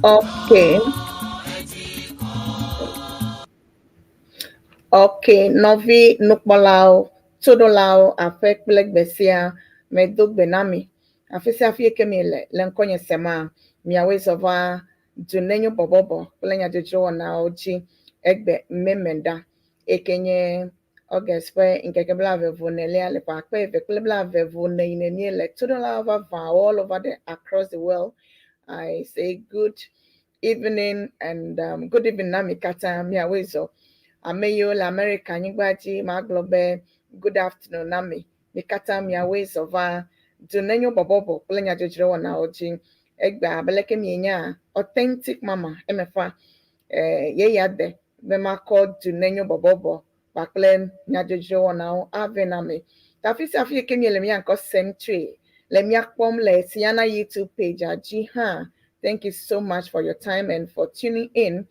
Okay. Okay, nɔvi nukpɔlawo, toɖolawo, aƒe kple gbe sia, medo gbe na mi. Afi sia afi ke miele le ŋkɔnye sema, miawoe zɔ va Dunenyo bɔbɔbɔ kple nyadzɔdzɔwɔnawo dzi egbe memenda eke nye August ƒe ŋkeke blaeve vɔ enelia le ƒe akpe eve kple blaeve vɔ ene yi ne míele toɖolawo vavã all over the across the world. I say good evening and good evening na mi katã miawoe zɔ. Ame yiwo le America nyigba dzi magblɔ be good afternoon na mi. Mi katã miawoe zɔ va Dunenyo bɔbɔbɔ kple nyadzɔdzɔwɔnawo dzi. Egbea abe leke mienya authentic mama emefa eh, yeya de be makɔ Dunenyo bɔbɔbɔ kpakple nyadzɔdzɔwɔnawo ave na mi. Ta afi sia afi yi ke miele mía ŋkɔ sem tsoe le mía kpɔm le Siana YouTube page dzi hã. Thank you so much for your time and for tuning in.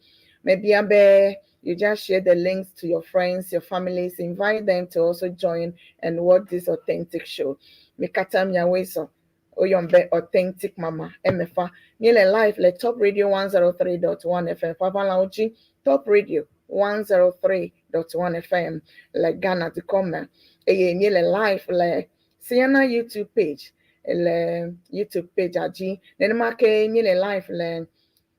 Mebia be you just share the links to your friends, your families, invite them to also join and watch this authentic show. Mi katã miawoe zɔ woyɔm be authentic mama emefa. Míele live le Top Radio 103.1 FM ƒe dzi Top Radio 103.1 FM le Ghana dukɔ me eye míele live le Siana YouTube page le YouTube page dzi. Nenema ke míele live le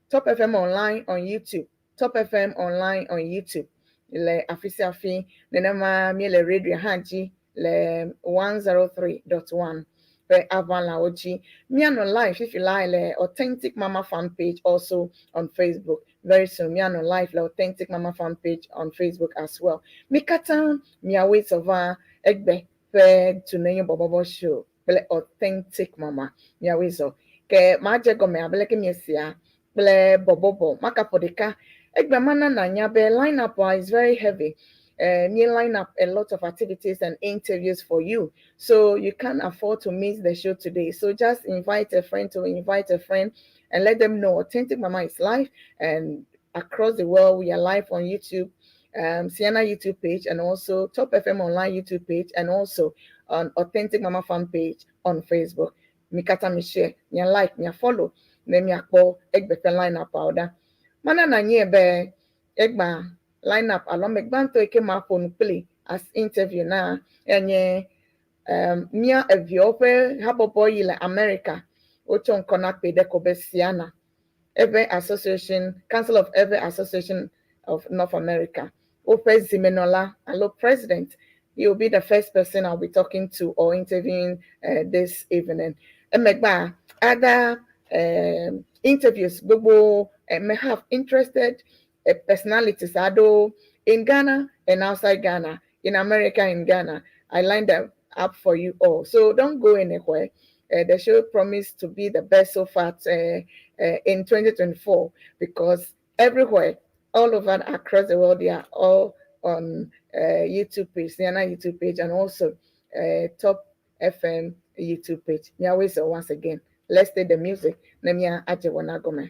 Top FM online on YouTube, Top FM online on YouTube le afi sia afi. Nenema míele radio hã dzi le 103.1 ƒe aʋalawo dzi. Míanɔ live fifi la le Authentic Mama fan page also on Facebook. Very soon míanɔ live le Authentic Mama fan page on Facebook as well. Mi katã miawoe zɔ va egbe ƒe Dunenyo bɔbɔbɔ show kple Authentic Mama miawoe zɔ. Ke madze gɔme abe leke miesia kple bɔbɔbɔ makaƒo ɖeka. Egbe mana nanya be lineup is very heavy. Me line up a lot of activities and interviews for you. So you can't afford to miss the show today. So just invite a friend to invite a friend and let them know Authentic Mama is live. And across the world, we are live on YouTube, Ceana YouTube page, and also Top FM Online YouTube page, and also on Authentic Mama fan page on Facebook. Mikata mi share, mia like, mia follow, ne miakpɔ egbe ƒe line up ɖa. Mana na nye be egba line up alo ame gbãtɔ yi ke maƒo nu kpli as interview na enye mía eviawo ƒe habɔbɔ yi le America. Wotsɔ ŋkɔ na kpe ɖe ko be Ceana. Ewe Association, Council of Ewe Association of North America. Woƒe zimenɔla alo president. He will be the first person I'll be talking to or interviewing this evening. Emegba, other interviews gbogbo may have interested personalities aɖewo in Ghana and outside Ghana, in America in Ghana. I lined them up for you all. So don't go anywhere. The show promised to be the best so far in 2024 because everywhere, all over across the world, they are all on YouTube page, Ceana YouTube page, and also Top FM YouTube page. So once again, let's take the music. Nemia Ajewana Gome.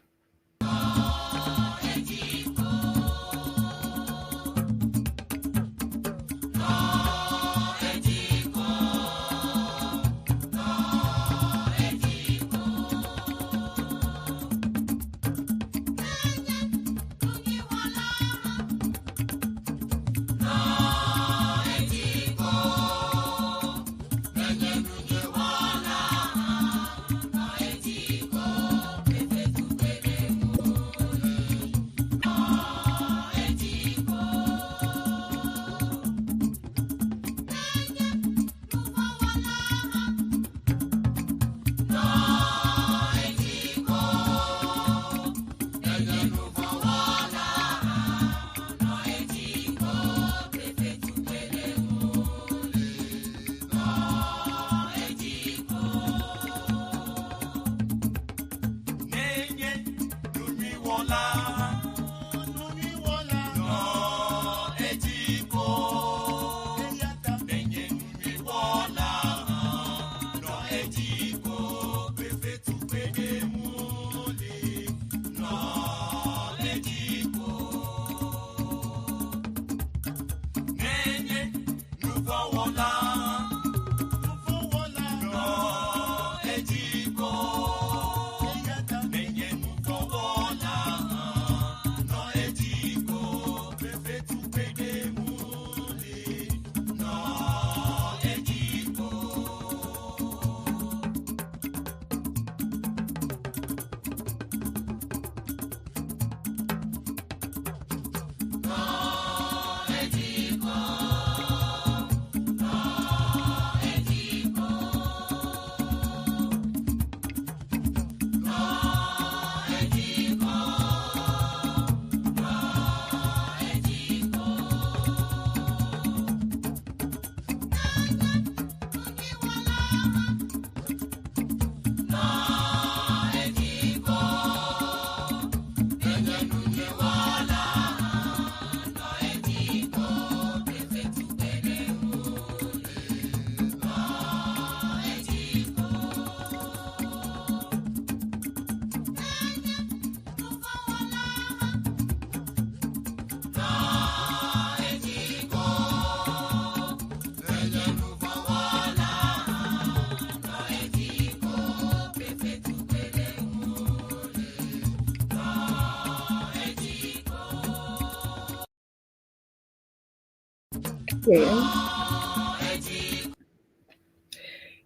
Okay.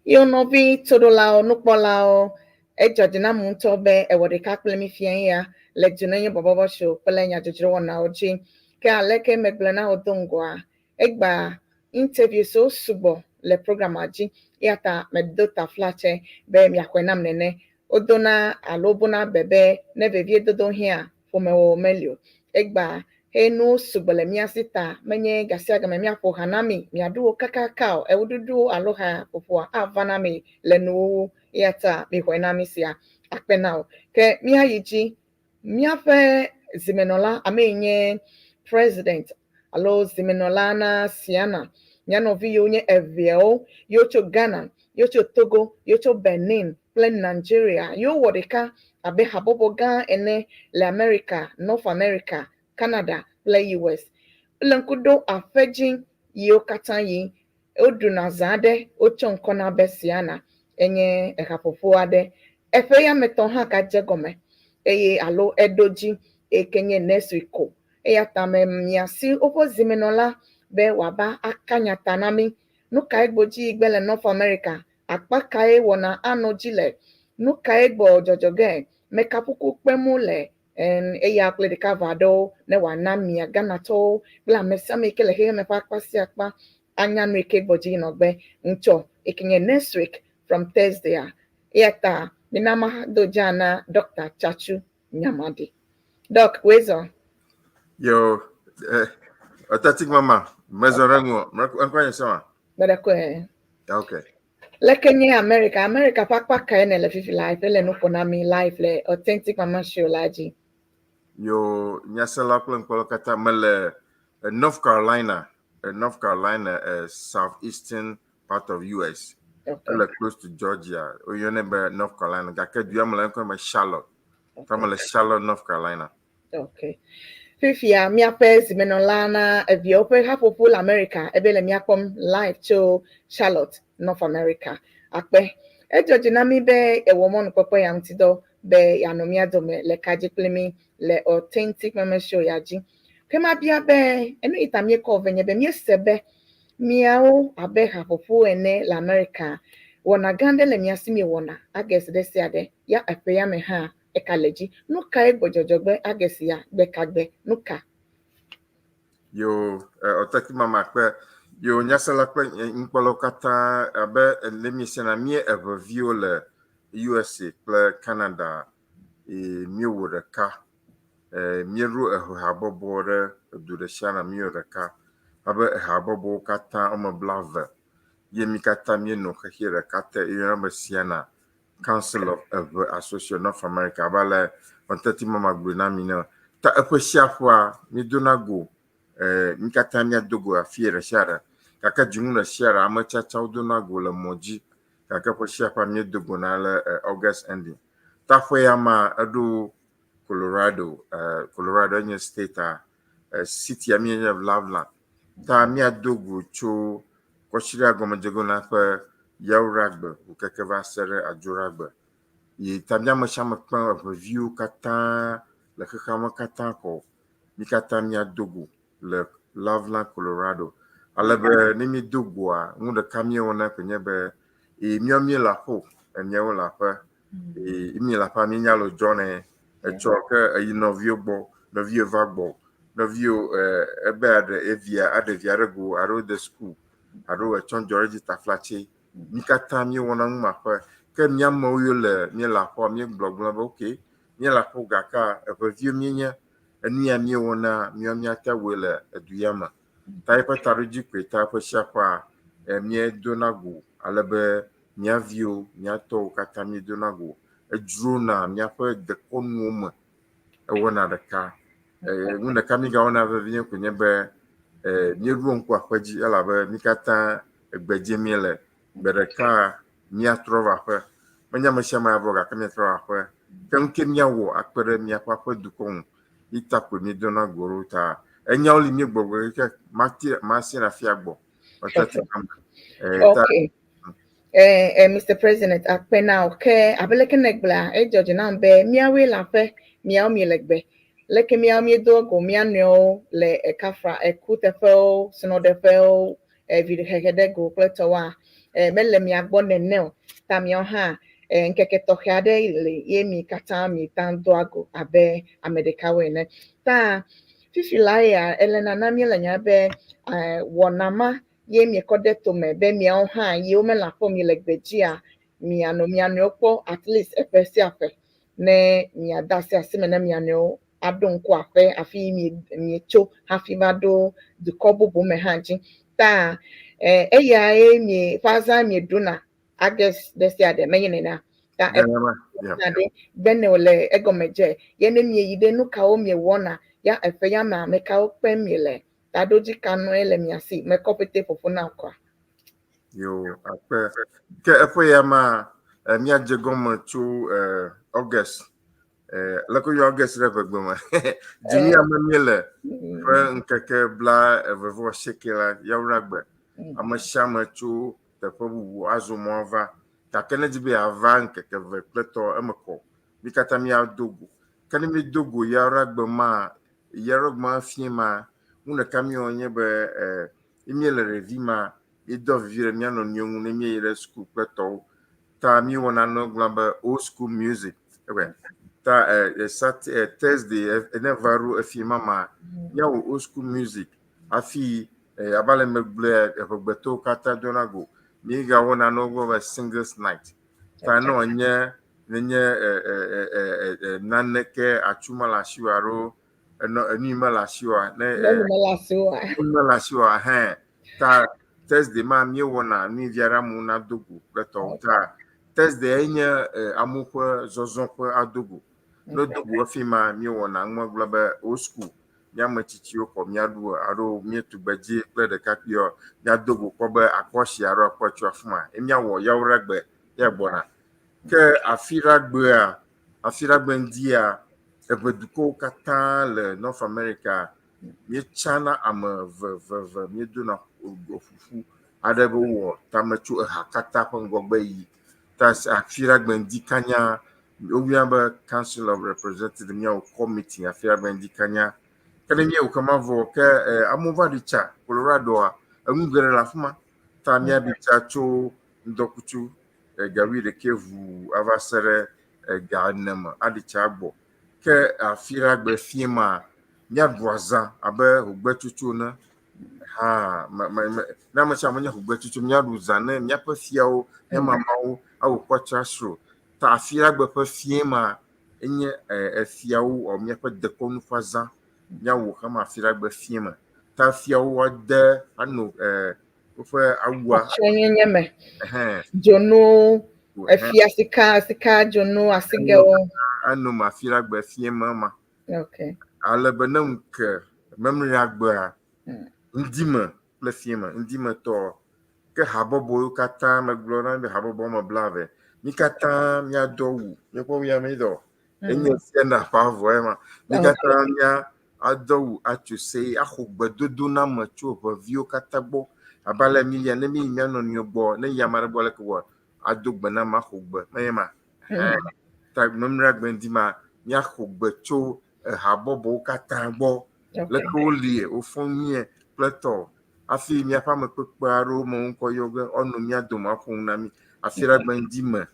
Yo nɔvi toɖolawo, nukpɔlawo, edzɔ dzi nam ŋutɔ be ewɔ ɖeka kple mi fia ya le Dzonenye Bɔbɔbɔ Show kple nyadzɔdzro wɔnawo dzi. Ke aleke megblɔ na wo do ŋgɔa, egba interviews wo sugbɔ le programma dzi eya ta medo taflatse be miaxɔe nam nene. Wodona alo wobuna be be ne veviedodo hiã ƒomewɔwɔ meli o. Egba he nuwo sugbɔ le mía si ta menye gasiagame míaƒo ha na mi miaɖu wo kakaka o. Ewoɖuɖu alo ha ƒoƒoa ava na mi le nuwuwu eya ta mixɔe na mi sia akpe na wo. Ke míayi dzi míaƒe zimenɔla, ame yi nye president alo zimenɔla na Siana. Mía nɔvi yiwo nye eveawo, yiwo tso Ghana, yiwo tso Togo, yiwo tso Benin kple Nigeria. Yiwo wɔ ɖeka abe habɔbɔ gã ene le America, North America, Canada kple US. Wole ŋku ɖo aƒe dzi yiwo katã yi woɖuna zã aɖe wotsɔ ŋkɔ na be Siana enye ehaƒoƒo aɖe. Eƒe ya me tɔ hã gadze gɔme eye alo eɖo dzi eye nye next week ko. Eya ta me miasi woƒe zimenɔla be wòava aka nya ta na mí. Nu kae gbɔ dzi gbe le North America? Akpa kae wɔna anɔ dzi le? Nu kae gbɔ dzɔdzɔ ge? Meka kuku kpem le eya kple ɖeka va aɖewo ne wòana mia Ghanatɔwo kple ame sia ame yi ke le xexeme ƒe akpa sia akpa anya nu yi ke gbɔ dzi nɔ gbe ŋutsɔ yi ke nye next week from Thursday a. Eya ta mina mado dza na Dr. Tsatsu Nyamadi. Doc, wezɔ. Yo, Authentic Mama, mezorango, nkwa sama. Gbɛdɛkɔe. Okay. Leke nye America, America ƒe akpa kae ne le fifi live ele nu ƒo na mi live le Authentic Mama Show la dzi. Yo, nyasela kple ŋkpɔlɔ katã mele North Carolina, North Carolina, southeastern part of US. Ele close to Georgia. Woyɔnɛ be North Carolina. Gake dua me le ŋkɔe be Charlotte. Ta mele Charlotte, North Carolina. Okay. Fifia míaƒe zimenɔla na eviawo ƒe haƒoƒo le America ebe le míakpɔm live tso Charlotte, North America. Akpe. Edzɔ dzi na mí be ewɔ mɔnukpɔkpɔ ya ŋuti dɔ be yeanɔ mía dome le ka dzi kpli mí le Authentic Mama Show ya dzi. Ke mabia be enu yi ta míekɔ ve nye be míese be miawo abe haƒoƒo ene le America wɔna gã ɖe le mía si miewɔna August ɖe sia ɖe ya eƒe ya me hã eka le dzi. Nu kae gbɔdzɔdzɔ gbe August ya gbe ka gbe nu ka? Yo, Authentic Mama kpe yo nyasela kple ŋkpɔlawo katã abe le miesena mí eveviwo le USA kple Canada e míewɔ ɖeka. Míeɖo ehabɔbɔ ɖe edu ɖe sia ɖe míewɔ ɖeka abe ehabɔbɔwo katã woame 20 ye mí katã míenɔ xexi ɖeka te yɔna be Siana Council of Ewe Association North America abe ale Authentic Mama gblɔe na mi ne. Ta eƒe sia ƒea míedona go mí katã míado go afi ɖe sia ɖe gake dzinu ɖe sia ɖe ame tsatsawo dona go le mɔ dzi gake ƒe sia ƒea míedo go na le August ending. Ta ƒe ya ma eɖo Colorado, Colorado enye state a city a míenye Loveland. Ta míado go tso kɔsiɖa gɔmedzegɔna ƒe Yawuragbe ŋukeke va se ɖe Adzoɖagbe. Yi ta mía ame sia ame kpe eʋeviwo katã le xexea me katã kɔ. Mí katã míado go le Loveland, Colorado. Ale be ne míedo goa, nu ɖeka míewɔna koe nye be e míawo míele aƒe o, emiawo le aƒe. E míele aƒea míenya le dzɔ nɛ. Etsɔ ke eyi nɔviwo gbɔ, nɔviwo va gbɔ, nɔviwo ebe aɖe evia aɖe via ɖe go alo de suku alo etsɔ dzɔ ɖe edzi taflatse. Mí katã míewɔna nu ma ƒe. Ke mía amewo yiwo le míele aƒea míegblɔgblɔm be okay míele aƒe gake eʋeviwo míenye. Enu ya míewɔna míawo míate wɔe le edu ya me. Ta eƒe taɖodzi koe ta ƒe sia ƒea míedona go ale be mía viwo, mía tɔwo katã míedona go. Edzrona míaƒe dekɔnuwo me ewɔna ɖeka. Nu ɖeka mígawɔna vevie koe nye be míeɖo ŋku aƒe dzi elabe mí katã egbe dzi míele. Gbe ɖeka míatrɔ va aƒe. Menye ame sia ame ava o gake míatrɔ va aƒe. Ke nu ke míawɔ akpe ɖe míaƒe aƒe dukɔ ŋu yi ta koe míedona go ɖo ta enyawo li míegbɔgblɔ ke mate masi ɖe afia gbɔ. Authentic Mama. Ta Okay. Mr. President, akpe na wo. Ke abe leke ne gblɔa, edzɔ dzi nam be míawoe le aƒe, miawo miele gbe. Leke míawo míedoa go mía nɔewo le ekafra, ekuteƒewo, srɔ̃ɖeƒewo, vihehe ɖe go kple tɔwoa, mele mia gbɔ nene o. Ta miawo hã, ŋkeke tɔxɛ aɖe le ye mi katã mi ta doa go abe ame ɖekawo ene. Ta fifi la ya ele nana míele nya be wɔna ma ye miekɔ ɖe tome be miawo hã yiwo mele aƒe mi le gbedzia mianɔ mia nɔewo kpɔ at least eƒe sia ƒe ne miade asi asi me ne mia nɔewo aɖo ŋku aƒe hafi mietso hafi va ɖo dukɔ bubu me hã dzi. Ta eyae mi ƒe azã mieɖuna August ɖe sia ɖe menye nena. Ta ɖe bene wòle egɔme dze ye ne mieyi ɖe nu kawo miewɔna ya eƒe ya me ame kawo kpem miele taɖodzi ka nɔe le mia si mekɔ pete ƒoƒo na kɔa. Yo akpe ke eƒe ya ma míadze gɔme tso August leke yɔ August ɖe ʋegbe me dzi ame míele ƒe ŋkeke 28 la yawuragbe ame sia ame tso teƒe bubu azɔ mɔ ava gake ne dzi be yeava ŋkeke eve kple tɔ eme kɔ mi katã míado go ke ne míedo go yawuragbe ma yawuragbe ma fie ma nu ɖeka míewɔ nye be míele ɖevi ma míedoa vivi ɖe mía nɔnɔewo ŋu ne míeyi ɖe suku kple tɔwo ta míewɔna nu gblɔ be old school music ewɛ ta sat Thursday ne va ɖo efie ma ma míawɔ old school music hafi abe ale megblɔe eʋegbetɔwo katã dona go míegawɔna nu gblɔ be singles night ta ne wònye nenye naneke atsu mele asiwò alo enu yi mele asiwòa ne Nyɔnu mele asiwòa. Nu mele asiwòa hẽ ta Thursday ma míewɔna nu vi aɖe amewo nado go kple tɔwo ta Thursday enye amewo ƒe zɔzɔ ƒe ado go ne wodo go efi ma míewɔna nu gblɔ be old school míame tsitsiwo kɔ míaɖu alo míetugbedze kple ɖekakpuiwo míado go kpɔ be akpɔ asi alo akpɔ tso afi ma ye míawɔ yawuragbe ya gbɔna ke afiɖagbea afiɖagbe ŋdia eʋe dukɔwo katã le North America míetsana ame eve eve eve míedona ƒuƒu aɖe be wowɔ tame tso eha katã ƒe ŋgɔgbe yi ta afiɖagbe ŋdi kanya woyɔna be Council of Representative míawɔ committee afiɖagbe ŋdi kanya ke ne míewɔ kema vɔ ke amewo va ɖi tsa Coloradoa enu geɖe le afi ma ta míaɖi tsa tso ŋdɔkutsu ga wuiɖekɛ ʋuu ava se ɖe ga ene me aɖi tsa agbɔ ke afiɖagbe fie ma míaɖu azã abe hogbetsotso ene hã me me me ne ame sia ame nye hogbetsotso míaɖu zã ne míaƒe fiawo mía mamawo awɔ cultural show ta afiɖagbe ƒe fie ma enye efiawo alo míaƒe dekɔnu ƒe azã míawɔ xema afiɖagbe fie me ta fiawo woade ano woƒe awua Atsyɔ̃nyenye me. Ɛhɛn. Dzonu, efia sika, sika dzonu, asigɛwo. Anɔ me afiɖagbe fie me ma. Ale be ne ŋu ke memleagbea ŋdime kple fie me ŋdime tɔ ke habɔbɔwo katã megblɔ na mi be habɔbɔ me 20 mi katã míado awu míekpɔ mía mi dɔ enye siana ƒe avɔ ema mi katã mía ado awu atso se axɔ gbedodo na ame tso ʋeviwo katã gbɔ abe ale mi ya ne mi yi mía nɔnɔewo gbɔ ne yi ame aɖe gbɔ leke wɔ ado gbe na ame axɔ gbe menye ma ta memleagbe ŋdi ma míaxɔ gbe tso habɔbɔwo katã gbɔ leke wolie wofɔ nyuie kple tɔ hafi míaƒe ame kpekpe aɖewo me ŋkɔ yɔ ge woanɔ mía dome aƒo nu na mí afiɖagbe ŋdi me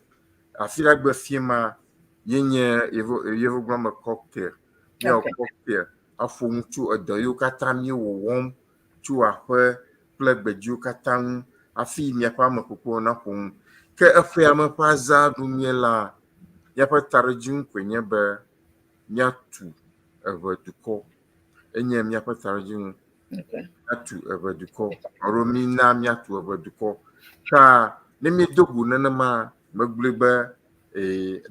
afiɖagbe fie ma ye nye yevu gblɔ me cocktail míawɔ cocktail aƒo nu tso edɔ yiwo katã míewɔwɔm tso aƒe kple gbedziwo katã ŋu hafi míaƒe ame kpekpewo naƒo nu ke eƒea me ƒe azã ɖum míelea míaƒe taɖodzinu koe nye be míatu eʋe dukɔ enye míaƒe taɖodzinu míatu eʋe dukɔ alo mína míatu eʋe dukɔ ta ne míedo go nenema megblɔe be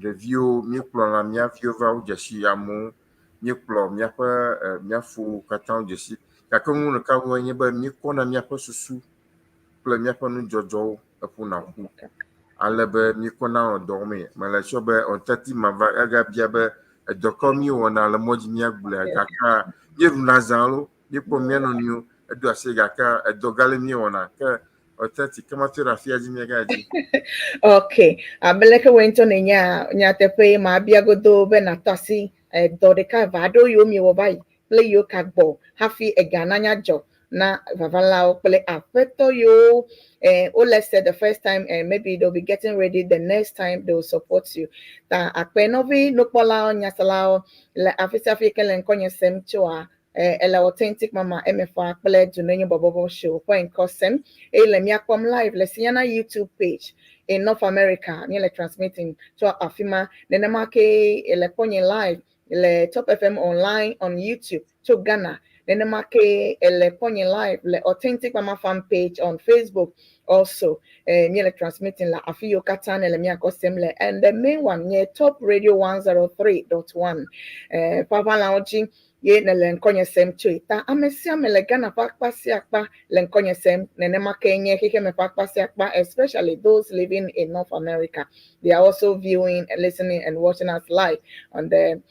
ɖeviwo míekplɔna mía viwo va wodze si amewo míekplɔ míaƒe míafowo katã wodze si gake nu ɖeka ŋue nye be míekɔna míaƒe susu kple míaƒe nudzɔdzɔwo eƒona ƒu ale be míekɔna nɔ dɔ wɔmee mele sure be ɔtati mava agabia be edɔ kawo míewɔna le mɔ dzi míagblɔe gake míeɖuna azã alo míekpɔ mía nɔnɔewo edo asi gake edɔ gã le míewɔna ke ɔtati ke mato ɖe afia dzi míaga dzi. Ok, abe leke wòe ŋutɔ nènya nyateƒe ma bia godo be nàtɔ asi dɔ ɖeka eve aɖewo yiwo miewɔ va yi kple yiwo ka gbɔ hafi ega nanya dzɔ na vavalawo kple aƒetɔ yiwo wole se the first time and maybe they'll be getting ready the next time they will support you. Ta akpe nɔvi nukpɔlawo nyaselawo le afi sia afi ke le ŋkɔnye sem tsoa ele Authentic Mama MFA kple Dunenyo Bɔbɔbɔ Show ƒe ŋkɔ sem eye le míakpɔm live le Siana YouTube page in North America míele transmitting tso afi ma nenema ke le kpɔnye live le Top FM online on YouTube tso Ghana. Nenema ke ele kpɔnye live le Authentic Mama fan page on Facebook also. Míele transmitting le afi yiwo katã ne le míakɔ sem le, and the main one nye Top Radio 103.1 ƒe aʋalawo dzi ye ne le ŋkɔnye sem tsoe. Ta ame sia ame le Ghana ƒe akpa sia akpa le ŋkɔnye sem, nenema ke nye xexeme ƒe akpa sia akpa, especially those living in North America. They are also viewing, listening and watching us live on the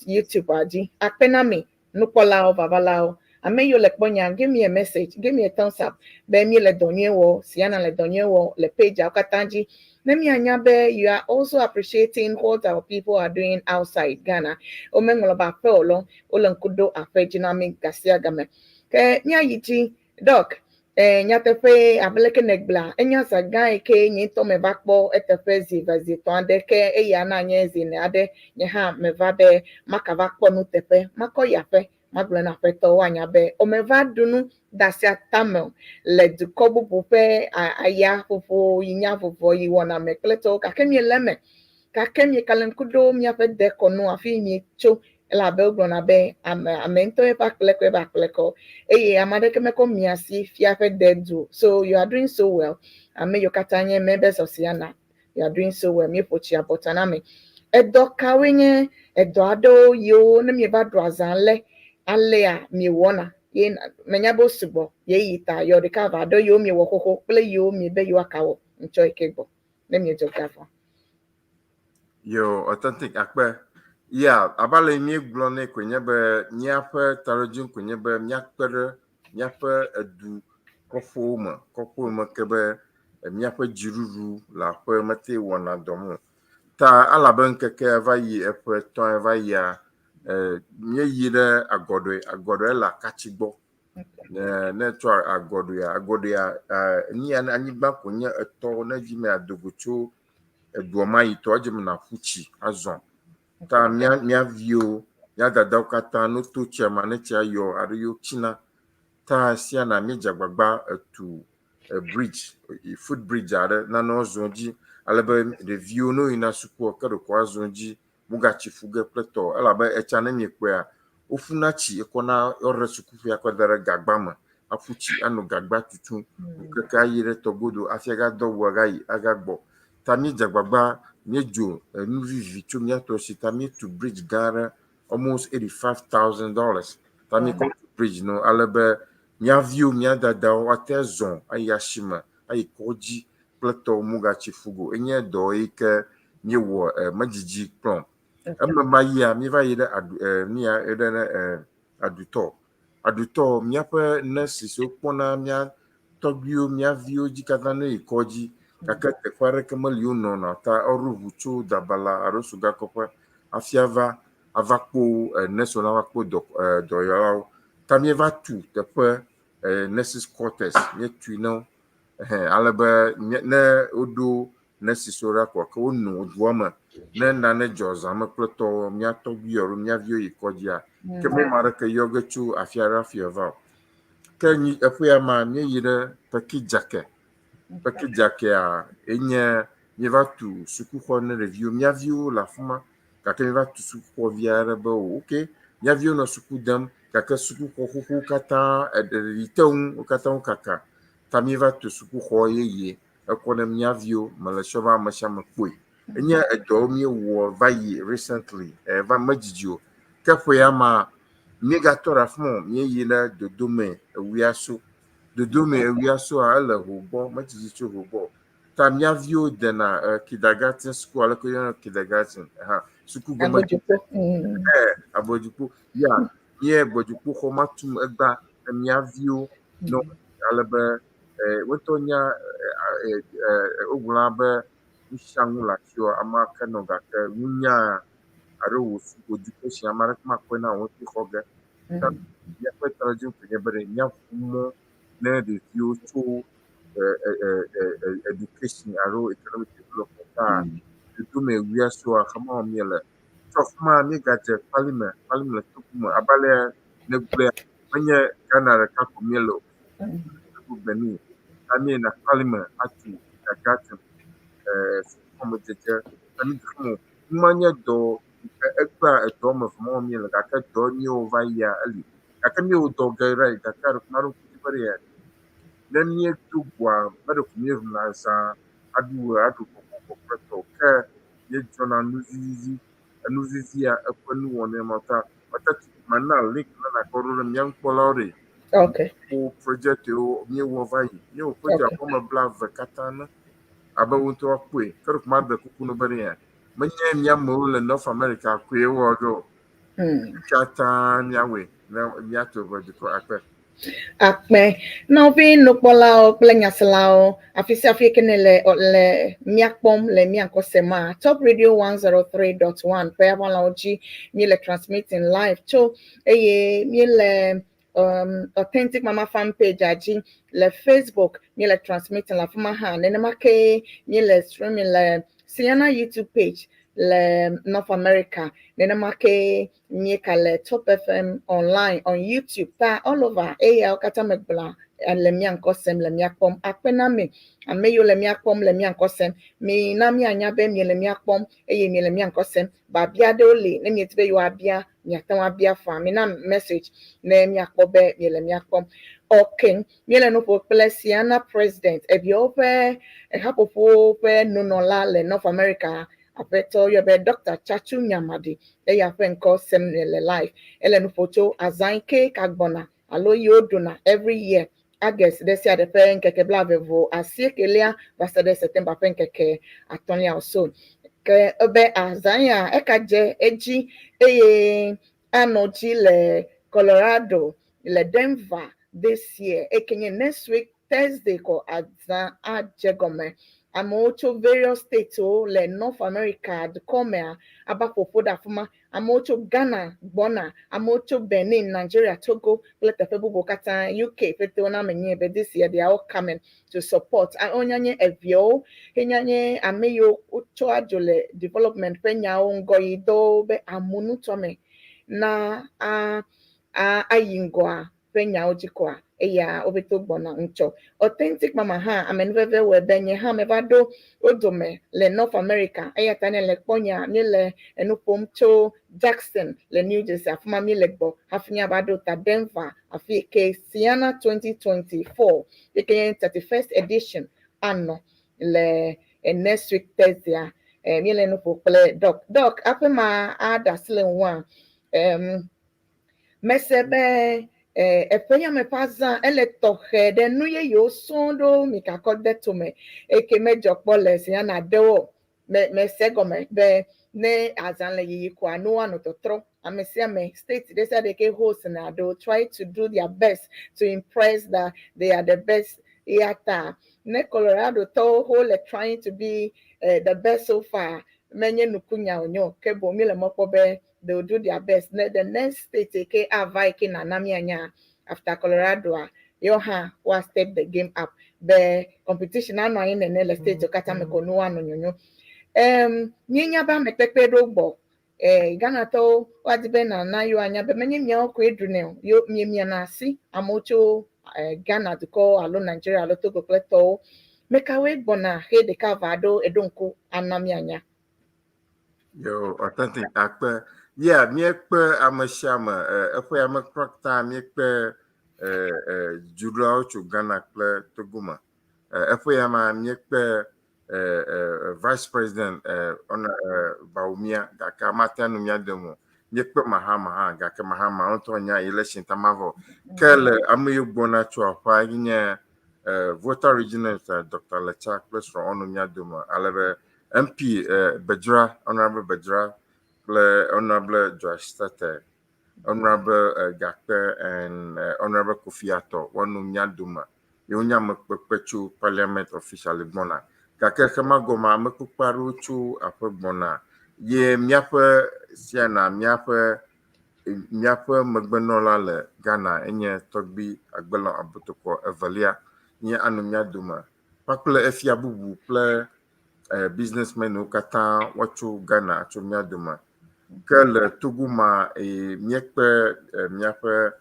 YouTube dzi. Akpe na mi, nukpɔlawo, vavalawo. Ame yiwo le kpɔnya, give me a message, give me a thumbs up be mi le dɔ nyui wɔ, Siana le dɔ nyui wɔ le page-awo katã dzi. Ne mianya be you are also appreciating what our people are doing outside Ghana. Womeŋlɔ be aƒe o lɔ, wole ŋku ɖo aƒe dzi na mi gasia game. Ke míayi dzi, Doc, nyateƒe abe leke negblɔa, enye azã gã yi ke nye ŋutɔ meva kpɔ eteƒe zi eve zi etɔ̃ aɖe, ke eya na nye zi ene aɖe nye hã meva be makava kpɔ nuteƒe, makɔ yi aƒe, magblɔ na aƒetɔ woanya be womeva ɖu nu da asi atame o le dukɔ bubu ƒe aya ƒoƒo yi nya vɔvɔ yi wɔna me kple tɔwo, gake miele eme, gake miekale ŋku ɖo miaƒe dekɔnu afi mietso, elabe wogblɔna be ame ŋutɔ eƒe akplekɔ eƒe akplekɔ eye ame aɖeke mekɔ mia si fia ƒe de du. So you are doing so well. Ame yiwo katã nye members of Siana, you are doing so well. Míeƒo tsi abɔta na mi. Edɔ kawoe nye edɔ aɖewo yiwo ne mieva ɖu azã lé alea miewɔna ye menya be wo sugbɔ ye yi ta yɔ ɖeka va aɖewo yiwo miewɔ xoxo kple yiwo miebe yewoakawɔ ŋtsɔ yi ke gbɔ ne miedzo gavɔ? Yo, Authentic, akpe. Ya, abe ale míegblɔ nɛ koe nye be míaƒe taɖodzinu koe nye be míakpe ɖe míaƒe edu kɔƒewo me, kɔƒewo me ke be míaƒe dziɖuɖu le aƒe mete wɔna dɔ me o. Ta elabe ŋkeke va yi eƒe etɔ̃ va yia, míeyi ɖe Agɔɖoe. Agɔɖoe le Akatsi gbɔ. Ne tsɔ Agɔɖoea, Agɔɖoea, nu ya anyigba ko nye etɔ ne dzi me adogo tso edua ma yi tɔ edzi me naƒu tsi azɔ. Ta mía viwo, mía dadawo katã no to tsia ma ne tsia yɔ aɖe yewo tsina. Ta sia na míedze agbagba etu bridge, foot bridge aɖe nane zɔ dzi ale be ɖeviwo ne woyina sukua ke ɖeko woazɔ dzi mogatsi ƒu ge kple tɔ, elabe etsa ne miekpɔea, woƒuna tsi ekɔna yɔ ɖe sukuƒea kɔ da ɖe gagba me aƒu tsi anɔ gagba tutum keke ayi ɖe tɔ godo hafi agadɔ ʋu agayi agagbɔ. Ta míedze agbagba míedzo enu vivi tso mía tɔ si ta míetu bridge gã aɖe, almost $85,000. Ta míekɔ tu bridge no ale be mía viwo, mía dadawo woate zɔ ayi asime, ayi kɔdzi kple tɔwo mogatsi ƒu go. Enye dɔ yi ke míewɔ medzidzi kplɔ. Eme ma yia míeva yi ɖe aɖu mía ɖe Adutɔ. Adutɔ míaƒe nurses siwo kpɔna mía tɔgbuiwo, mía viwo dzi katã ne yi kɔdzi gake teƒe aɖeke meli wonɔna o, ta woɖo ʋu tso Dabala alo Sogakɔƒe hafi ava kpɔ nurse nava kpɔ dɔ dɔyɔlawo. Ta míeva tu teƒe nurses quarters, míetui na wo ale be ne woɖo nurses wo ɖa koa ke wono dua me ne nane dzɔ zã me kple tɔwo, mía tɔgbuiwo alo mía viwo yi kɔdzia, ke me ame aɖeke yɔ ge tso afi aɖe hafi ava o. Ke nyi eƒe ya ma míeyi ɖe Pekidzake. Pekidzakea enye míeva tu sukuxɔ ne ɖeviwo, mía viwo le afi ma gake míeva tu sukuxɔ vi aɖe be o ok, mía viwo nɔ suku dem gake sukuxɔ xoxowo katã eɖeɖi te ŋu wo katã wo kaka. Ta míeva tu sukuxɔ yeye ekɔ ne mía viwo mele sure be ame sia ame kpɔe. Enye edɔwo míewɔ va yi recently, va medzidzi o. Ke ƒe ya ma míegatɔ ɖe afi ma o, míeyi ɖe Dodome Ewuiaso. Dodome Ewuiasoa ele ho gbɔ, medzidzi tso ho gbɔ o. Ta mía viwo dena kindergarten school ale ke woyɔna kindergarten hã suku gɔme. Agbedzokpo. Agbedzokpo. Ya mía gbedzokpo xɔ ma tum egbea ne mía viwo nɔ ale be wotɔ nya wogblɔna be nu sia nu le asiwò amea ke nɔ gake nunya alo wò wò dukɔ si ame aɖeke makpɔe na wò ŋuti xɔ ge. Ta míaƒe taɖodzinu koe nye be ɖe míaʋu mɔ ne ɖeviwo tso education alo economic development ta Dodome Ewuiasoa xema wɔm míele. Tso afi ma míegadze Kpalime, Kpalime le Togo me abe ale negblɔe menye Ghana ɖeka ko míele o. Togo Benin. Ta míeyina Kpalime atu kindergarten sukukɔmedzedze. Ta míedze xeme o. Nu ma nye dɔ egbea edɔ wɔme eve ma wɔm míele gake dɔ míewɔ va yia eli. Gake míewɔ dɔ geɖe gake ɖeko maɖo ŋku dzi be ɖe ne míedo goa, meɖeko míeʋuna zã aɖu ɣe aɖu gbɔgbɔ kple tɔ o. Ke míedzɔna nu vivivi. Enu vivia eƒe nuwɔna ma ta mate mana link ne nàkɔ ɖo ɖe mía nukpɔlawo ɖe. Okay. Wo project yiwo míewɔ va yi. Míewɔ project wɔme 20 katã ne abe wo ŋutɔ woakpɔe. Ke ɖeko maɖe kuku no be ɖe menye mía amewo le North America koe wɔ ɖo o. Katã míawɔe ne míato ʋe dukɔ akpe. Akpe. Nɔvi nukpɔlawo kple nyaselawo, afi sia afi ke ne le le mía kpɔm le mía ŋkɔ sem ma, Top Radio 103.1 ƒe aʋalawo dzi míele transmitting live tso eye míele Authentic Mama fan page dzi le Facebook míele transmitting le afi ma hã. Nenema ke míele streaming le Sienna YouTube page le North America. Nenema ke míeka le Top FM online on YouTube ta all over eyawo katã megblɔa le mía ŋkɔ sem le mía kpɔm. Akpe na mi ame yiwo le mía kpɔm le mía ŋkɔ sem. Mina míanya be miele mía kpɔm eye miele mía ŋkɔ sem. Biabia aɖewo li ne miedi be yewoabia, miate ŋu abia faa. Mina message ne míakpɔ be miele mía kpɔm. Okay, míele nu ƒom kple Sienna president, eviawo ƒe haƒoƒo ƒe nunɔla le North America, aƒetɔ yɔ be Dr. Tsatsu Nyamadi. Eya ƒe ŋkɔ sem le live. Ele nu ƒom tso azã yi ke ka gbɔna alo yiwo ɖuna every year August ɖe sia ɖe ƒe ŋkeke 28 va se ɖe September ƒe ŋkeke 3 o so. Ke ebe azã ya eka dze edzi eye anɔ dzi le Colorado le Denver this year. Eke nye next week Thursday kɔ azã adze gɔme. Amewo tso various states wo le North America dukɔ mea ava ƒoƒu ɖe afi ma. Amewo tso Ghana gbɔna, amewo tso Benin, Nigeria, Togo kple teƒe bubuwo katã, UK ƒete na me nye be this year they are all coming to support. Wonya nye eviawo, henya nye ame yiwo wotsɔa dzo le development ƒe nyawo ŋgɔyidɔwo be amunutɔme na a a ayi ŋgɔa ƒe nyawo dzi kɔa eya woƒete gbɔna ŋutsɔ. Authentic Mama hã amenuveve wɔe be nye hã meva ɖo wo dome le North America eya ta ne le kpɔ nya míele enu ƒom tso Jackson le New Jersey afi ma míele gbɔ hafi míava ɖo ta Denver afi ke Sienna 2024 yi ke nye 31st edition anɔ le next week Thursday a míele nu ƒom kple Doc. Doc aƒe ma aɖe asi le ŋua mese be eƒe ya me ƒe azã ele tɔxɛ ɖe nu yeyewo sɔŋ ɖo mi kakɔ de tome eke medzɔ kpɔ le Sienna ɖewo me mese gɔme be ne azã le yiyi koa nuwo anɔ tɔtrɔ ame sia ame state ɖe sia ɖe ke host na they will try to do their best to impress that they are the best eya ta ne Colorado tɔwo ho le trying to be the best so far menye nukunya wònye o ke boŋ míele mɔ kpɔ be they will do their best. Ne the next state ke ava yi ke nana míanya after Colorado a yewo hã woa step the game up be competition anɔ anyi nene le state katã me ko nuwo anɔ nyonyo. Míenya be amekpekpe ɖo gbɔ Ghanatɔwo woadi be nana yewo anya be menye miawo koe ɖunɛ o yewo miemiana asi amewo tso Ghana dukɔ alo Nigeria alo Togo kple tɔwo. Mekawoe gbɔna he ɖeka va ɖo eɖo ŋku ana míanya. Yo, Authentic akpe. Yeah, míekpe ame sia ame eƒe ame katã míekpe dziɖulawo tso Ghana kple Togo me. Eƒe ya ma míekpe vice president ɔna Bawumia gake amate anu mía dome o. Míekpe Mahama hã gake Mahama ŋutɔ nya election ta mavɔ. Ke le ame yiwo gbɔna tso aƒea ye nye Volta Regional Dr. Letsa kple srɔ̃ wɔnɔ mía dome ale be MP Bedzra, Honorable Bedzra kple Honorable Joyce Tete, Honorable Gakpe and Honorable Kofi Atɔ woanɔ mía dome. Yewo nye amekpekpe tso parliament official gbɔna. Gake xema gɔmea amekpekpe aɖewo tso aƒe gbɔna ye míaƒe siana míaƒe míaƒe megbenɔla le Ghana enye Tɔgbui Agbelɔ Abotokɔ evelia nye anɔ mía dome kpakple efia bubu kple businessmenwo katã woatso Ghana atso mía dome. Ke le Togo ma míekpe míaƒe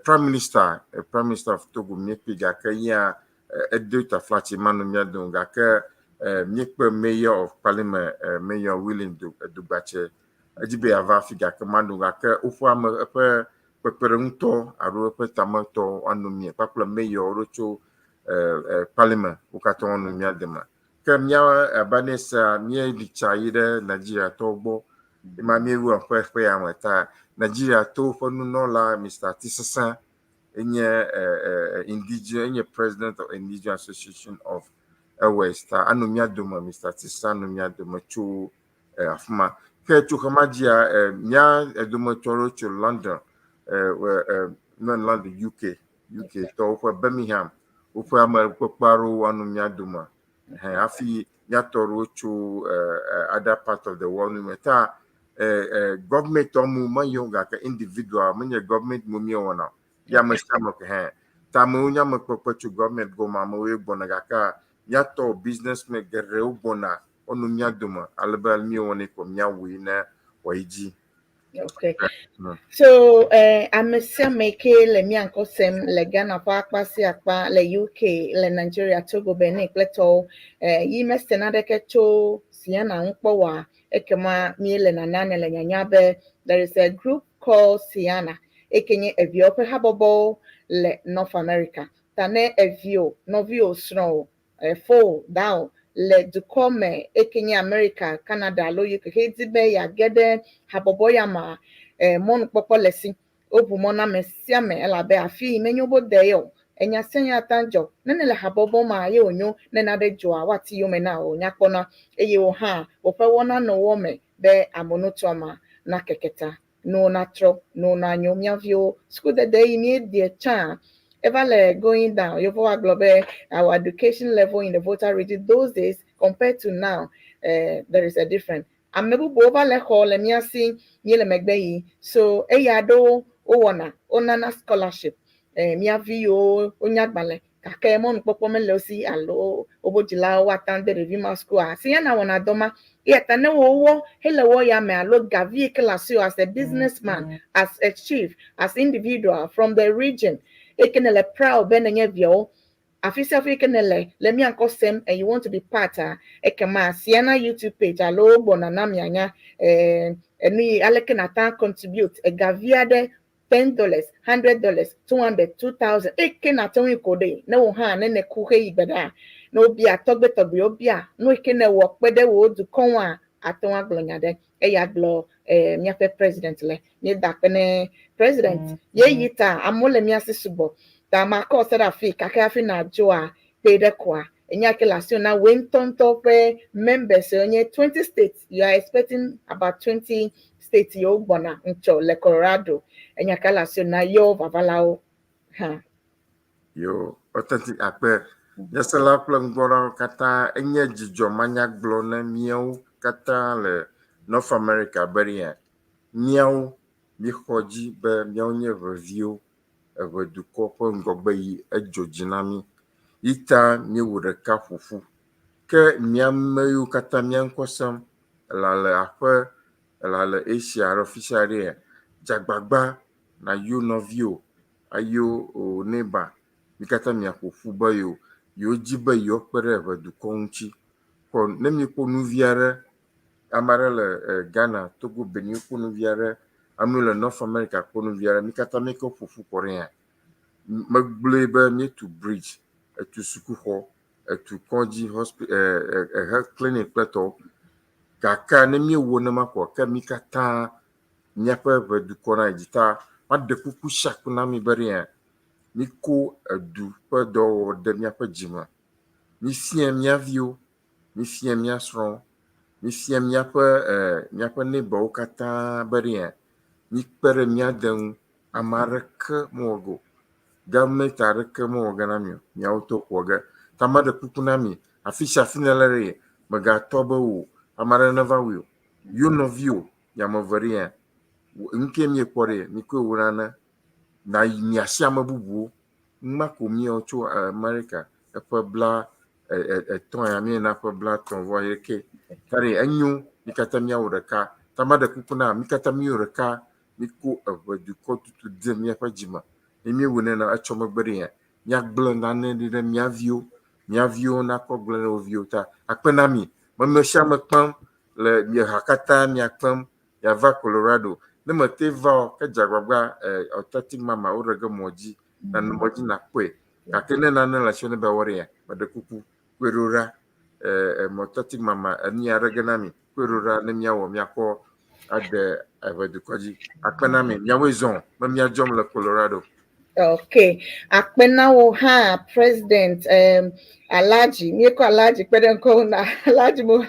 prime minister of Togo míekpe gake ya edo taflatse manɔ mía dome gake míekpe mayor of Kpalime Mayor William Dogbatse edzi be yeava afi gake manɔ gake woƒe ame eƒe kpekpeɖeŋutɔ alo eƒe tametɔ woanɔ mía kpakple mayor ɖo tso parliament wo katã woanɔ mía dome. Ke mía abe ne sea míeɖi tsa yi ɖe Nigeriatɔwo gbɔ ema míewɔ ƒe ƒe ya me ta Nigeriatɔwo ƒe nunɔla Mr. Atisesa enye indigenous enye president of Indigenous Association of West ta anɔ mía dome Mr. Atisesa anɔ mía dome tso afi ma. Ke tso xema dzia mía dometɔ ɖewo tso London ne London UK UK tɔwo ƒe Birmingham woƒe ame kpekpe aɖewo anɔ mía dome hɛn hafi míatɔ ɖewo tso other part of the world me ta government tɔ mu meyɔ gake individual menye government mu míewɔna o. Ya ame sia ame hɛn ta amewo nye ame kpekpe tso government gɔme amewoe gbɔna gake míatɔ businessmen geɖewo gbɔna wonɔ mía dome ale be míewɔnɛ ko míawɔe ne wòayi dzi. Okay. So, ame sia ame ke le mía ŋkɔ sem le Ghana ƒe akpa sia akpa, le UK, le Nigeria, Togo, Benin kple tɔwo, yi mese naneke tso Ceana ŋu kpɔ oa, ekema míele nana ne le nyanya be there is a group called Ceana, eke nye eviawo ƒe habɔbɔwo le North America. Ta ne eviwo, nɔviwo, srɔ̃wo, efo, dawo le dukɔ me eke nye America, Canada alo UK hedi be yeage ɖe habɔbɔ ya ma, mɔnukpɔkpɔ le si. Woʋu mɔ na ame sia ame elabe afi yi menyo be wode ye o. Enya sia nya ate ŋu dzɔ. Ne nele habɔbɔ ma ye wònyo ne nane dzɔa woati yome na wò nyakpɔna eye wò hã woƒe wɔna nɔ wo me be amenutoa nakeke ta. Nuwo natrɔ, nuwo nanyo. Mía viwo sukudede yi míedie tsã eva le going down. Yevu agblɔ be our education level in the Volta region those days compared to now, there is a difference. Ame bubuwo va le xɔ le mía si míele megbe yi. So eya ɖewo wowɔna wonana scholarship. Mía vi yiwo wonya agbalẽ gake mɔnukpɔkpɔ mele wo si alo woƒe dzilawo woate ŋu de ɖevi ma sukua. Ceana wɔna dɔ ma. Eya ta ne wowɔ hele wɔ ya me alo gavi yi ke le asiwò as a businessman, as a chief, as individual from the region, eke ne le proud be nenye viawo afi sia afi ke ne le mía ŋkɔ sem and you want to be part a ekema Ceana YouTube page alo gbɔna na mianya enu yi aleke nata contribute egavi aɖe $10, $100, 200, 2000 eke nate ŋu ko ɖe ne wò hã ne ne ku heyi gbe ɖa ne wobia tɔgbetɔgbe wobia nu yi ke ne wɔ kpe ɖe wò dukɔ ŋua ate ŋu agblɔ nya ɖe eya gblɔ míaƒe president le míeda akpe ne president ye yi ta amewo le mía si sugbɔ ta makɔ se ɖe afi kake hafi nadzoa kpe ɖe koa enya ke le asiwò na woe ŋutɔŋutɔ ƒe members nye 20 states. You are expecting about 20 states yiwo gbɔna ŋtsɔ le Colorado. Enya ke le asiwò na yewo vavalawo hã. Yo, authentic akpe. Nyasela kple ŋgbɔɖawo katã enye dzidzɔ manyagblɔ ne míawo katã le North America be ɖe míawo míexɔ dzi be míawo nye ʋeviwo eʋe dukɔ ƒe ŋgɔgbe yi edzo dzi na mí. Yi ta míewɔ ɖeka ƒoƒu. Ke mía ame yiwo katã mía ŋkɔ sem le le aƒe le le Asia alo afi sia ɖea, dze agbagba nàyɔ nɔviwò, ayɔ wò neighbor mi katã miaƒo ƒu be yewo yewodzi be yewoakpe ɖe eʋe dukɔ ŋuti. Kɔ ne miekpɔ nu vi aɖe, ame aɖe le Ghana, Togo, Benin kpɔ nu vi aɖe, amewo le North America kpɔ nu vi aɖe, mi katã míekɔ ƒo ƒu kɔ ɖea, megblɔe be míetu bridge, etu sukuxɔ, etu kɔdzi, hospital, health clinic kple tɔwo. Gake ne míewɔ nema kɔ ke mi katã míaƒe ʋe dukɔ na yi dzi ta maɖe kuku sia ku na mi be ɖea, míko edu ƒe dɔwɔwɔ ɖe míaƒe dzime. Mífia mía viwo, mífia mía srɔ̃wo, mífia míaƒe neighborwo katã be ɖea, míkpe ɖe mía de ŋu. Ame aɖeke mewɔ ge o. Government aɖeke mewɔ ge na mi o. Miawo tɔ wɔ ge. Ta meɖe kuku na mi afi sia afi nèle ɖe mègatɔ be o ame aɖe neva wui o. Yɔ nɔviwò miame eve ɖea, nu ke miekpɔ ɖe mikɔe wɔ nane nayi miasi ame bubuwo. Numa ko míewɔ tso America eƒe 30 ya míeyina ƒe 38. Ta ɖe enyo mi katã míawɔ ɖeka. Ta meɖe kuku na mi katã míewɔ ɖeka míko eʋe dukɔ tutu de míaƒe dzime. Ne míewɔe nene etsɔ megbe ɖea, míagblẽ nane ɖi ɖe mía viwo, mía viwo nakɔ gblẽ ɖe wo viwo ta. Akpe na mi. Meme sia ame kpem le mia ha katã miakpem miava Colorado. Ne mete va o, ke dze agbagba Authentic Mama woɖe ge mɔ dzi, nanɔ mɔ dzi nakpɔe. Gake ne nane le asiwò ne be yeawɔ ɖea, meɖe kuku, kɔe ɖo ɖa. Authentic Mama enu ya ɖe ge na mi. Kɔe ɖo ɖa ne míawɔ míakɔ ade eʋedukɔ dzi. Akpe na mi. Miawoe zɔn be míadzɔm le Colorado. Okay. Akpe na wo hã President Alhaji. Míekɔ Alhaji kpe ɖe ŋkɔ na Alhaji mo.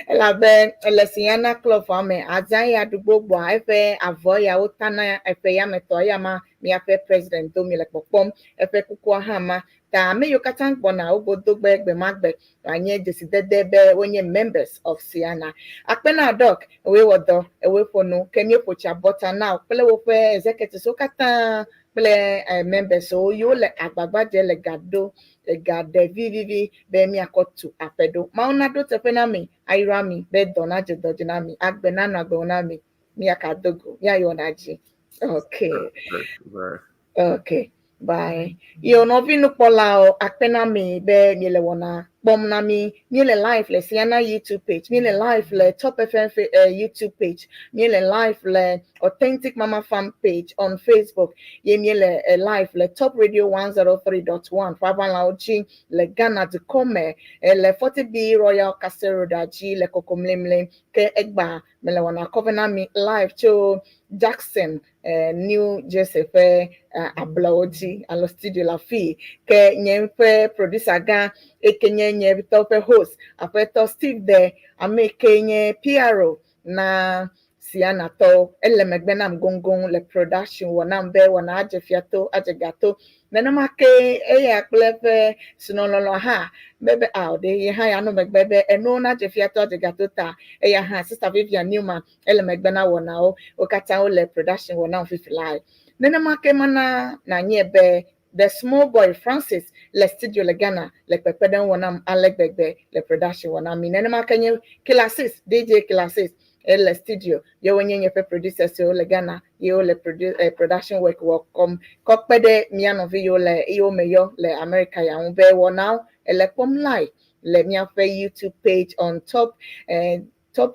Elabe le Siana Club me azã ya ɖu gbogboa eƒe avɔ ya wotana eƒe ya me tɔ eya ma míaƒe president do mi le kpɔkpɔm eƒe kukua hã ma. Ta ame yiwo katã gbɔna wogo do gbe gbe ma gbe wòanye dzesidede be wonye members of Siana. Akpe na Doc ewoe wɔ dɔ ewoe ƒo nu ke míeƒo tsi abɔta na wo kple woƒe executives wo katã kple members wo yiwo le agbagba dze le ga ɖo ga ɖe vivivi be míakɔ tu aƒe ɖo. Mawu naɖo teƒe na mi ayra mi be dɔ nadze dɔ dzi na mi agbe nanɔ agbe na mi míaka do go míayɔ na dzi. Okay. Bye. Okay. Bye. Yo nɔvi nukpɔlawo akpe na mi be miele wɔna kpɔm na mi. Míele live le Siana YouTube page. Míele live le Top FM YouTube page. Míele live le Authentic Mama Farm page on Facebook. Ye míele live le Top Radio 103.1 Favanlawo dzi le Ghana dukɔ me le 40B Royal Castle Road dzi le Kokomlemle ke egba mele wɔna kɔve na mi live tso Jackson New Jersey ƒe ablɔwo dzi alo studio le afii ke nye ƒe producer gã eke nye nye tɔ ƒe host aƒetɔ Steve de ame ke nye PRO na Siana tɔwo ele megbe nam goŋgoŋ le production wɔ nam be wɔna adze fiato adze gato nenema ke eya kple eƒe sinɔlɔlɔ hã bebe awo ɖe ye hã ya nɔ megbe be enuwo nadze fiato adze gato ta eya hã Sister Vivian Newman ele megbe na wɔnawo wo katã wole production wɔ nam fifi lae nenema ke mana nanye be the small boy Francis le studio le Ghana le kpekpeɖeŋu wɔ nam ale gbegbe le production wɔ nam mi nenema ke nye Killer DJ Killer ele studio yewo nye nye ƒe producers yiwo le Ghana yewo le production work wɔ kɔm kɔ kpe ɖe mía nɔvi yiwo le yiwo me yɔ le America ya ŋu be wɔnawo ele kpɔm live le míaƒe YouTube page on Top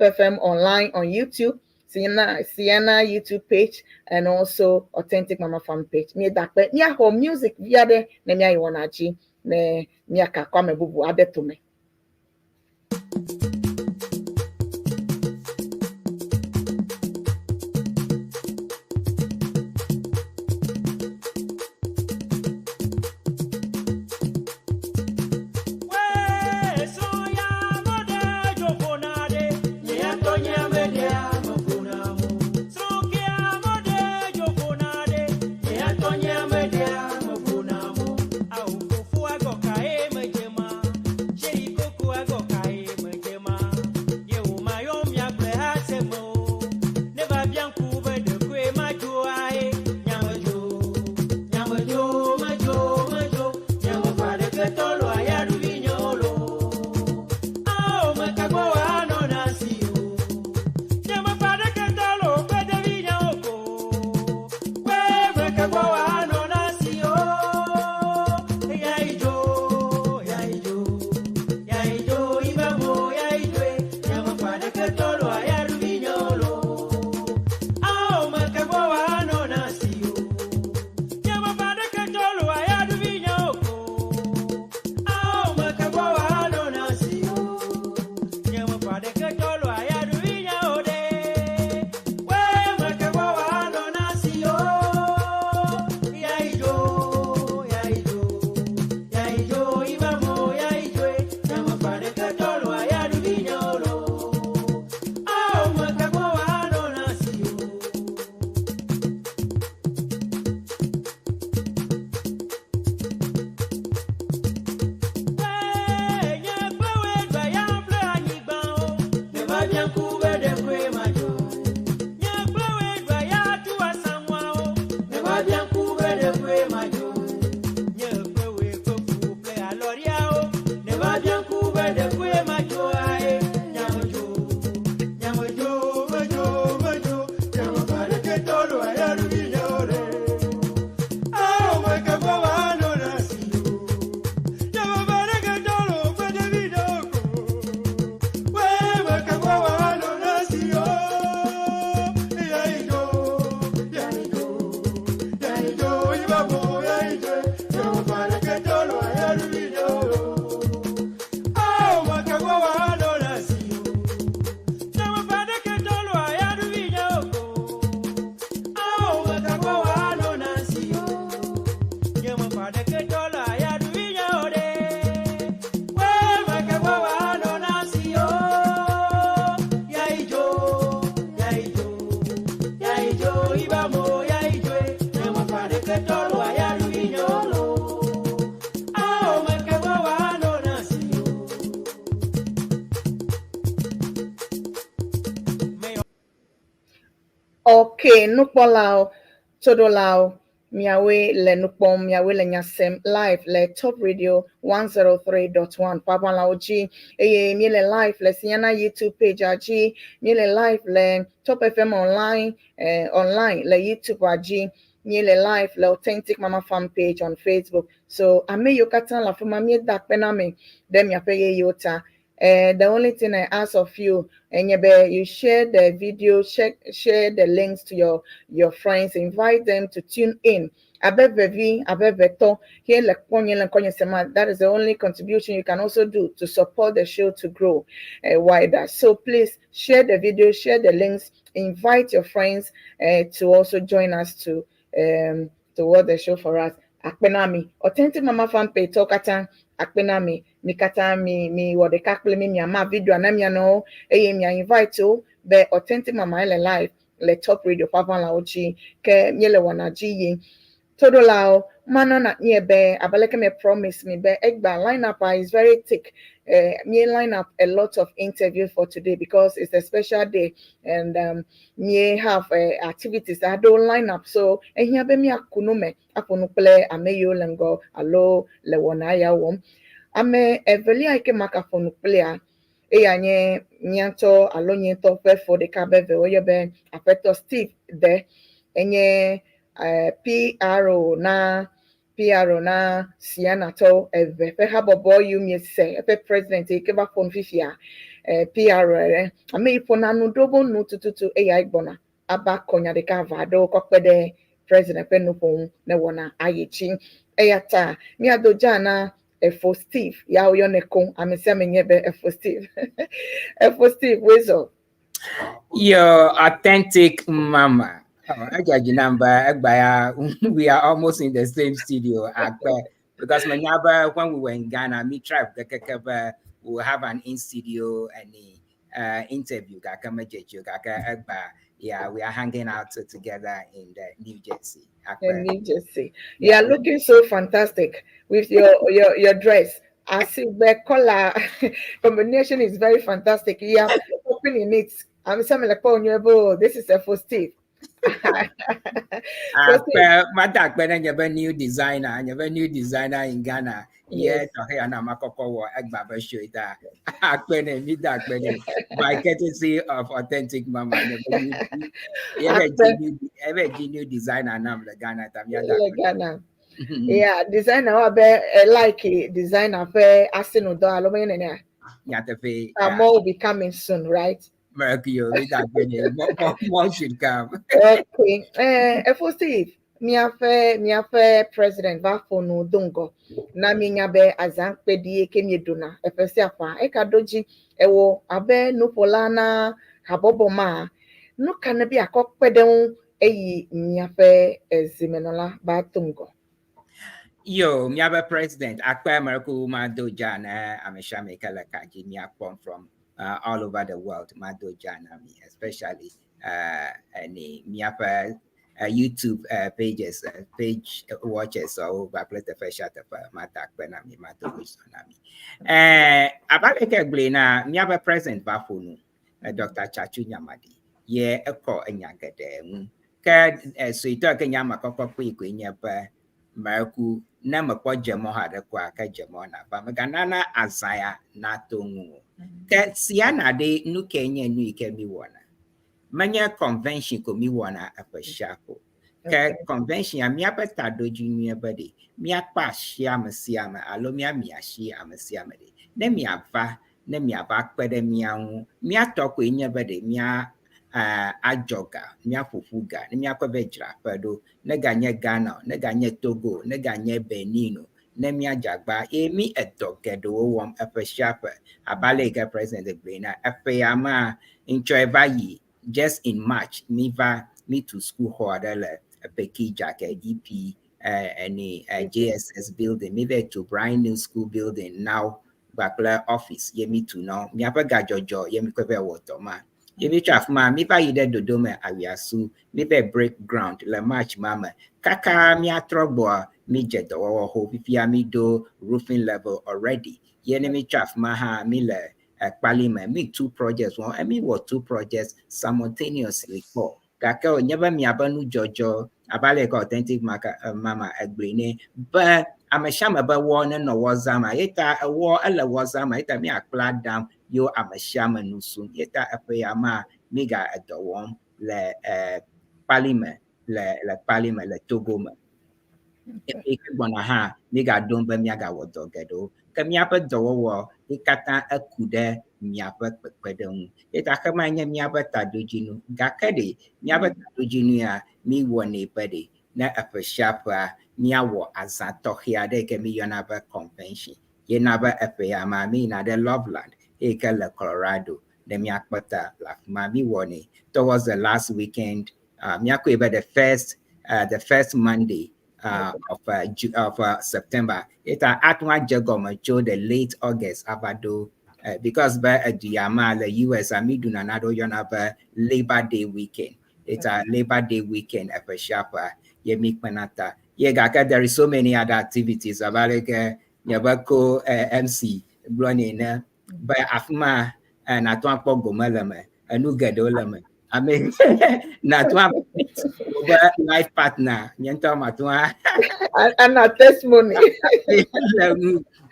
FM online on YouTube, Sienna YouTube page, and also Authentic Mama Farm page. Mi dakpe míaxɔ music vi aɖe ne míayi wɔna dzi ne míakakɔ ame bubu aɖe tome. Okay, nukpɔlawo, toɖolawo, miawoe le nu kpɔm, miawoe le nya sem live le Top Radio 103.1 ƒe dzi eye míele live le Siana YouTube page dzi, míele live le Top FM online online le YouTube dzi, míele live le Authentic Mama fan page on Facebook. So ame yiwo katã le afi ma míeda akpe na mi ɖe miaƒe ɣeyiɣiwo ta. The only thing I ask of you, and you share the video, share the links to your friends, invite them to tune in. Abe vevi, abe veto, here le kponye le nkonye sema. That is the only contribution you can also do to support the show to grow wider. So please share the video, share the links, invite your friends to also join us to watch the show for us. Akpenami, Authentic Mama fan page, tokata, akpenami, mi katã mi wɔ ɖeka kple mi miama video na mia nɔwo eye mia invite wo be Authentic Mama le live le Top Radio ƒe aʋalawo dzi ke míele wɔna dzi yim. Toɖolawo mana na nye be abe leke me promise mi be egba line up is very thick. Me line up a lot of interviews for today because it's a special day and me have activities that don't line up. So ehia be miaku nu me aƒo nu kple ame yiwo le ŋgɔ alo le wɔna ya wɔm. Ame evelia yi ke maka ƒo nu kplia eya nye míatɔ alo nye ŋutɔ ƒe fo ɖeka be ve woyɔ be Aƒetɔ Steve De enye PRO na Sianatɔ eve ƒe habɔbɔ yi miese eƒe president yi ke va ƒo nu fifia PRO ene ame yi ƒona nu ɖo bo nu tututu eya gbɔna aba kɔ nya ɖeka ava aɖewo kɔ kpe ɖe president ƒe nuƒo ŋu ne wɔna ayi dzi eya ta míado dza na Efo Steve ya woyɔnɛ koŋ ame sia ame nye be Efo Steve. Efo Steve wezo. Your Authentic Mama. Oh, number, we are almost in the same studio. Because when we were in Ghana, me try we will have an in studio and interview. Yeah, we are hanging out together in the New Jersey. In New Jersey. You are looking so fantastic with your dress. I see the color combination is very fantastic. You are open in it. I'm saying like, oh, this is a for Steve. Mata nyebe new designer, nyebe new designer in Ghana. Yeah, tɔxɛ na makɔkɔ wɔ egba be show ta. Akpene mi da akpene by courtesy of Authentic Mama. Ebe new designer nam le Ghana ta mi da. Le Ghana. Yeah, designer wa be like designer fe asinu do alo me nene. Nyatefe. More will be coming soon, right? Mercury, more should come. Okay. Efo Steve, miaƒe president va ƒo nu do ŋgɔ na mienya be azãkpeɖi ke mieɖuna eƒe sia ƒea eka ɖo dzi ewɔ abe nuƒola na habɔbɔ ma nu ka ne be akɔ kpe ɖe ŋu eyi miaƒe zimenɔla ba to ŋgɔ. Yo, miaƒe president akpe Mercury Mado Jana ameshame kele kaji miakpɔm from all over the world Mado Jana mi especially any miaƒe YouTube pages, page watchers or kple teƒe sia teƒe mada akpe na mi mado wisdom na mi. Abe aleke gblɔe na míaƒe president va ƒo nu Dr. Chachu Nyamadi ye ekɔ enya geɖe ŋu ke suetɔ ke nya me kɔkɔ kpee koe nye be meku ne mekpɔ dze mɔ haɖe koa ke dze mɔ nava meganana azã ya nato ŋu o. Ke siana ɖe nu ke nye nu yi ke mi wɔna menye convention ko mi wɔna eƒe sia ko ke convention ya míaƒe taɖodzinu be ɖe míakpe asi ame sia ame alo míami asi ame sia ame ɖe ne miava ne miava kpe ɖe mía ŋu míatɔ koe nye be ɖe mía adzɔ ga míaƒoƒu ga ne míakɔe va dzra aƒe ɖo ne ganye Ghana o ne ganye Togo ne ganye Benin o ne míadze agba ye mí edɔ geɖewo wɔm eƒe sia ƒe abe ale yi ke president gblɔe na eƒe ya mea ŋtsɔe va yi just in March mi va mi tu school xɔ aɖe le Pekija ke EP Eni JSS building, mi va tu brand new school building now kpakple office ye mi tu nɔ miaƒe gadzɔdzɔ ye mi kɔ va wɔ dɔ ma. Ye mi tso afi ma mi va yi ɖe Dodome Awiasu, mi va break ground le March ma me. Kaka miatrɔ gbɔa, mi dze dɔwɔwɔ xo fifia mi ɖo roofing level already. Ye ne mi tso afi ma hã mi le Kpalime, mi two projects wɔm, mi wɔ two projects simultaneously kpɔ. Gake wònye be miaƒe nudzɔdzɔ abe ale yi ke Authentic Mama egblɔe ne be ame sia ame be wɔ nenɔ wɔ zãma ye ta ewɔ ele wɔ zãma ye ta miakpla ɖam yewo ame sia ame nu sum ye ta eƒe ya ma mi ga edɔ wɔm le Kpalime le Kpalime le Togo me. Eƒe yi ke gbɔna hã mi gaɖom be miagawɔ dɔ geɖewo. Ke míaƒe dɔwɔwɔ yi katã eku ɖe miaƒe kpekpeɖeŋu. Ye ta xema nye míaƒe taɖodzinu. Gake ɖe míaƒe taɖodzinu ya mi wɔnɛ be ɖe ne eƒe sia ƒea míawɔ azã tɔxɛ aɖe yi ke mi yɔna be convention. Ye na be eƒe ya ma mi yina ɖe Loveland eyi ke le Colorado ne míakpɔ ta le afi ma mi wɔnɛ towards the last weekend. Míakɔe be the first Monday of September. Eta ate ŋu adze gɔme tso the late August ava ɖo because be edu ya ma le US a mi ɖuna naɖewo yɔna be Labor Day weekend. It's a Labor Day weekend eƒe sia ƒea ye mi kpena ta. Ye gake there is so many other activities abe aleke nye be ko MC gblɔ nɛ ene be afi ma nàte ŋu akpɔ gome le me, enu geɖewo le me. Ame nàte ŋu be life partner nye ŋutɔ mate ŋu And a testimony.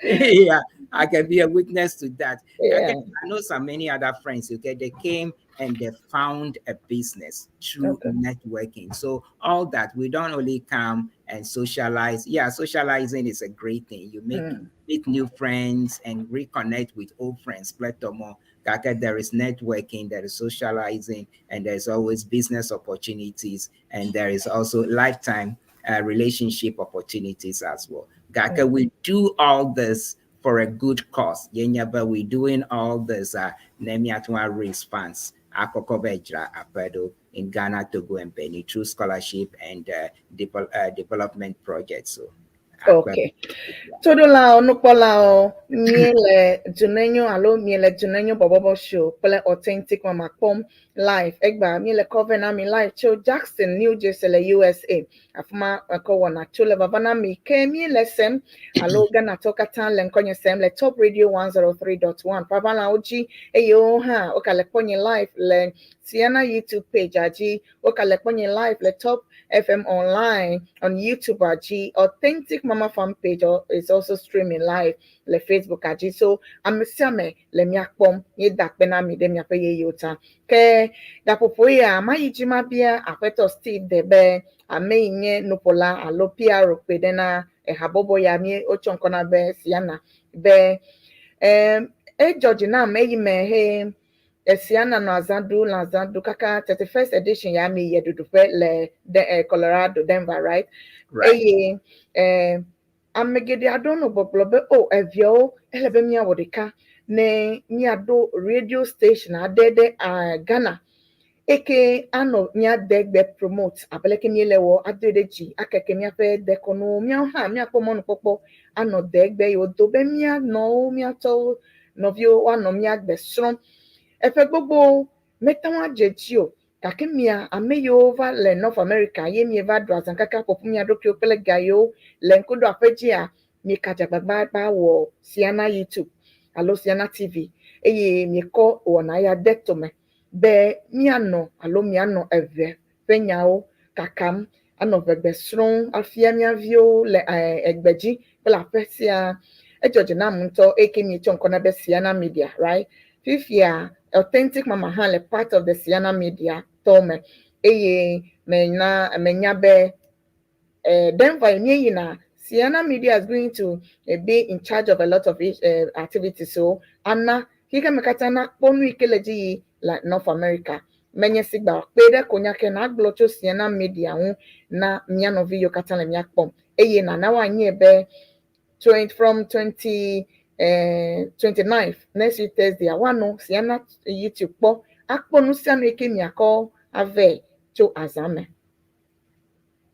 Yeah, I can be a witness to that. I know so many other friends. Okay, they came and they found a business through networking. So all that, we don't only come and socialize. Yeah, socializing is a great thing. You make meet new friends and reconnect with old friends. Pletomo. Kaka, there is networking, there is socializing, and there's always business opportunities, and there is also lifetime relationship opportunities as well. Gake, we do all this for a good cause. Yenya, but we're doing all this ne miatwa raise funds. Akoko Bejra Apedo in Ghana, Togo, and Benin through scholarship and development projects. So, Okay. Toɖolawo, nukpɔlawo, míele Dunenyo alo míele Dunenyo Bɔbɔbɔ Show kple Authentic Mama kpɔm live. Egba míele kɔ na mi live tso Jackson, New Jersey le USA. Afi ma ekɔ wɔna tso le vava na mi ke míele sem alo Ghanatɔwo katã le ŋkɔnye sem le Top Radio 103.1 ƒaʋãlawo dzi eye wo hã wokale kpɔ nye live le Sienna YouTube page dzi, wokale kpɔ nye live le Top FM online on YouTube dzi. Authentic Mama fan page is also streaming live le Facebook dzi. So ame sia ame le mía kpɔm, míeda akpe na mi ɖe miaƒe yeyewo ta. Ke gaƒoƒo ya mayi dzi mabia aƒetɔ Steve de be ame yi nye nuƒola alo PR kpe ɖe na ehabɔbɔ ya mi wotsɔ ŋkɔ na be Sienna be edzɔ dzi nam eyi me he Sienna nɔ azã ɖu le azã ɖu kaka 31st edition ya mi yi ɖuɖuƒe le de, Colorado, Denver, right? Right. Eye ame geɖe aɖewo nɔ gbɔgblɔ be o eviawo ele be míawɔ ɖeka ne míaɖo radio station aɖe ɖe Ghana eke anɔ míade gbe promote abe leke míele wɔ adoe ɖe dzi akeke míaƒe dekɔnuwo míawo hã míakpɔ mɔnukpɔkpɔ anɔ degbe yi wodo be míanɔwo míatɔwo nɔviwo woanɔ míagbe srɔ̃m eƒe gbogbo mete ŋu adze dzi o gake mia ame yiwo va le North America ye mieva ɖu azã kaka ƒoƒu mia ɖokuiwo kple ga yiwo le ŋkuɖoaƒe dzia mieka dzagbagba ba wɔ Sienna YouTube alo Sienna TV eye miekɔ wɔna ya de tome be míanɔ alo mianɔ eve ƒe nyawo kakam anɔ ʋegbe srɔ̃m afia mía viwo le egbe dzi kple aƒe sia edzɔ dzi nam ŋutɔ eye ke mietsɔ ŋkɔ na be Sienna Media, right? Fifia Authentic Mama hã le part of the Sienna Media tɔ me eye menya menya be Denver yi míeyina Sienna Media is going to be in charge of a lot of activities, so ana xixeme katã nakpɔ nu yi ke le dzi yi le North America menye si gba kpe ɖe ko nya ke nagblɔ tso Sienna Media ŋu na mía nɔvi yiwo katã le mía kpɔm eye nana woanye be 20, from 20 29th next week Thursday woanɔ Sienna YouTube kpɔ akpɔ nu sia nu yi ke miakɔ avɛ tso azã me.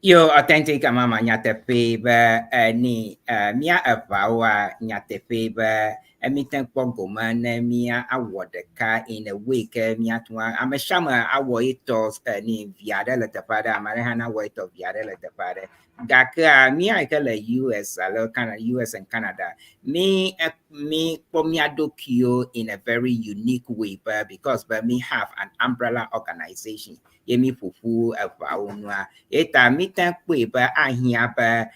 Yo, Authentic Mama, nyateƒe be ni mía eʋawoa, nyateƒe be mi te kpɔ gome ne mía awɔ ɖeka in a way ke míate ŋu ame sia ame awɔ etɔ ni via ɖe le teƒe aɖe, ame aɖe hã nawɔ etɔ via ɖe le teƒe aɖe. Gakea mía yi ke le US alo Canada, US and Canada, mi kpɔ mía ɖokuiwo in a very unique way be because be mi have an umbrella organization ye mi ƒoƒu eʋawo nua eta mi te kpɔe be ahiã be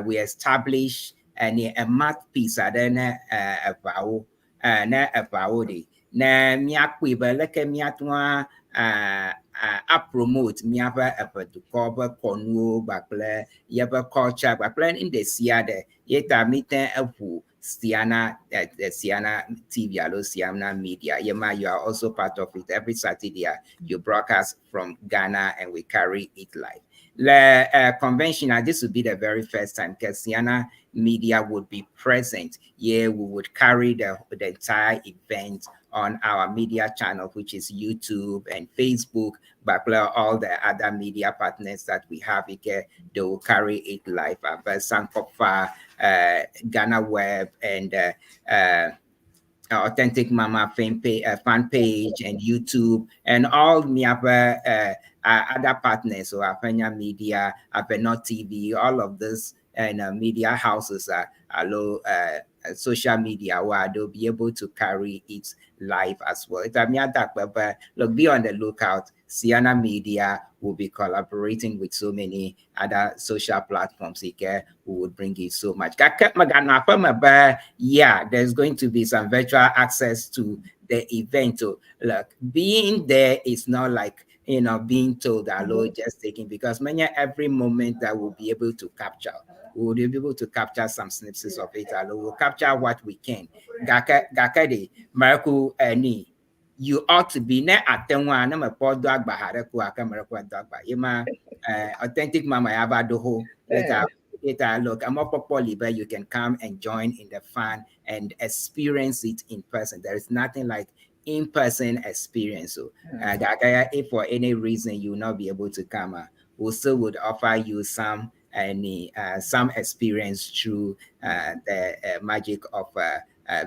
we establish any a mouthpiece aɖe ne eʋawo ne eʋawo ɖe ne míakpɔe be leke míate ŋu a promote míaƒe eƒe dukɔ ƒe kɔnuwo kpakple yeƒe culture kpakple nu ɖe sia ɖe. Ye ta mi te eʋu Siana TV alo Siana Media. Yema, you are also part of it. Every Saturday, you broadcast from Ghana and we carry it live. Le convention, this would be the very first time because Siana Media would be present. Yeah, we would carry the entire event on our media channel, which is YouTube and Facebook, but all the other media partners that we have here, they will carry it live. Sankofa, Ghana Web, and Authentic Mama fan page and YouTube, and all the other partners, so Afenya Media, Avenot TV, all of this and media houses are allow social media where they'll be able to carry it live as well. But look, be on the lookout. Siana Media will be collaborating with so many other social platforms who would bring you so much. Yeah, there's going to be some virtual access to the event. So look, being there is not like being told that Lord just taking, because many every moment that we'll be able to capture, we will be able to capture some snippets of it. And we'll capture what we can. Gake gake Miracle ni you ought to be ne atenwa na me po do agba hare ku aka miracle do agba. Yema Authentic Mama yaba do ho later. Later, look, I'm up but you can come and join in the fun and experience it in person. There is nothing like in-person experience. So, if for any reason you will not be able to come, we still would offer you some experience through the magic of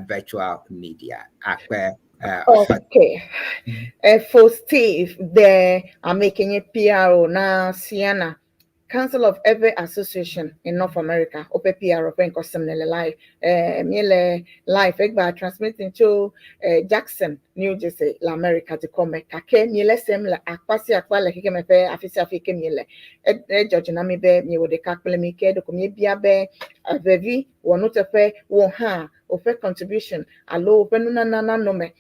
virtual media. Okay. For Steve, there I'm making a PRO na Siena Council of Ewe Association in North America. Ope PR open custom nele live. Miele live egba transmitting to Jackson, New Jersey, la America to come. Kake miele sem la akpasi akpa le kike mepe afisi afike miele. E judge na mi be mi wo de kakple mi ke do mi bia be vevi wo no tefe wo ha ofe contribution alo ofe nunana na no me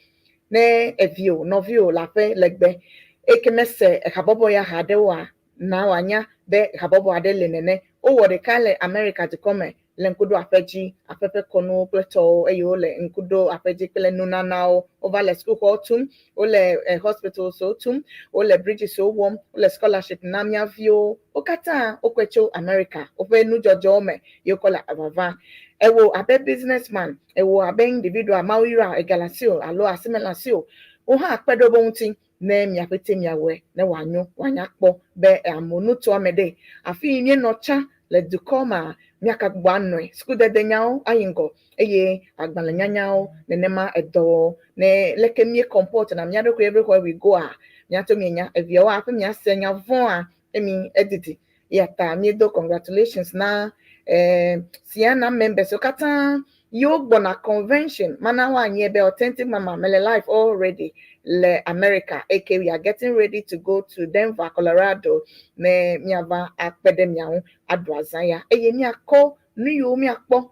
ne evio nɔviwo le aƒe legbe eke mese habɔbɔ ya haɖe oa, na wòanya be habɔbɔ aɖe le nene. Wowɔ ɖeka le America dukɔ me le ŋku ɖo aƒe dzi, aƒe ƒe kɔnuwo kple tɔwo eye wole ŋku ɖo aƒe dzi kple nunanawo. Wova le sukuxɔwo tum, wole hospitals wo tum, wole bridges wo wɔm, wole scholarship na mía viwo. Wo katã wokɔe tso America woƒe nudzɔdzɔwo me ye wokɔ le vava. Ewɔ abe businessman, ewɔ abe individual, Mawu yra ega le asiwò alo asi mele asiwò, wo hã kpe ɖe wo ŋuti ne miaƒete miawɔe ne wòanyo wòanya kpɔ be amewo nutoa me ɖe. Afi yi míenɔ tsã le dukɔ ma míakagbugbɔ anɔe. Sukudede nyawo ayi ŋgɔ eye agbalẽnyanyawo nenema edɔ ne leke mí comport na mía ɖokui everywhere we go a míato mienya eviawo aƒe miase nya vɔa emi edidi. Eya ta míedo congratulations na Siana members wo katã yiwo gbɔna convention mana woanye be Authentic Mama mele live already le America, aka we are getting ready to go to Denver, Colorado ne míava akpe ɖe mia ŋu aɖu azã ya eye míakɔ nu yiwo míakpɔ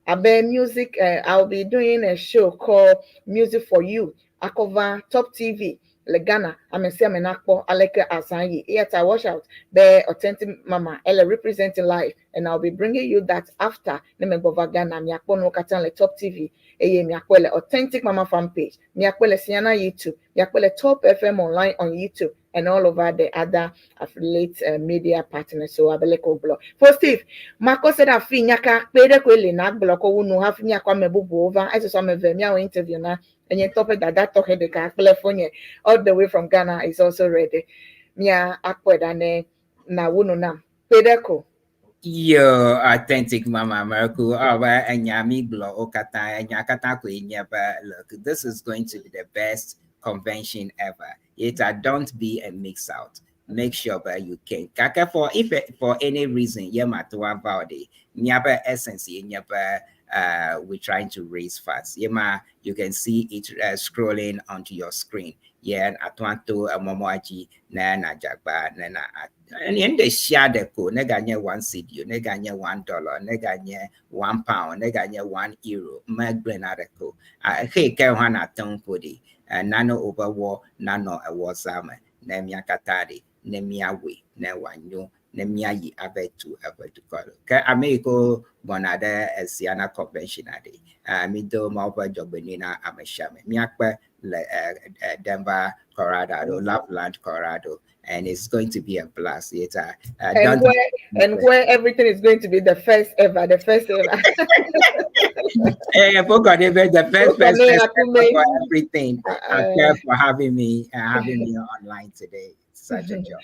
abe music. I'll be doing a show called Music for You akɔva Top TV le Ghana, ame sia ame nakpɔ aleke azã yi. Eya ta watch out be Authentic Mama ele representing live and I'll be bringing you that after ne megbɔ va Ghana. Miakpɔ nuwo katã le Top TV eye miakpɔe le Authentic Mama fan page, miakpɔe le Siana YouTube, miakpɔe le Top FM online on YouTube and all over the other affiliate media partners. So abeleko gblɔ for Steve makɔ se ɖe afi nyaka kpe ɖe koe le na gblɔ kɔ wu nu hafi miakɔ ame bubuwo va esusɔ ame eve miawɔ interview na enye ŋutɔ ƒe dada tɔxɛ ɖeka kple fonye all the way from Ghana is also ready. Mia akpɔe ɖa ne na wu nu nam. Kpe ɖe ko. Yo, authentic Mama Merku. Oh, well, enya mi gblɔ wo katã, enya katã koe nye be, look, this is going to be the best convention ever. It don't be a mix out. Make sure that you can. Kaka for if for any reason, ye ma to about it. Miabe essence ye nye be we're trying to raise funds. Yema, you can see it scrolling onto your screen. Yeah, atwanto momoaji na na jagba na na and de share de ko ne ganye 1 cedi, ne ganye $1, ne ganye £1, ne ganye €1 megble na de ko he ke hwa na ton podi nano over nano ewo zame ne mia katari ne mia we ne wanyo ne miayi ave tu eƒe dukɔ ɖo. Ke ame yi ko gbɔna ɖe Esiana convention aɖe, mi do Mawu ƒe dzɔgbenyui na ame sia ame. Míakpe le Denver, Colorado, Loveland, Colorado, and it's going to be a blast. It's and where everything is going to be the first ever, the first ever. Hey, forgot even the first, first, first for everything. Thank for having me online today. It's such a joy.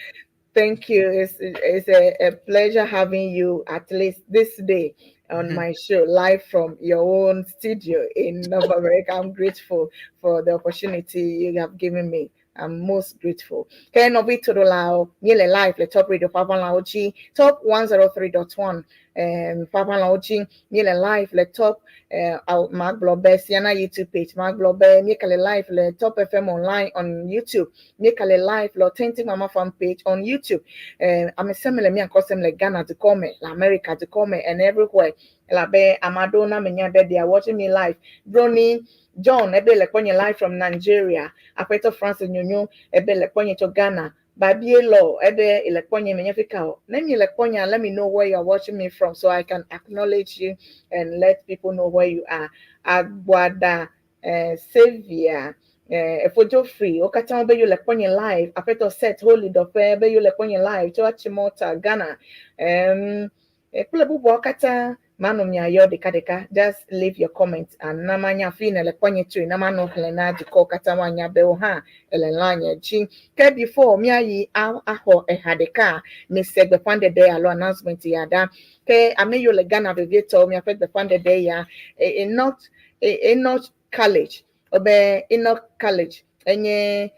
Thank you. It's a pleasure having you at least this day on my show, live from your own studio in North America. I'm grateful for the opportunity you have given me. I'm most grateful. Ke nɔvi toɖolawo, míele live le Top Radio Ƒaƒãlawo dzi, Top 103.1 Ƒaƒãlawo dzi. Míele live le Top magblɔ be Siana YouTube page, magblɔ be míekale live le Top FM online on YouTube. Míekale live le Authentic Mama Fan page on YouTube. Ame sia ame le mía ŋkɔ le Ghana dukɔ me, le America dukɔ me and everywhere. Elabe ame aɖewo na menya be they are watching me live. Brony John ebe le kpɔnye live from Nigeria. Aƒetɔ Francis Nyonyo ebe le kpɔnye tso Ghana. Babie Law ebe le kpɔnye menye fika o. Ne mi le kpɔnye, let me know where you are watching me from so I can acknowledge you and let people know where you are. Agbada Savior Efojo Free wo katã be you le kpɔnye live. Aƒetɔ Set Holy Dɔƒe be you le kpɔnye live tso Achimota, Ghana. Kple bubuawo katã manɔ miayɔ ɖekaɖeka. Just leave your comment and na manya fi ne le kpɔnye tsoe na manɔ xlẽ na dukɔwo katã woanya be wo hã ele line dzi. Ke before míayi axɔ eha ɖeka, mise gbeƒãɖeɖe alo announcement ya ɖa. Ke ame yiwo le Ghana vevietɔ, miaƒe gbeƒãɖeɖe ya, Enoch Enoch College, wobe Enoch College enye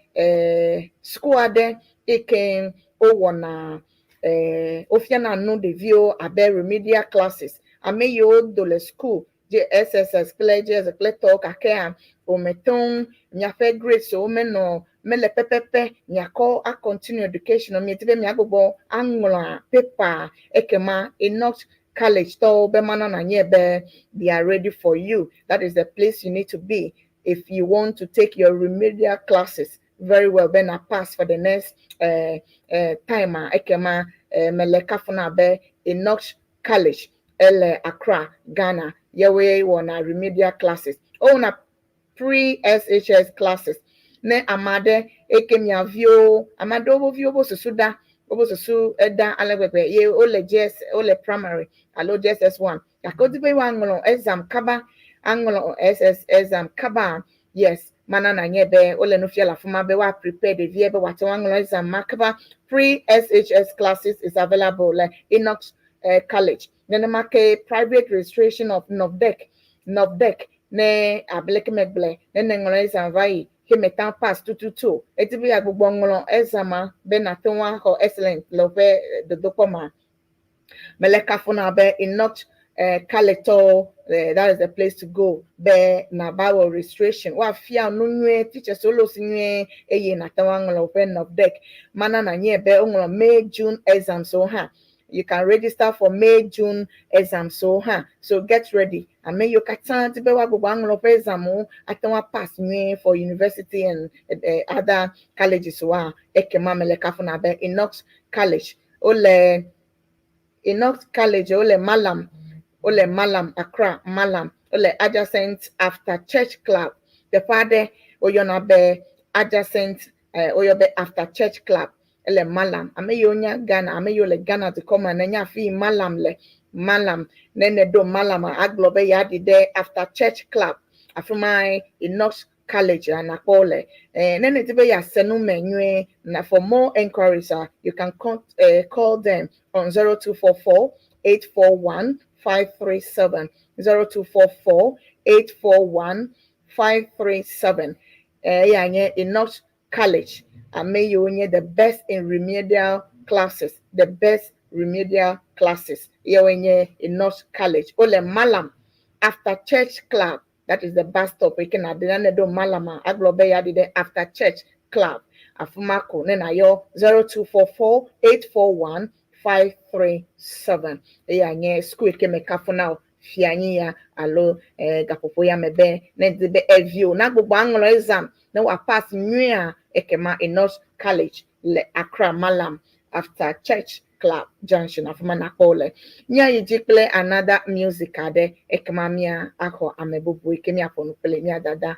school aɖe yi ke wowɔna wofiana nu ɖeviwo abe remedial classes. Ame yiwo do le school JSS kple JS kple tɔwo gakea womete ŋu miaƒe grades wo menɔ mele pɛpɛpɛ miakɔ a continue education miedi be miagbugbɔ aŋlɔ paper ekema Enoch College tɔwo be mana na nye be they are ready for you. That is the place you need to be if you want to take your remedial classes very well, then I pass for the next time a ekema mele kafuna be Enoch College ele Accra, Ghana. Yewe wɔna remedial classes. Wowɔna pre SHS classes. Ne ame aɖe eke mia viwo, ame aɖewo wo viwo wo susu ɖa, woƒe susu eda ale gbegbe ye wole JS, wole primary alo JSS 1 gake wodi be woaŋlɔ exam kaba, aŋlɔ SS exam kaba. Yes, mana na nye be wole nu fia le afi ma be woa prepare ɖevia be wòate ŋu aŋlɔ exam ma kaba. Pre SHS classes is available le Enoch College. Nenema ke private registration of NOVDEC, NOVDEC ne ableke megblẽ ne neŋlɔ exam va yi ke meta pass tututu o, edi be yeagbugbɔ ŋlɔ exam ma be nate ŋu axɔ excellent le woƒe dodokpɔ ma, mele kafuna be Enoch College tɔwo, that is the place to go be nava wɔ registration. Woafia nu nyuie, teachers wo le si nyuie eye nate ŋu aŋlɔ woƒe NOVDEC. Mana na nye be woŋlɔ May, June exams wo hã. You can register for May, June exams so hã. So get ready. Ame yiwo katã di be woagbugbɔ aŋlɔ woƒe exam wo ate ŋu apass nyuie for university and other colleges woa, ekema mele kafuna be Enoch College. Wole Enoch College, wole Malam, wole Malam, Accra, Malam. Wole adjacent after church club. Teƒe aɖe woyɔna be adjacent, woyɔ be after church club. Ele Malam. Ame yiwo nya Ghana, ame yiwo le Ghana dukɔ me ne nya afi yi Malam le. Malam, ne ne ɖo Malam agblɔ be yeaɖi ɖe after church club. Afi ma Enoch College la nakpɔ wo le. Eh, ne nèdi be yease nu me nyuie na for more enquiries ah, you can con call them on 0244 841 537 0244 841 537. Eya nye Enoch College, ame yiwo nye the best in remedial classes, the best remedial classes. Yewoe nye Enoch College. Wole Malam after church club. That is the bus stop yi ke nàɖi ne ne ɖo Malama agblɔ be yeaɖi ɖe after church club. Afi ma ko ne nàyɔ 0244 841 537. Eya nye suku yi ke mekafu na wò fia anyi ya alo eh, gaƒoƒo ya me be ne di be eviwò nagbugbɔ aŋlɔ exam ne wòapass nyuiea ekema Enoch College le Accra Malam after church club junction afi ma nakpɔ wo le. Míayi dzi kple another music aɖe ekema mía axɔ ame bubu yi ke míaƒo nu kple mía dada.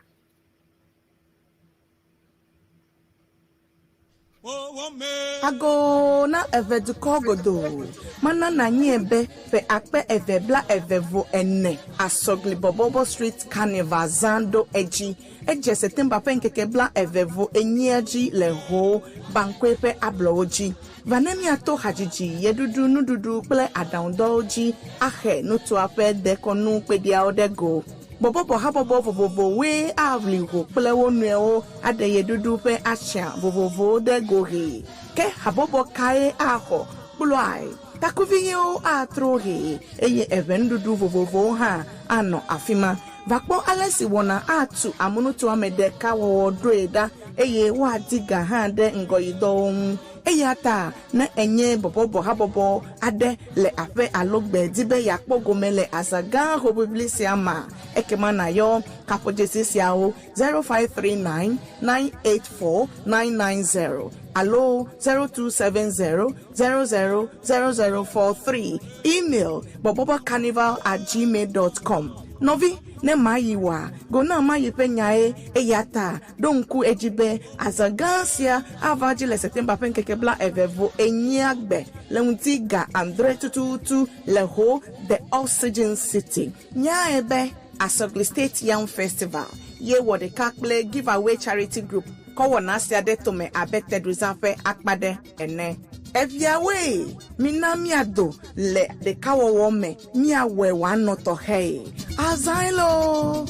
Agoo na eve dukɔ godoo, mana nànyae be ƒe 2024 Asɔgli Bɔbɔbɔ Street Carnival zã ɖo edzi. Edze September ƒe ŋkeke bla-eve-vo-enyia dzi le Ho, Bankoe ƒe ablɔwo dzi. Va ne míato hadzidzi, ɣeɖuɖu, nuɖuɖu kple aɖaŋudɔwo dzi ahe nutoa ƒe dekɔnu kpeɖiawo ɖe go. Bɔbɔbɔ habɔbɔ vovovowoe aʋli ho kple wo nɔewo aɖe ɣeɖuɖu ƒe atsyã vovovowo ɖe go ʋee. Ke habɔbɔ kae axɔ kpluae? Takuvi ɣiwo atro ʋee eye eʋe nuɖuɖu vovovowo hã anɔ afima. Va kpɔ ale si wɔna atu amunutoa me ɖekawɔwɔ ɖoe ɖa eye woadi ga hã ɖe ŋgɔyidɔwo ŋu. Eya ta ne ènye bɔbɔbɔ habɔbɔ aɖe le aƒe alo gbe di be yeakpɔ gome le azã gã hoʋiʋli sia mea, ekema nàyɔ kaƒodzesi siawo, 0539 984 990 alo 0270 00 0043, email, bɔbɔbɔcarnival@gmail.com. Nɔvi, ne mayi oa, go na mayi ƒe nyae, eya ta Ɖo ŋku edzi be azã gã sia ava dzi le September ƒe ŋkeke bla eve vo enyia gbe le ŋdi ga adre tututu le Ho The Oxygen City. Nyae be Asogli State Yam Festival ye wɔ ɖeka kple Give Away Charity Group kɔ wɔna sia ɖe tome abe teɖuzã ƒe akpa ɖe ene. Eviawoe, mina míado le ɖekawɔwɔ me míawɔe wòanɔ tɔxɛe. Azãe loo,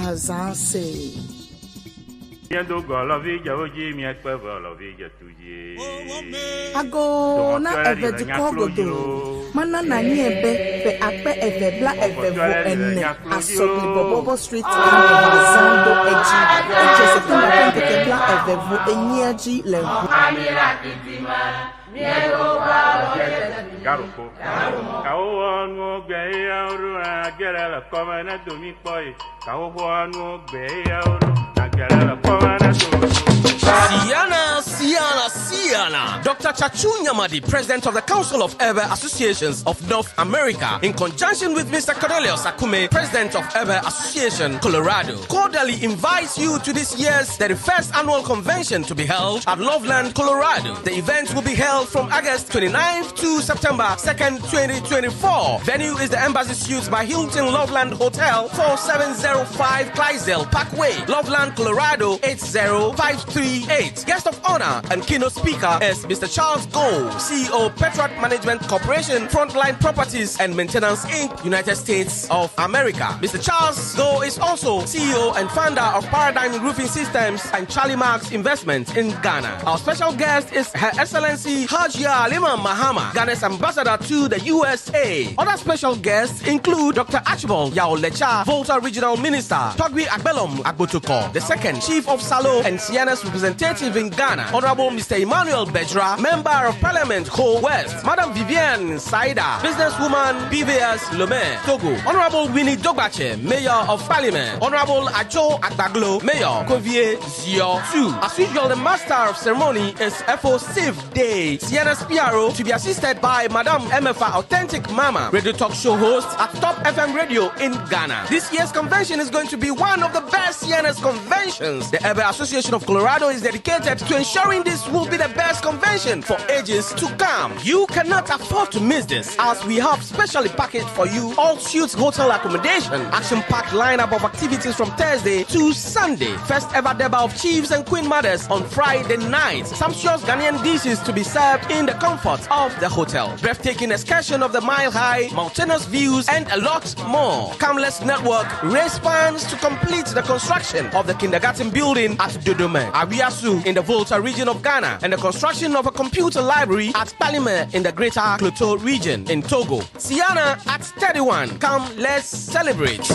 azã see. Míado go lɔvi dze wo dzi, míekpe ve lɔvi dze tu dzi. Agoo na eve dukɔ godoo. Mana nànyae be ƒe 2024 Asɔgli Bɔbɔbɔ Street Carnival zã ɖo edzi. Edze September ƒe ŋkeke bla-eve-vo-enyia dzi le ʋu. Gaɖokpo. Kawowoa nuwo gbe eya woɖo agere le kɔme ne domi kpɔ ye. Kawowoa nuwo gbe eya woɖo agere le kɔme ne domi. Siana, Siana, Siana. Dr. Chachu Nyamadi, President of the Council of Ewe Associations of North America, in conjunction with Mr. Cornelius Akume, President of Ewe Association, Colorado, cordially invites you to this year's 31st annual convention to be held at Loveland, Colorado. The event will be held from August 29th to September 2nd, 2024. Venue is the Embassy Suites by Hilton Loveland Hotel, 4705 Clydesdale Parkway, Loveland, Colorado 80538. Guest of honor and keynote speaker is Mr. Charles Gold, CEO Petrad Management Corporation, Frontline Properties and Maintenance Inc., United States of America. Mr. Charles Gold is also CEO and founder of Paradigm Roofing Systems and Charlie Marks Investments in Ghana. Our special guest is Her Excellency Hajia Lima Mahama, Ghana's ambassador to the USA. Other special guests include Dr. Archibald Yao Lecha, Volta Regional Minister, Togbi Agbelom Agbotoko, the second Chief of Salo and Sienna's representative in Ghana, Honorable Mr. Emmanuel Bedzrah, Member of Parliament, Ho West, Madam Vivienne Saida, businesswoman BVS Lome, Togo, Honorable Winnie Dogbache, Mayor of Parliament, Honorable Acho Agbaglo, Mayor Kovie Zio 2. As usual, the Master of Ceremony is FO Steve Day, Sienna's PRO, to be assisted by Madam MFA Authentic Mama, radio talk show host at Top FM Radio in Ghana. This year's convention is going to be one of the best Sienna's conventions generations. The Ewe Association of Colorado is dedicated to ensuring this will be the best convention for ages to come. You cannot afford to miss this, as we have specially packaged for you all suites hotel accommodation, action-packed lineup of activities from Thursday to Sunday. First ever Deba of Chiefs and Queen Mothers on Friday night. Sumptuous Ghanaian dishes to be served in the comfort of the hotel. Breathtaking excursion of the mile-high, mountainous views, and a lot more. Come, let's network, raise funds to complete the construction of the kindergarten building at Dodome, Awiasu in the Volta region of Ghana, and the construction of a computer library at Palime in the Greater Kloto region in Togo. Siana at 31. Come, let's celebrate.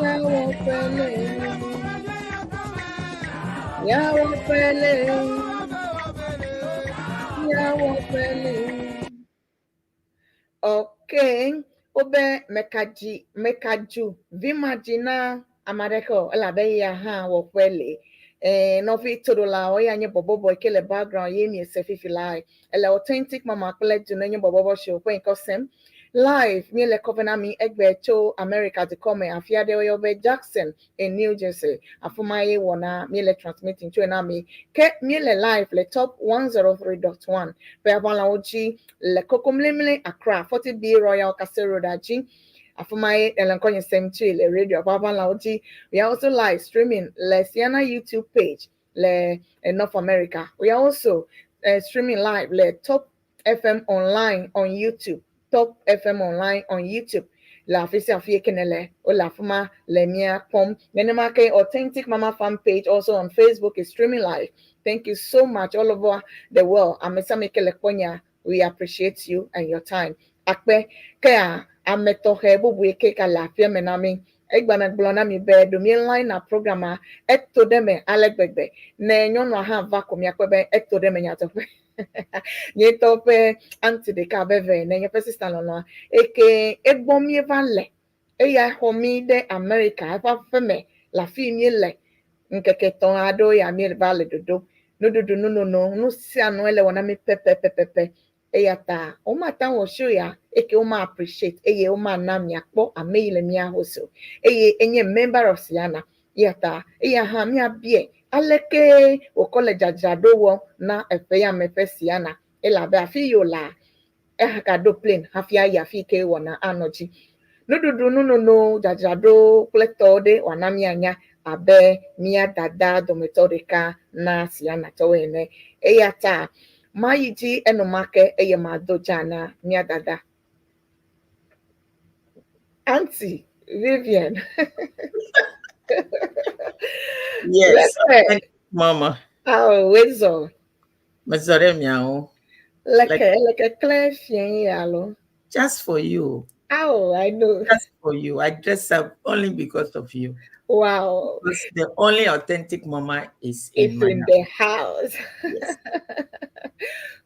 Yàwó pẹ̀lẹ́. Yàwó pẹ̀lẹ́. Yàwó pẹ̀lẹ́. Okay, wobe mekadzi mekadzu vimadzi na ame aɖeke o elabe eya hã wɔƒe le. Nɔvi toɖolawo ya nye bɔbɔbɔ yi ke le background ye miese fifi lae. Ele Authentic Mama kple Dunenyo Bɔbɔbɔ Show ƒe ŋkɔ sem. Live míele kɔ na mi egbe tso America dukɔ me afi aɖe woyɔ be Jackson in New Jersey. Afi ma ye wɔna míele transmitting tso na mi. Ke míele live le Top 103.1 ƒe aʋalawo dzi le Kokomlemle, Accra, 40B Royal Castle Road dzi. Afi ma ye ele ŋkɔnye sem tsoe le radio ƒe aʋalawo dzi. We are also live streaming le Siana YouTube page le North America. We are also streaming live le Top FM Online on YouTube. Top FM Online on YouTube. Le afi sia afi ke ne le wole afi ma le mía kpɔm. Nenema ke Authentic Mama fan page also on Facebook is streaming live. Thank you so much all over the world. Ame sia ame ke le kpɔnya, we appreciate you and your time. Akpe ke ame tɔxɛ bubu yi ke ka le afia me na mi. Egbame gblɔ na mi be ɖo mi line na program a eto ɖe me ale gbegbe. Ne nyɔnua hã va ko miakpɔe be eto ɖe me nyateƒe. Nye ŋutɔ ƒe aunty ɖeka abe ve ne nye ƒe sister lɔlɔ̃a eke egbɔ míeva le eya xɔ mí ɖe America eƒe aƒeme le afi míele ŋkeke etɔ̃ aɖewo ya míeva le ɖoɖo nuɖuɖu nunono nu sia nu ele wɔ na mí pɛpɛpɛpɛ eya ta womate ŋu wɔ show ya eke woma appreciate eye womana miakpɔ ame yi le mía host o eye enye member of Siana eya ta eya hã míabie aleke wòkɔ le dzadzraɖo wɔm na eƒe ya me ƒe Siana elabe afi yi wòlea ehaka ɖo plane hafi ayi afi yi ke wɔna anɔ dzi. Nuɖuɖu nunono dzadzraɖo kple tɔwo ɖe wòana míanya abe mía dada dometɔ ɖeka na Siana tɔwo ene. Eya ta mayi dzi enumake eye mado dza na mía dada. Auntie Vivian. Yes, Leke. Mama. Oh, wezo. Mezɔ ɖe miawo. Leke, leke kle fien alo. Just for you. Oh, I know. Just for you. I dress up only because of you. Wow. Because the only authentic mama is in It's my in house. the house. Yes.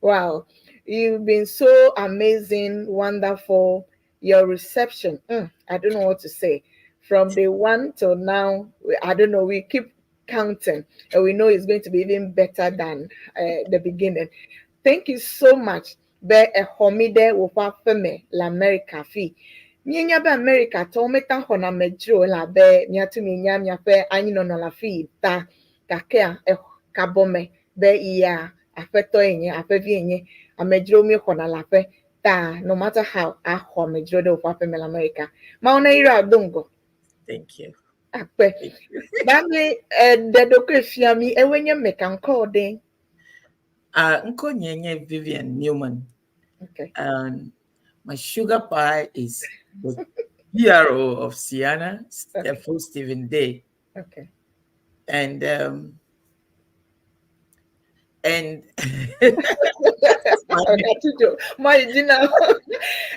Wow. You've been so amazing, wonderful. Your reception, I don't know what to say. From day one till now, I don't know, we keep counting and we know it's going to be even better than the beginning. Thank you so much. Be exɔ mi ɖe woƒe aƒeme le America fi. Míenya be America tɔwo meta xɔna amedzro elabe miatu mienya miaƒe anyinɔnɔ le afi ta gakea kabɔme be ya aƒetɔ yenye aƒevi yenye amedzro míexɔna le aƒe ta no matter how axɔ amedzro ɖe woƒe aƒeme le America. Mawu ne yra do ŋgɔ. Thank you. Akpe. Thank you. Dami ɖe ɖokui fia mi ewoe nye meka ŋkɔ ɖe. Ŋkɔnye nye Vivian Newman. Okay. And my sugar pie is the PRO of Siana, okay. Stephen Day. And My Gina.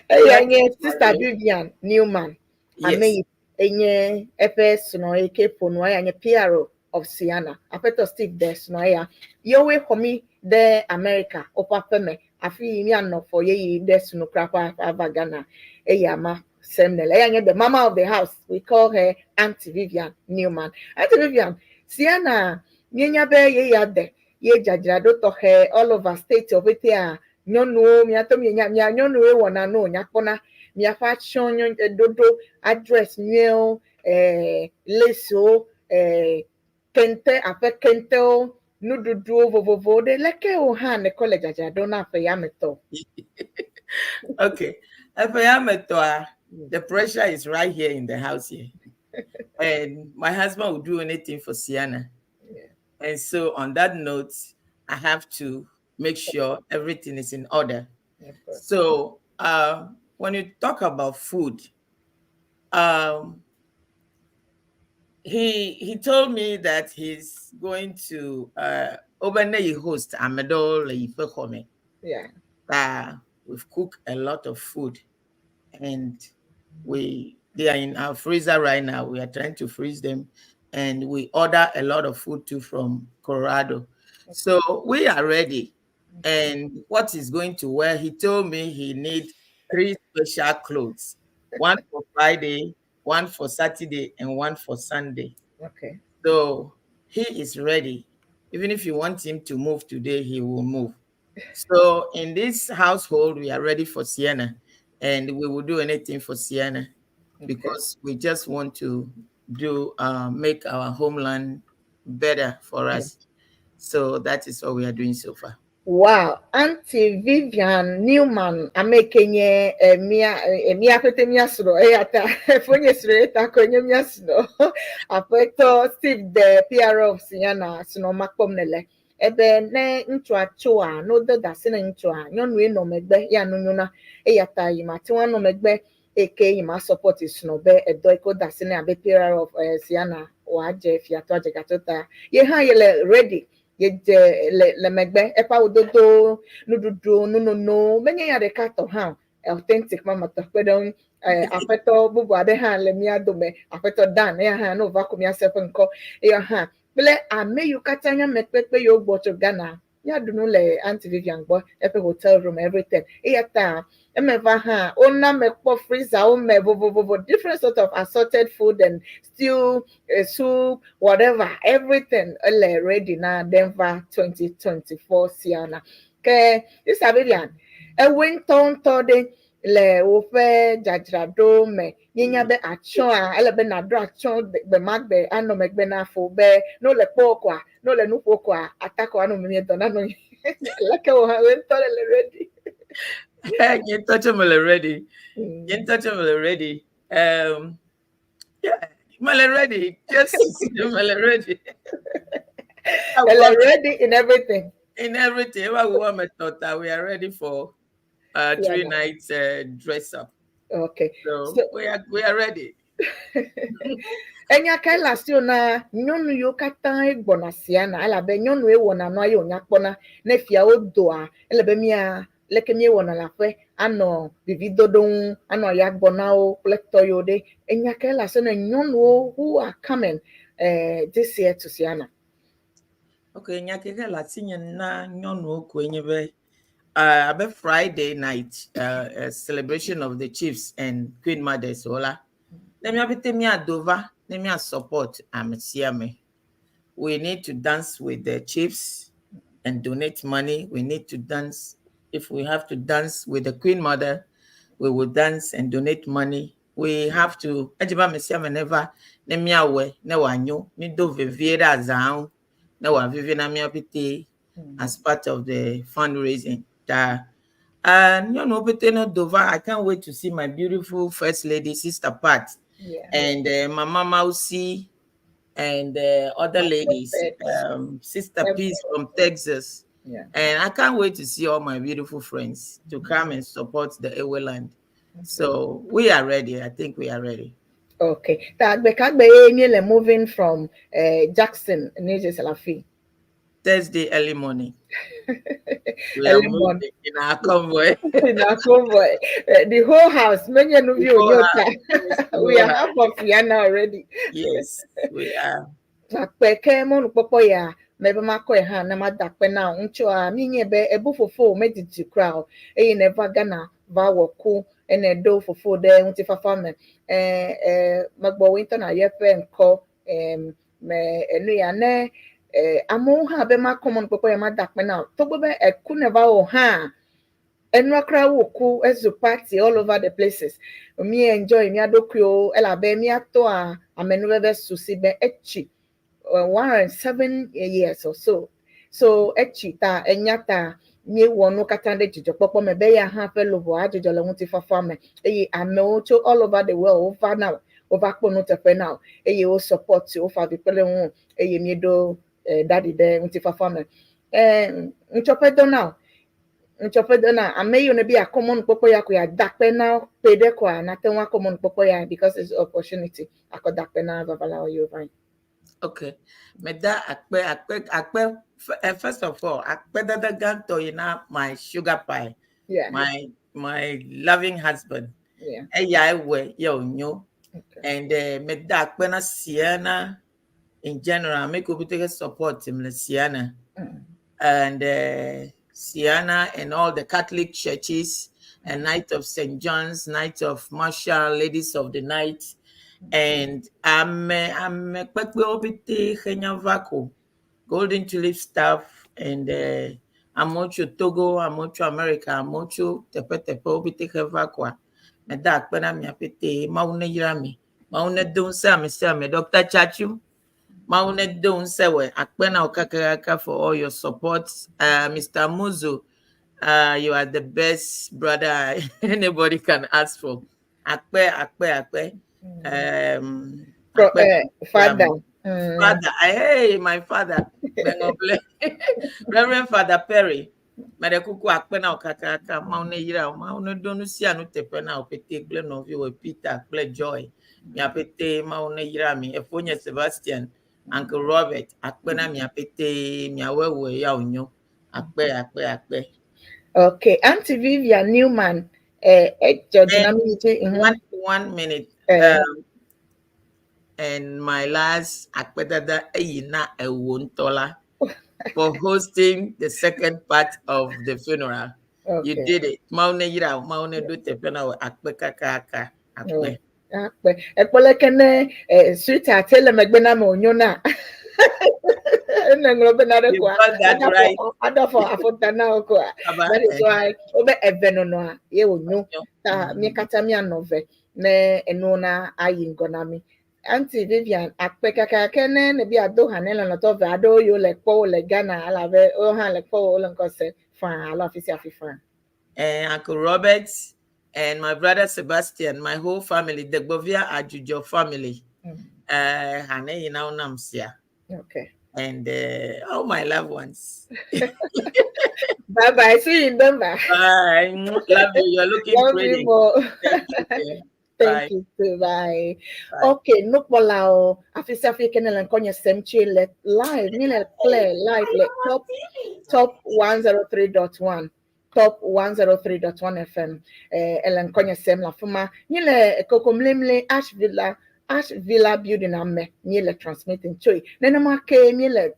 Eya nye Sister Vivian Newman. Yes. Ame yi enye eƒe srɔ̃ yi ke ƒo nua ya nye PRO of Siana. Aƒetɔ Steve de srɔ̃ ya. Yewoe xɔ mi ɖe America woƒe aƒeme afi yi míanɔ fɔ yeyi ɖe sunukra ƒe ava Ghana. Eya ma sem nele. Eya nye the mama of the house. We call her Auntie Vivian Newman. Auntie Vivian, Siana míenya be yeya de ye dzadzraɖo tɔxɛ all over state of ƒetea nyɔnuwo miatɔ mienya mia nyɔnuwoe wɔna no nyakpɔna miaƒe atsyɔ nyɔ ɖoɖo address nyuiwo lacewo kente aƒe kentewo nuɖuɖuwo vovovowo ɖe leke wo hã nekɔ le dzadzraɖo na aƒe ya me tɔ. Okay. Efe the pressure is right here in the house here. And my husband will do anything for Sienna. And so on that note, I have to make sure everything is in order. Of course. So when you talk about food, he told me that he's going to Obane host Amedol Ifekome. We've cooked a lot of food, and we they are in our freezer right now. We are trying to freeze them, and we order a lot of food too from Colorado. So we are ready. And what he's going to wear, he told me he need 3 special clothes: one for Friday, one for Saturday, and one for Sunday. So He is ready. Even if you want him to move today, he will move. So in this household, we are ready for Ceana, and we will do anything for Ceana because we just want to do make our homeland better for us. So that is what we are doing so far. Wow, Auntie Vivian Newman amekenye mia mia pete mia srɔ̃ eya ta fonye srɔ̃ eta ko nye mia srɔ̃ aƒetɔ Steve the PR of Ceana srɔ̃ ma kpɔm nele ebe ne ŋutsua tsoa ne wode da asi ne ŋutsua nyɔnue nɔ megbe ya nu nyona eya ta yi ma te ŋu anɔ megbe eke yi ma support srɔ̃ be edɔ yi ke wode asi ne abe PR of Ceana wòadze fiatɔ adze gato ta ye hã ye le ready yedze le le megbe eƒe awudodo nuɖuɖu nunono menye ya ɖeka tɔ hã o authentic mama tɔ kpe ɖe ŋu aƒetɔ bubu aɖe hã le mía dome aƒetɔ Dan eya hã ne wòva ko míase eƒe ŋkɔ eya hã kple ame yiwo katã nye ame kpekpe yiwo gbɔ tso Ghana míaɖu nu le Auntie Vivian gbɔ eƒe hotel room everything eya ta eme va hã wona mekpɔ freezer wo me vovovovo different sort of assorted food and stew soup whatever everything ele ready na Denver 2024 Ceana ke Sister Vivian ewoe ŋutɔŋutɔ ɖe le woƒe dzadzraɖo me míenya be atsyɔ̃a ele be nàɖo atsyɔ̃ gbe ma gbe anɔ megbe na fo be ne wole kpɔ koa ne wole nu ƒo koa atakɔ anɔ mie dɔ nanɔ leke wo hã wo ŋutɔ le le ready. Nye ŋutɔ tse mele ready. Nye ŋutɔ tse mele ready. Yeah, mele ready. Just mele ready. Ele ready in everything. In everything. We are ready for 3 nights dress up. Okay. So we are ready. Enya kae le asiwò na nyɔnu yiwo katã gbɔna Ceana elabe nyɔnue wɔna nua ye wònya kpɔna ne fiawo doa ele be mía leke míewɔna le aƒe anɔ vividodo anɔ ya gbɔ na wo kple tɔ yiwo ɖe enya kae le asiwò na nyɔnuwo who are coming this year to Ceana. Okay, nya keke le asinye na nyɔnuwo koe nye be abe Friday night celebration of the chiefs and queen mothers wo la ne míapete míado va ne mía support ame sia ame. We need to dance with the chiefs and donate money. We need to dance. If we have to dance with the queen mother, we will dance and donate money. We have to edzeba ame sia ame neva ne míawɔe ne wòanyo mído vevie ɖe azã ŋu ne wòavivi na míapete as part of the fundraising. Ta nyɔnuwo pete no do va. I can't wait to see my beautiful first lady, Sister Pat, and Mama Mausi, and other ladies, Sister Peace from Texas. And I can't wait to see all my beautiful friends to come and support the Ewe land. So we are ready. I think we are ready. Okay. Ta gbe ka gbe ye míele moving from Jackson, New Jersey la fi. Thursday early morning. We are Early morning. Moving in our convoy. In our convoy. The whole house, many of you The whole know we are half of Ceana already. Yes, we are. Akpe ke mɔnukpɔkpɔ ya mebe makɔe hã ne mada akpe na wo. Ŋutsua míenye be ebu fofo medidi kura o eye neva Ghana va wɔ ku ene ɖo fofo ɖe ŋutifafa me. Eh, eh, megbɔ wo ŋutɔ na yeƒe ŋkɔ em, me enu ya ne eh, amewo hã be makɔ mɔnukpɔkpɔ ya mada akpe na wo. Togbɔ be eku neva wɔ hã enua kura wo ku ezu party all over the places mi enjoy mía ɖokuiwo elabe míatɔa amenuveve susi be etsi 107 years or so so etsi ta enya ta míewɔ nu katã ɖe dzidzɔkpɔkpɔ me be ya hã ƒe luʋɔ adzudzɔ le ŋutifafa me eye amewo tso all over the world wova na wo wova kpɔ nuteƒe na wo eye wo support wofa avi kpe ɖe ŋu eye míeɖo daɖi ɖe ŋutifafa me ŋutsɔ ƒe dɔ na wo ŋutsɔ ƒe dɔ na ame yiwo ne be akɔ mɔnukpɔkpɔ ya ko ya da akpe na wo pe ɖe koa nate ŋu akɔ mɔnukpɔkpɔ ya because it's opportunity akɔ da akpe na vavalawo yiwo va yi. Okay. Meda akpe akpe akpe first of all akpe dada gãtɔ yi na my sugar pie, my loving husband. Eya ewe ye onyo. And meda akpe na Ceana in general make we take support him le Ceana. And Ceana and all the Catholic churches and Knight of St. John's, Knight of Marshall, Ladies of the Night, And ame ame kpekpewo pete xenya va ko. Golden Tulip staff and amewo tso Togo, amewo tso America, amewo tso teƒe teƒewo pete xe va koa. Meda akpe na mia pete. Mawu ne yra mi. Mawu ne do ŋusẽ ame sia ame. Dr. Chachu, Mawu ne do ŋusẽ wɔ. Akpe na wo kakaka for all your support. Mr. Muzu, you are the best brother anybody can ask for. Akpe, akpe, akpe. Pro, Akpe father. Father, hey, my father, Bengoble. Reverend Father Perry. Mede kuku akpe na wo kakaka. Mawu ne yra wo. Mawu ne do nu sia nu teƒe na wo pete kple nɔviwo Peter kple Joy. Mia pete Mawu ne yra mi. Efonye Sebastian, Uncle Robert, akpe na mia pete miawoe wɔ ya wònyo. Akpe, akpe, akpe. Okay, Auntie Vivian Newman, Georgina And Miji. One minute. And my last akpedada eyi na ewo ŋutɔ la for hosting the second part of the funeral. You did it. Mawu ne yra wo, Mawu ne ɖo teƒe na wo akpe kakaka akpe. Akpe. Ekpɔ leke ne sweetheart le megbe na me wònyo na. Ene ŋlɔ bena ɖe You koa. got that right. Adɔfɔ afɔta na wo koa. Aba, That is why wobe eve nɔnɔa ye wònyo. Ta Mm. mí katã míanɔ ve ne enuwo na ayi ŋgɔ na mí. Auntie Vivian akpe kakaka ne ne bi ado ha ne lɔlɔtɔ ve aɖewo yiwo le kpɔ wo le Ghana elabe wo hã le kpɔ wo le ŋkɔ se faa alo afi sia afi faa. And Uncle Robert and my brother Sebastian, my whole family, the Govia Ajujo family. Hane yina unam sia. And all my loved ones. Bye bye. See you in Denver. Bye. Love you. You're looking Love pretty. you more. Thank you, dear. Thank Bye. you too. Bye. Bye. Okay, nukpɔlawo afi sia afi ke ne le ŋkɔnye sem tsoe le live mi le clear live le top 103.1, Top 103.1 FM ele ŋkɔnye sem le afi ma. Mi le Kokomlemle, Ash Villa building ame mi le transmitting tsoe. Nenema ke mi le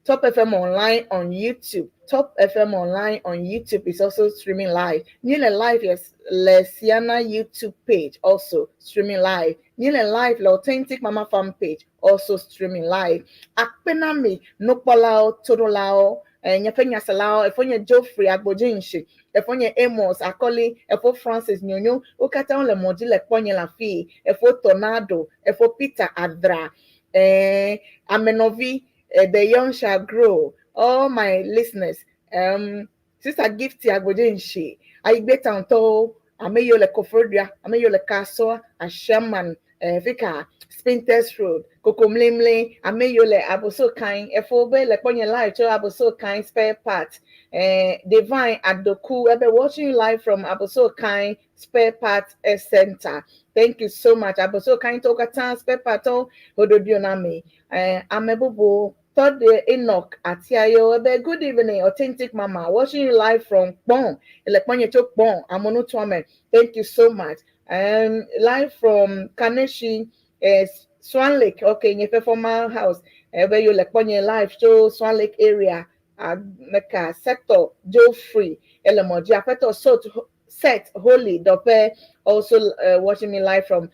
Top FM Online on YouTube. Top FM Online on YouTube is also streaming live. Nearly live, yes, Le Siana YouTube page also streaming live. Nearly live, Le Authentic Mama Farm page also streaming live. Akpenami, Nukpolao, Todolao, Nyefe Nyasalao, Efonye Geoffrey Agbojinshi, Efonye Amos Akoli, Efo Francis Nyonyo, Okata le Moji le Kponye la fi, Efo Tornado, Efo Peter Adra, Amenovi, the young shall grow. All my listeners, Sister Gifty Agbojinshi, Aigbe Tanto, Ameyo le Koforidua, Ameyo le Kasoa, Ashaman, Fika, Spintex Road, Kokomlemle, Ameyo le Abossey Okai, Efobe le Kponye Live, Cho Abossey Okai Spare Part, Divine Adoku, Ebe watching you live from Abossey Okai Spare Part Center. Thank you so much. Abossey Okai Tokatan Spare Part, oh, Hododioname. Amebubu, Third day Enoch Atiayo, Ebe, good evening, Authentic Mama, watching you live from Bon, Elekponye to Bon, Amonu Tuame. Thank you so much. Live from Kaneshi, Swan Lake, okay, Nyefe former house, where you Lekponye live show Swan Lake area, Mecca sector, Joe Free, Elemoji, Afeto Sot, Set Holy, Dope, also watching me live from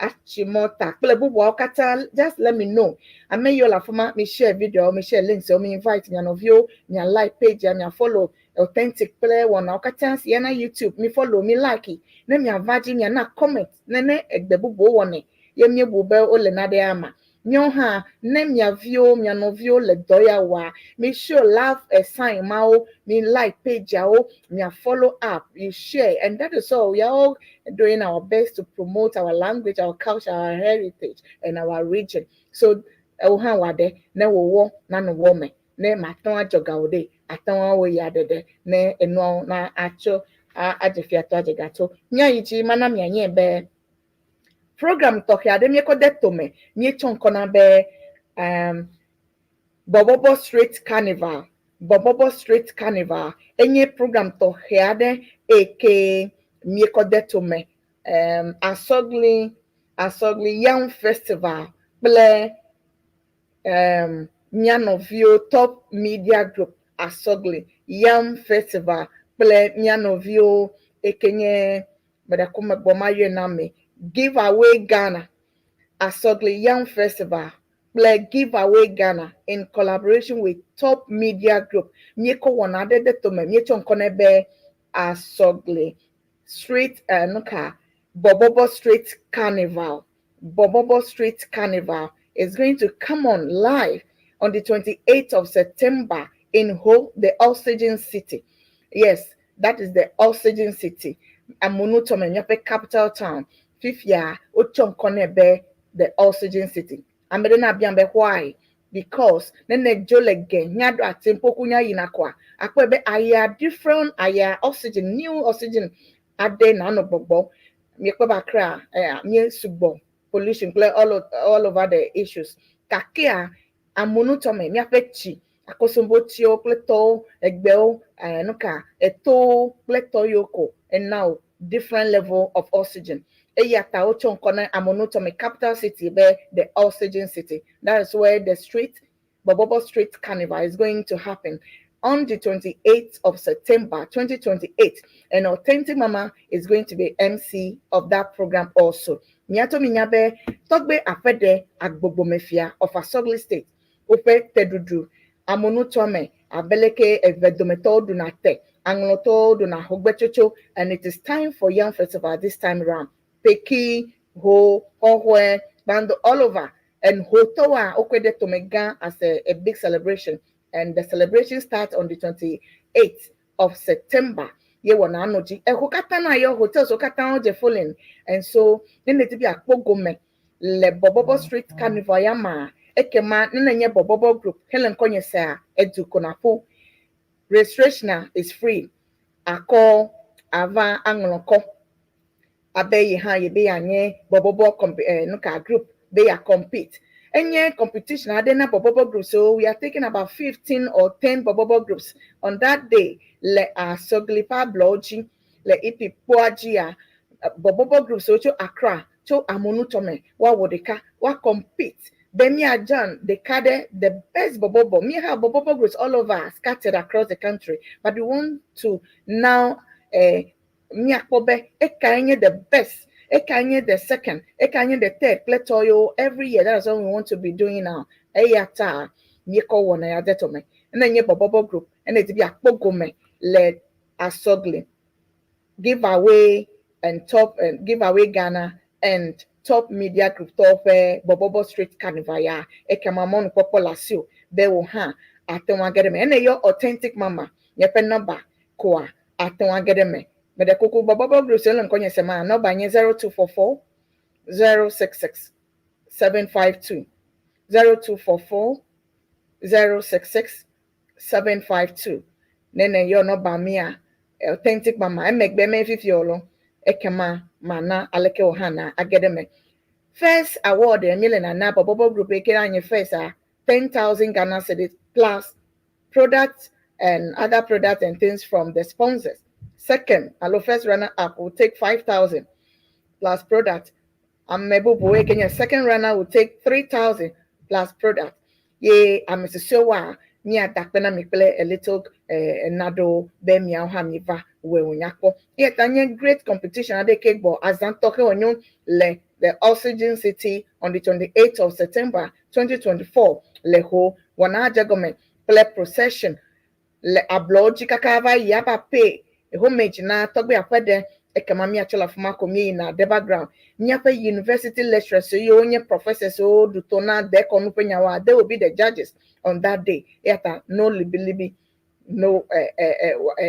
Achimota. Kple bubuawo katã, just let me know. Ame yiwo le afi ma, mi share video, mi share links, mi invite mia nɔviwo, mia like page, mia follow Authentic kple wɔnawo katã si yana YouTube, mi follow, mi like, ne miava dzi miana comment ne ne egbe bubuwo wɔnɛ ye míebu be wole nane ama. Míawo hã ne mia viwo, mia nɔviwo le dɔ ya wɔa, mi show love a sign mawo, mi like page-awo, mia follow up, you share, and that is all. We are all doing our best to promote our language, our culture, our heritage, and our region. So ɛwo hã wɔ ɖe ne wòwɔ nanɔ wɔ me ne mate ŋu adzɔ ga wo ɖe ate ŋu awɔ ya ɖeɖe ne enuawo na atsɔ adze fiatɔ adze gatso. Míayi dzi mana mianye be program tɔxɛ aɖe míekɔ de tome míetsɔ ŋkɔ na be Bɔbɔbɔ Street Carnival. Bɔbɔbɔ Street Carnival enye program tɔxɛ aɖe eke míekɔ de tome Asogli Yam Festival kple mía nɔviwo Top Media Group. Asogli Yam Festival kple mía nɔviwo eke nye meɖeko megbɔ mayɔe na me. Give Away Ghana, Asogli Yam Festival kple Give Away Ghana in collaboration with Top Media Group. Míekɔ wɔna aɖe de tome, míetsɔ ŋkɔ nɛ be Asogli Street nuka Bobobo Street Carnival. Bobobo Street Carnival is going to come on live on the 28th of September in Ho, the Oxygen City. Yes, that is the Oxygen City. Amunu tome míaƒe capital town. Fifia, wotsɔ ŋkɔ nɛ be the Oxygen City. Ame ɖe na biam be why? Because nene dzo le ge nyaɖo ati ƒoku nya yina koa, akpɔe be aya different aya oxygen, new oxygen aɖe nanɔ gbɔgbɔ. Miekpɔ be Accra, mie sugbɔ pollution kple all over the issues. Kakea amunu tɔme míaƒe tsi akosombo tsiwo kple tɔwo egbewo nuka etowo kple tɔ yiwo ko ena wo different level of oxygen. Eya ta wotsɔ ŋkɔ na amunu tɔme capital city be the Oxygen City. That is where the street Bobobo Street Carnival is going to happen on the 28th of September 2028. And Authentic Mama is going to be MC of that program also. Miato minyabe Togbe Afede Agbogbomefia of Asogli State. Woƒe teɖuɖu amunu tɔme abeleke evedometɔwo ɖuna te aŋlɔtɔwo ɖuna hogbetsotso, and it is time for Yam Festival this time round. Peki, Ho, Hohoe, Bando, all over. And Hotoa Okwede Tomega as a big celebration. And the celebration starts on the 28th of September. Ye wɔ na dzi exɔ katã na yɔ hotels wo katã wodze filling, and so ne ne ti bi akpɔ gome le Bobobo Street Carnival ya ma ekema ne ne nye Bobobo group hele ŋkɔnye sea edu konaƒo. Registration is free. Akɔ ava aŋlɔkɔ abe yi hã yi be yeanye Bobobo nuka group be ya compete. Enye competition aɖe na Bobobo group, so we are taking about 15 or 10 Bobobo groups on that day le Asogli ƒe ablɔwo dzi le ipi kpoa dzia. Bobobo groups wo tso Accra tso amonutɔme woawɔ ɖeka woa compete be míadze ɖeka ɖe the best Bobobo. We have Bobobo groups all over, scattered across the country, but we want to now míakpɔ be ekae nye the best, ekae nye the second, ekae nye the third kple tɔ yiwo every year. That is what we want to be doing now. Eya ta míekɔ wɔna ya de tɔme ene nye Bobobo group ene ti bi akpɔ gome le Asogli Give Away and Top and Give Away Ghana and Top Media Group tɔwo ƒe Bobobo Street Carnival ya ekema mɔnukpɔkpɔ le asiwò be wò hã ate ŋu age ɖe eme. Ene yɔ Authentic Mama míaƒe nɔmba koa ate ŋu age ɖe eme. Meɖe kuku Bobobo group siwo le ŋkɔnye sema nɔmba nye 0244 066 752, 0244 066 752. Nene yɔ nɔmba mia Authentic Mama emegbe me fifi wòlɔ ekema mana aleke wò hã na age ɖe eme. First award mi le nana Bobobo group eke anye first a 10,000 Ghana cedis plus products and other products and things from the sponsors. Second, alo first runner up will take 5,000 plus product. Ame bubu eke nye second runner will take 3,000 plus product. Ye ame susɔewoa míada akpe na mi kple a little nado be miawo hã miva wɔe wònyakpɔ. Eya ta nye great competition aɖe ke gbɔ azã tɔxɛ wònyo le the Oxygen City on the 28th of September 2024 le Ho. Wɔna adze gɔme kple procession le ablɔwo dzi kaka va yi ava pay homage na Tɔgbe aƒe ɖe ekema míatsɔ le afi ma ko míeyina Deba ground. Míaƒe university lecturers yiwo nye professors wo ɖu to na dekɔnu ƒe nyawoa, they will be the judges on that day. Eya ta no libilibi no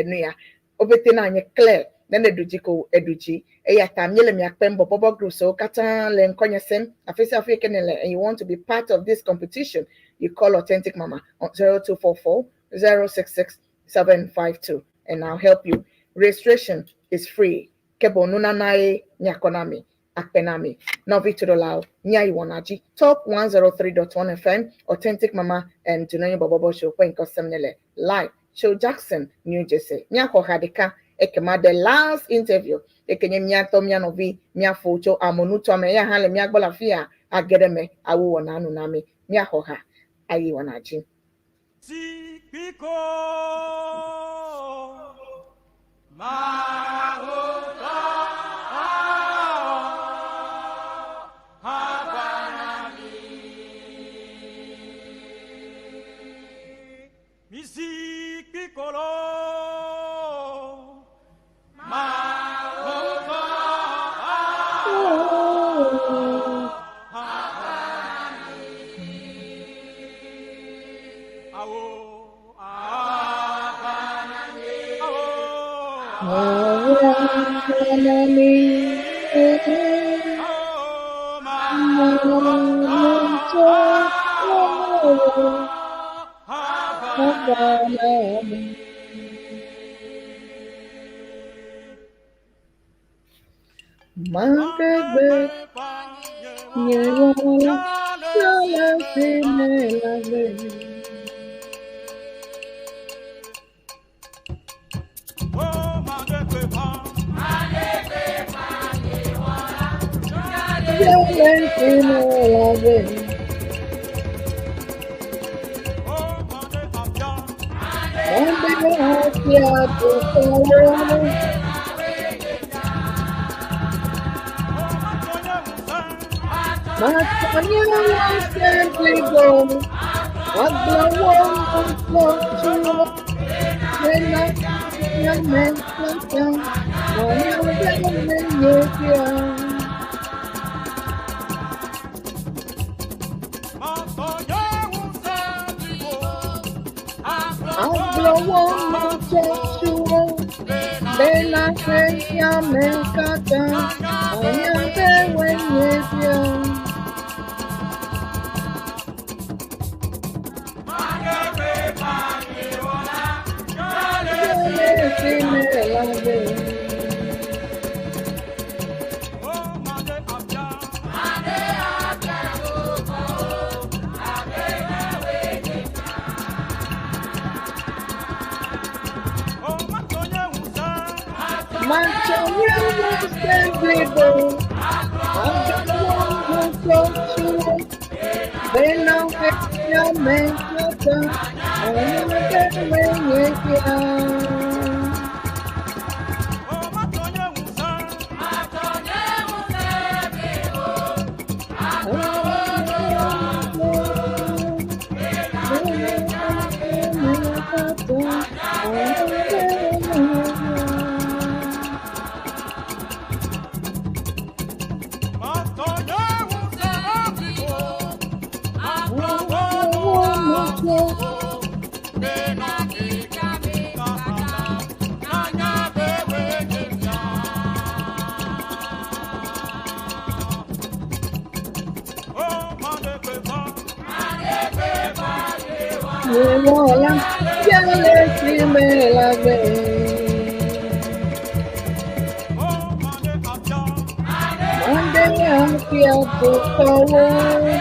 nu ya wobete na nye clear ne ne ɖu dzi ko eɖu dzi. Eya ta míele mia kpem Bobobo groups wo katã le ŋkɔnye sem afi sia afi ke ne le and you want to be part of this competition, you call Authentic Mama on 0244 066 752 and I'll help you. Registration is free. Kebo nunanae nyakonami akpenami. Novi Tudolao, Nya Iwanaji, Top 103.1 FM, Authentic Mama and Junanyo Bobobo Show, Kwenko Semnele, live, Show Jackson, New Jersey. Nya Hadika, ekema the last interview, ekenye mia to mia novi, mia focho, amonu tome, ya hale mia gbola fia, agedeme, awu wananu nami, mia hoha, ayi wanaji. Sikpiko ma. Magbe nye wɔla si me la gbe. Yale si me la gbe. Mande hacia tu favor. Matanya sempre bom. Yewola, yale si me la gbe. Mande hacia tu favor.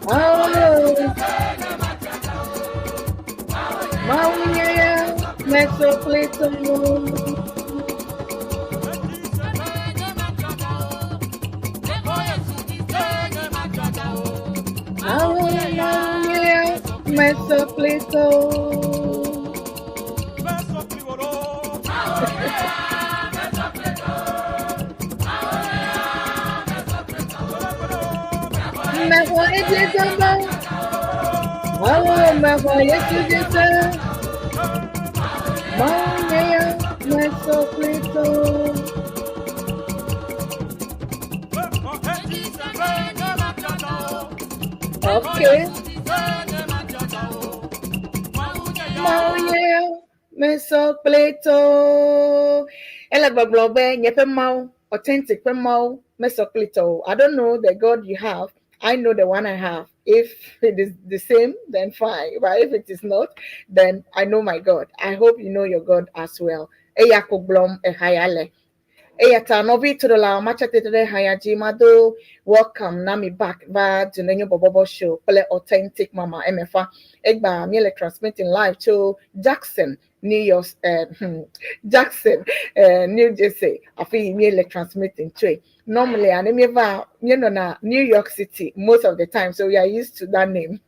Mawu Mawu nye ya mesɔ kple tɔwo. Mawu Mawu nye ya mesɔ kple tɔwo. Mexɔ edzi se be Mawu mexɔ Yesu dzi se. Mawu nye ya mesɔ kple tɔwo. Okay. Mawu nye ya mesɔ kple tɔwo. Ele gbɔgblɔ be nye ƒe Mawu, authentic ƒe Mawu mesɔ kple tɔwo. I don't know the God you have. I know the one I have. If it is the same, then fine. But if it is not, then I know my God. I hope you know your God as well. Eya ko gblɔm eha ya le. Eya ta nɔvi toɖolawo matsa tete ɖe ha ya dzi mado welcome na mi back va Dunenyo Bɔbɔbɔ show kple Authentic Mama Emefa. Egba míele transmitting live tso Jackson, New York, Jackson, New Jersey. Afi yi míele transmitting tsoe. Normally, ane míeva míenɔna New York City most of the time, so we are used to that name.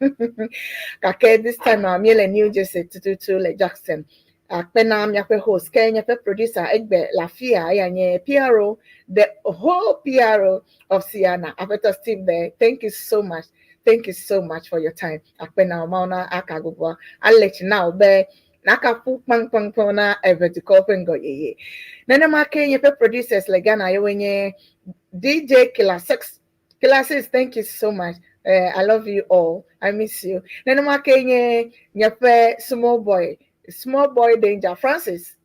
Gake this time míele New Jersey tututu le Jackson. Akpe na míaƒe host ke míaƒe producer egbe le afia eya nye PRO, the whole PRO of Ceana, Aƒetɔ Steve there. Thank you so much. Thank you so much for your time. Akpe na Mawu na aka gbogbo ale tsi na wo be nakaƒu kpaŋkpaŋkpaŋ na eve dukɔwo ƒe ŋgɔ yeye. Nenema ke míaƒe producers le Ghana yewoe nye DJ Killer Six. Killer Six, thank you so much. I love you all. I miss you. Nenema ke nye míaƒe small boy danger, Francis.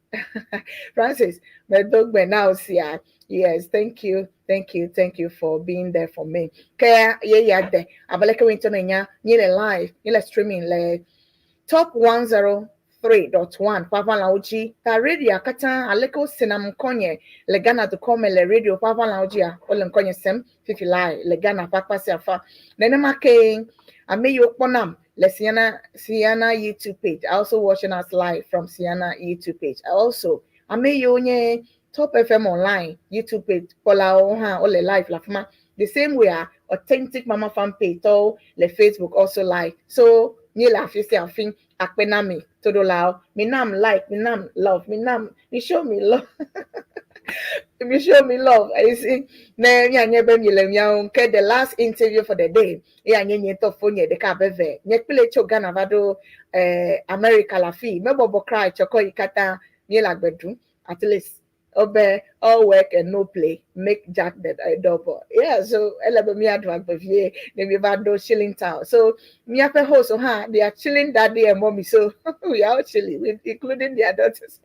Francis, medo gbe na wo sia. Yes, thank you, thank you, thank you for being there for me. Ke ye ya de, abaleke winto na nya, míele live, míele streaming le Top 103.1 ƒe dzi ta radio katã aleke wosena ŋkɔnye le Ghana dukɔ me le radio ƒe aʋalawo dzia wole ŋkɔnye sem fifi lae le Ghana ƒe akpa sia afa. Nenema ke ame yiwo kpɔnam le Ceana YouTube page, also watching us live from Ceana YouTube page. Also, ame yiwo nye Top FM Online YouTube page kpɔlawo hã wole live le afi ma. The same way, Authentic Mama Fan page tɔwo le Facebook also live. So míele afi sia afi akpe na mi toɖolawo. Mi nam like, mi nam love, mi nam, mi show me love. Mi show me love. You see, ne mianye be mi le miawo ke the last interview for the day. Eya nye nye ŋutɔ fonye ɖeka abe ve. Nye kple tso Ghana va ɖo America le afi. Mebɔbɔ kra tsɔkɔ yi katã míele agbe ɖum. At least obe all work and no play make Jack the dull boy. Yeah, so ele be míaɖu agbe vie ne míeva ɖo chilling town. So míaƒe host hã they are chilling daddy and mommy. So we are all chilling, with, including their daughters.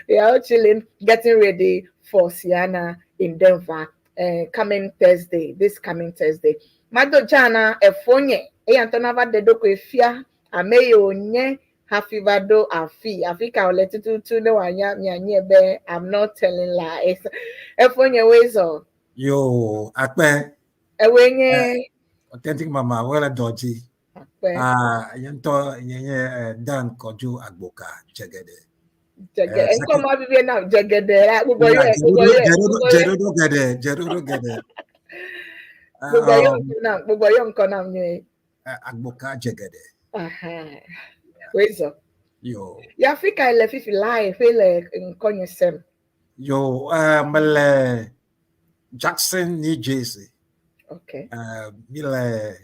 We are all chilling, getting ready for Ceana in Denver coming Thursday, this coming Thursday. Mado jana efonye eya ŋutɔ nava ɖe ɖokui fia ame yiwo nye hafi va ɖo afi afi ka wòle tututu ne wòanya mianye be I'm not telling lies. Efonye woe zɔ. Yo, akpe. Ewoe nye Authentic Mama wele dɔ dzi. Akpe. Ah, nye ŋutɔ nye nye Dan Kɔdzo Agboka Dzegede. Dzege ŋkɔ ma vivie na Dzegede la gbogbo yɛ gbogbo yɛ gbogbo yɛ Dzeɖoɖo geɖe, dzeɖoɖo geɖe. Gbogbo yɛ ŋkɔ nam gbogbo yɛ ŋkɔ nam nyuie. Agboka Dzegede. Aha. Woe zɔ. Yo. Ya afi ka le fifi live le ŋkɔnye sem? Yo, mele Jackson, New Jersey. Mi le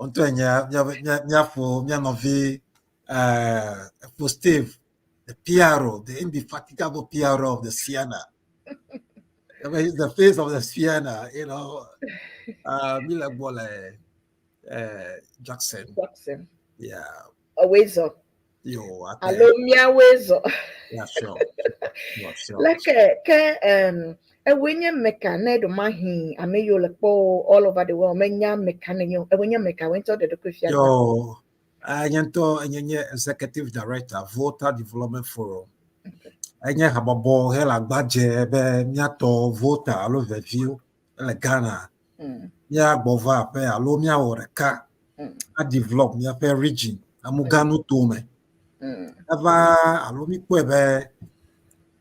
ŋutɔ nye míaƒo mía nɔvi Efo Steve, the PRO, the indefatigable PRO of the Ceana. I mean, he's the face of the Ceana. Mi le gbɔ le Jackson. Jackson. Yeah. Woe zɔ. Yo, akpe. Alo míawoe zɔ. Yeah, sure. Yeah, sure. Leke ke ewoe nye meka ne ɖomahi ame yiwo le kpɔ wo all over the world menya meka ne nye ewoe nye meka woe ŋutɔ ɖe ɖokui fia. Yo, nye ŋutɔ nye nye executive director Volta Development Forum. Enye habɔbɔ hele agbadze be míatɔ Volta alo veviwo le Ghana. Míagbɔ va aƒe alo míawɔ ɖeka. A develop míaƒe region Amuga nutome. Eva alo míkpɔe be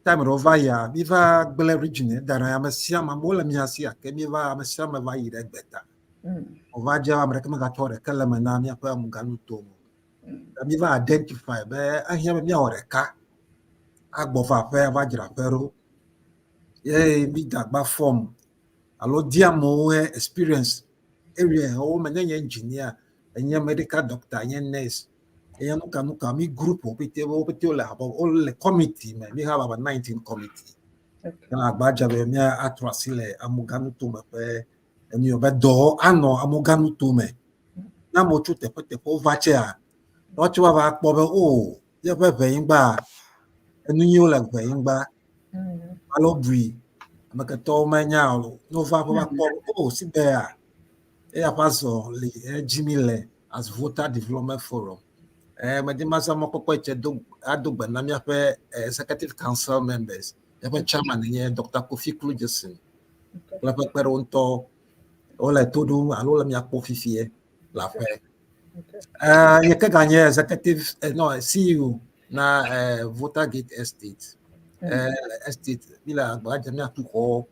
time ɖewo va yia, míva gblẽ region da ɖe ame sia ame, amewo le mía si gake míeva ame sia ame va yi ɖe gbeta. Wòva dze ame ɖeke megatsɔ ɖeke le eme na míaƒe Amuga nutome. Míva identify be ehiã be míawɔ ɖeka agbɔ va aƒe ava dzra aƒe ɖo. Ye mída agba form alo di amewo experience area wo me ne nye engineer, enye medical doctor, enye nurse, enye nuka nuka mi group wo pete wo pete wole habɔbɔ wole committee me. Mi have about 19 committee. Okay. Agba dze be mía atrɔ asi le Amuga nutome ƒe enu yɔ be dɔ anɔ Amuga nutome. Ne amewo tso teƒe teƒewo va tsea, woatso va kpɔ be o yeƒe ʋenyigba enu nyuiwo le ʋenyigba alo bui ame ketɔwo menya o. Ne wova va kpɔ o si bea eya ƒe azɔ li edzi mi le as Volta Development Forum. Medi mazã mɔkpɔkpɔ tse do ado gbe na míaƒe executive council members. Míaƒe chairman nye Dr. Kofi Kludjeson kple eƒe kpeɖeŋutɔ wole to ɖom alo le míakpɔ fifie le aƒe. Nye ke ganye executive no CEO na Volta Gate Estate. Estate mi le agbagba dzem míatu xɔ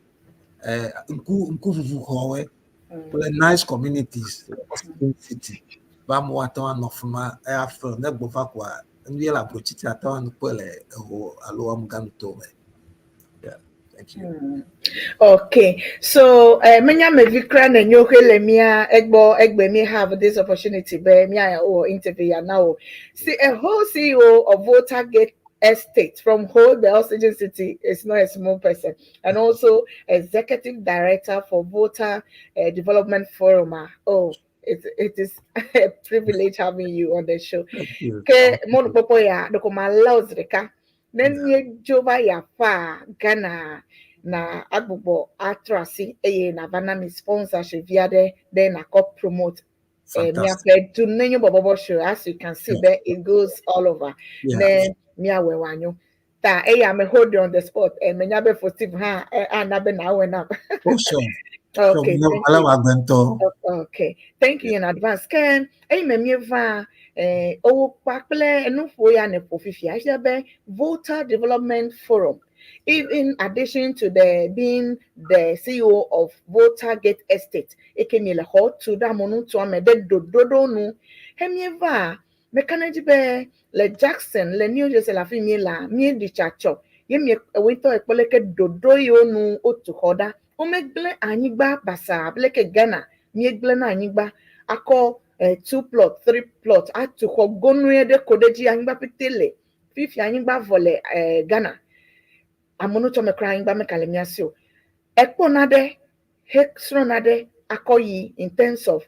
ŋku ŋkuʋuʋu xɔwoe kple nice communities le city. Be amewo ate ŋu anɔ fi ma eya fe ne gbɔ va koa nu ye le abrotsitsi ate ŋu anɔ kpɔe le eho alo Amuga nutome. Yeah, thank you. Okay, so menya mevi kra na nyo le mia egbo egbe me have this opportunity be mia o interview ya now. See, a whole CEO of Volta Gate Estate from Ho, the Oxygen City, is not a small person, and also executive director for Volta Development Forum. Oh, it is a privilege having you on the show. Thank you. Ke mo popo ya doko ma lauzreka. Ne nye jova ya fa Ghana na agbogbo atrasi eye na vana mi sponsorship via de then na ko promote Fantastic. Miaƒe du nenyo bobobo show, as you can see there, it goes all over. Ne miawe wanyo ta eya me hold you on the spot menya be for Steve ha ana be na we na. Oh, sure. Okay, Sure, thank ale you. wa gbɛntɔ. Okay, thank you in advance. Ken eyi me mieva owo kpakple enuƒo ya ne ƒo fifia esia be Volta Development Forum. If in addition to the being the CEO of Volta Gate Estate, eke mi le xɔ tu ɖe amewo ŋutu ame ɖe ɖoɖoɖo nu. Hemieva mekana dzi be le Jackson le New Jersey le afi mi la míeɖi tsatsɔ ye mi ewetɔ ekpɔ leke ɖoɖo yiwo nu wotu xɔ ɖa. Womegblẽ anyigba basa abe leke Ghana míegblẽ na anyigba akɔ two plot, three plot atu xɔ gonue ɖe ko ɖe dzi anyigba pete le fifi anyigba vɔ le Ghana. Amewo me kura anyigba meka le mía si o. Ekpɔna ɖe hesrɔ̃na ɖe akɔ yi in terms of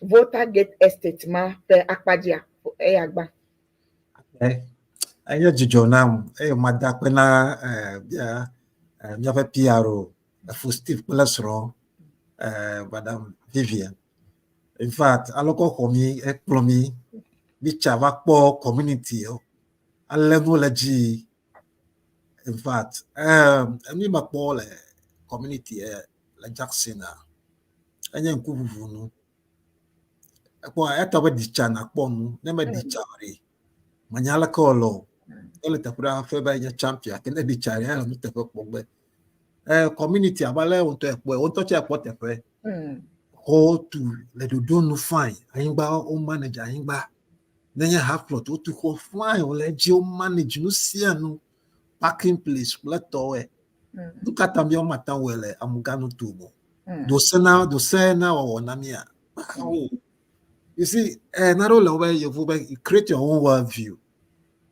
Volta Gate Estate ma ƒe akpadzia eya gbã. Enye dzidzɔ nam eye mada akpe na bia míaƒe PRO Efo Steve kple srɔ̃ Madam Vivian. In fact, aleke xɔ mi ekplɔ mi mi tsa va kpɔ community o ale nu le dzi. In fact, enu mekpɔ le community le Jackson a enye ŋkuʋuʋu nu. Ekpɔ etɔ be ɖitsa nakpɔ nu ne meɖi tsa o ɖe menya aleke wòle o. Ele teƒe ɖe hafi be nye champion ke ne ɖi tsa ɖe ele nuteƒe kpɔ gbe. Community abe ale wo ŋutɔ ekpɔe, wo ŋutɔ tse ekpɔ teƒe. Xɔwo tu le ɖoɖo nu fine, anyigba wo manage anyigba. Nenye half plot wotu xɔ fine wòle edzi wo manage nu sia nu, parking place kple tɔwoe. Nu ka ta míawo mate ŋu wɔe le Amuga nutome o? Dose na dose na wɔwɔ na mía. Oh. You see, naɖewo le wobe yevu be you create your own world view.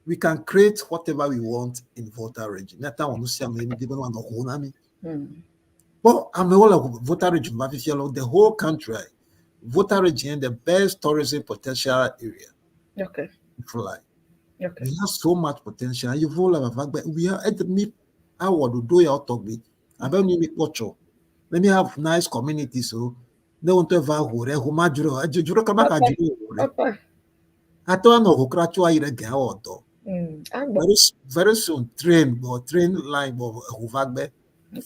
We can create whatever we want in Volta Region. Míate ŋu awɔ nu sia nu ye mídi be wòanɔ ho na mí. Kpɔ amewo le Volta Region va fifia le the whole country. Volta Region the best tourism potential area. If you like. We have so much potential. Yevuwo le vava gbe we have mi awɔ ɖoɖo yawo tɔgbi abe nu mi kpɔ tsɔ. Let me have nice communities o. Ne wo ŋutɔ va ho ɖe ho ma dzro edzodzro kaba ka dzro ho ɖe. Ate ŋu anɔ ho kura tso ayi ɖe ge awɔ dɔ. Agbɔ. Very very soon train gbɔ train line gbɔ eho va gbe.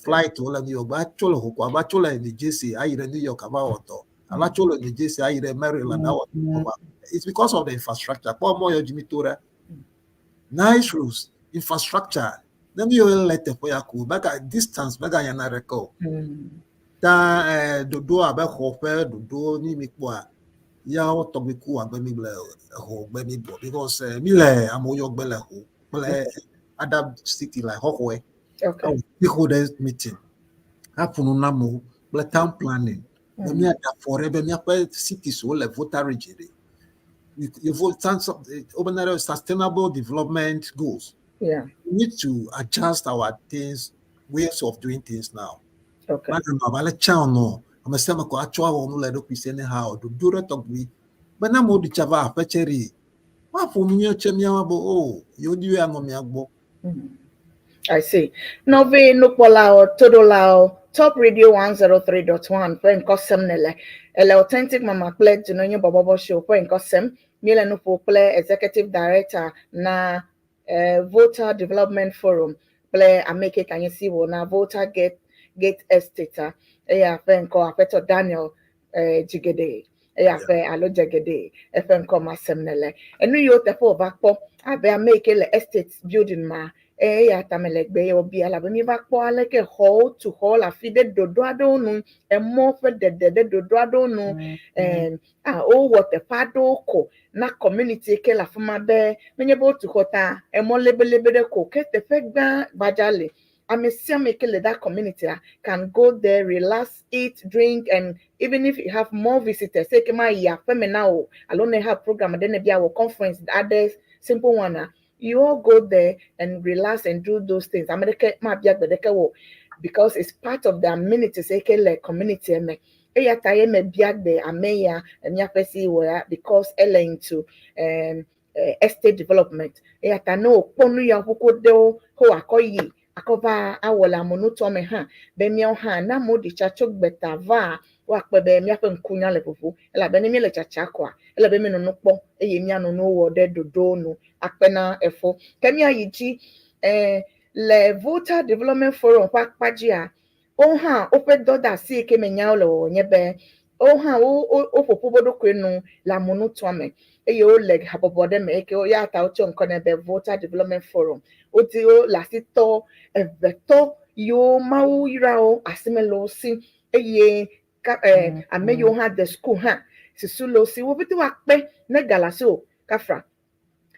Flight wo le New York va tso le ho ko ava tso le New Jersey ayi ɖe New York ava wɔ dɔ. Alo atso le New Jersey ayi ɖe Maryland awɔ It's because of the infrastructure. Kpɔ mɔ yɔ dzi mi to ɖa. Nice roads, infrastructure. Ne mi yɔ le teƒe ya ko, mega distance mega nyana ɖeke o. Ta ɖoɖo abe xɔ ƒe ɖoɖo ni mi kpɔa, yawo tɔgbi ku agbe mi le xɔ gbe mi bɔ because mi le amewo yɔ gbe le xɔ kple other city like Hohoe. Stakeholders meeting. Aƒo nu na amewo kple town planning. Be míaɖe afɔ ɖe be míaƒe cities wo le Volta region ɖe. Yevo wobena ɖe sustainable development goals. We need to adjust our things, ways of doing things now. Maganɔ abe ale tsã nɔ ame sia ame ko atsɔ awɔ nu le eɖokui si ene hã o. Ɖoɖo ɖe tɔgbi be ne amewo ɖi tsa va aƒe tsɛ ɖi, woaƒo nu nyuie tse míawo be o yewo di be yeanɔ mía gbɔ. I see. Nɔvi nukpɔlawo, toɖolawo, Top Radio 103.1 ƒe ŋkɔsem nele. Ele Authentic Mama kple Dunonyo Bɔbɔbɔ Show ƒe ŋkɔsem. Míele nu ƒo kple Executive Director na Volta Development Forum kple ame yi ke kanye si wò na Volta Gate Estate a. Eya ƒe ŋkɔ Aƒetɔ Daniel Dzigede. Eya ƒe alo Dzegede eƒe ŋkɔ ma sem nele. Enu yiwo teƒe wòva kpɔ abe ame yi ke le estate building ma eya ta me le gbe ye wobia elabe míva kpɔ aleke xɔwo tu xɔwo le afi ɖe ɖoɖo aɖewo nu, emɔ ƒe ɖeɖe ɖe ɖoɖo aɖewo nu, a wowɔ teƒe aɖewo ko na community yi ke le afi ma be menye be wotu xɔ ta emɔ lebelebe ɖe ko ke teƒe gã gbadza le. Ame sia ame ke le that community a can go there, relax, eat, drink, and even if you have more visitors, say ke ma yi aƒeme na o alo ne have program aɖe ne bia wɔ conference aɖe simple one a, you all go there and relax and do those things. Ame ɖeke ma bia gbe ɖeke wo because it's part of the amenities eke le community me. Eya ta ye me bia gbe ame ya míaƒe CEO ya because ele into estate development. Eya ta ne wòkpɔ nu ya ƒoƒo ɖewo ko wòakɔ yi akɔ va awɔ le amenutɔ me hã be míawo hã ne amewo ɖi tsa tso gbeta va woakpɔe be míaƒe ŋku nya le ʋuʋu elabe ne míele tsatsa koa ele be míanɔ nu kpɔm eye míanɔ nu wɔ ɖe ɖoɖo nu akpe na efo. Ke míayi dzi le Volta Development Forum ƒe akpa dzia wo hã woƒe dɔdeasi yi ke me nyawo le wɔwɔ nye be wo hã wo woƒoƒu wo ɖokui nu le amenutoa me eye wole habɔbɔ ɖe me eke ya ta wotsɔ ŋkɔ nɛ be Volta Development Forum. Wodi wo le asi tɔ evetɔ yiwo Mawu yra wo asime le wo si eye ka ame yiwo hã de school hã susu le wo si wo pete woakpe ne ga le asiwò kafra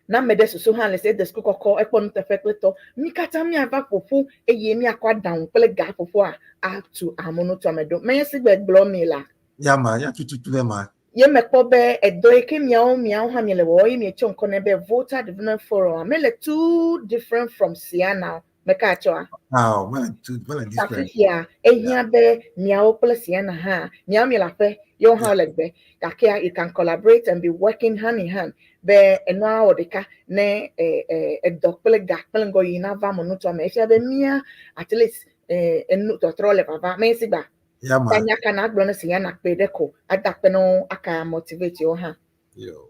na ame ɖe susu hã le si ede suku kɔkɔ ekpɔ nuteƒe kple tɔ mí katã míava ƒoƒu eye míakɔ aɖaŋu kple ga ƒoƒua atu amenutoa me ɖo. Menye si gbe gblɔ mi la. Yama, ya tututu ɖe ma. Ye mekpɔ be edɔ yi ke miawo hã miele wɔwɔ ye mietsɔ ŋkɔ nɛ be Volta Development Forum mele too different from Siana meka tsɔa. Aw, mele too mele different. Fifia ehiã be miawo kple Siana hã miawo miele aƒe yewo hã le gbe gake you can collaborate and be working hand in hand be enua wɔ ɖeka ne edɔ kple ga kple ŋgɔyiyi nava amenutoa me. Efia be mía at least enu tɔtrɔ le vava menye si gba. Yama. Ta nya ka na gblɔ ne Siana kpe ɖe ko ada akpe na wo aka motivate wo hã. Yo.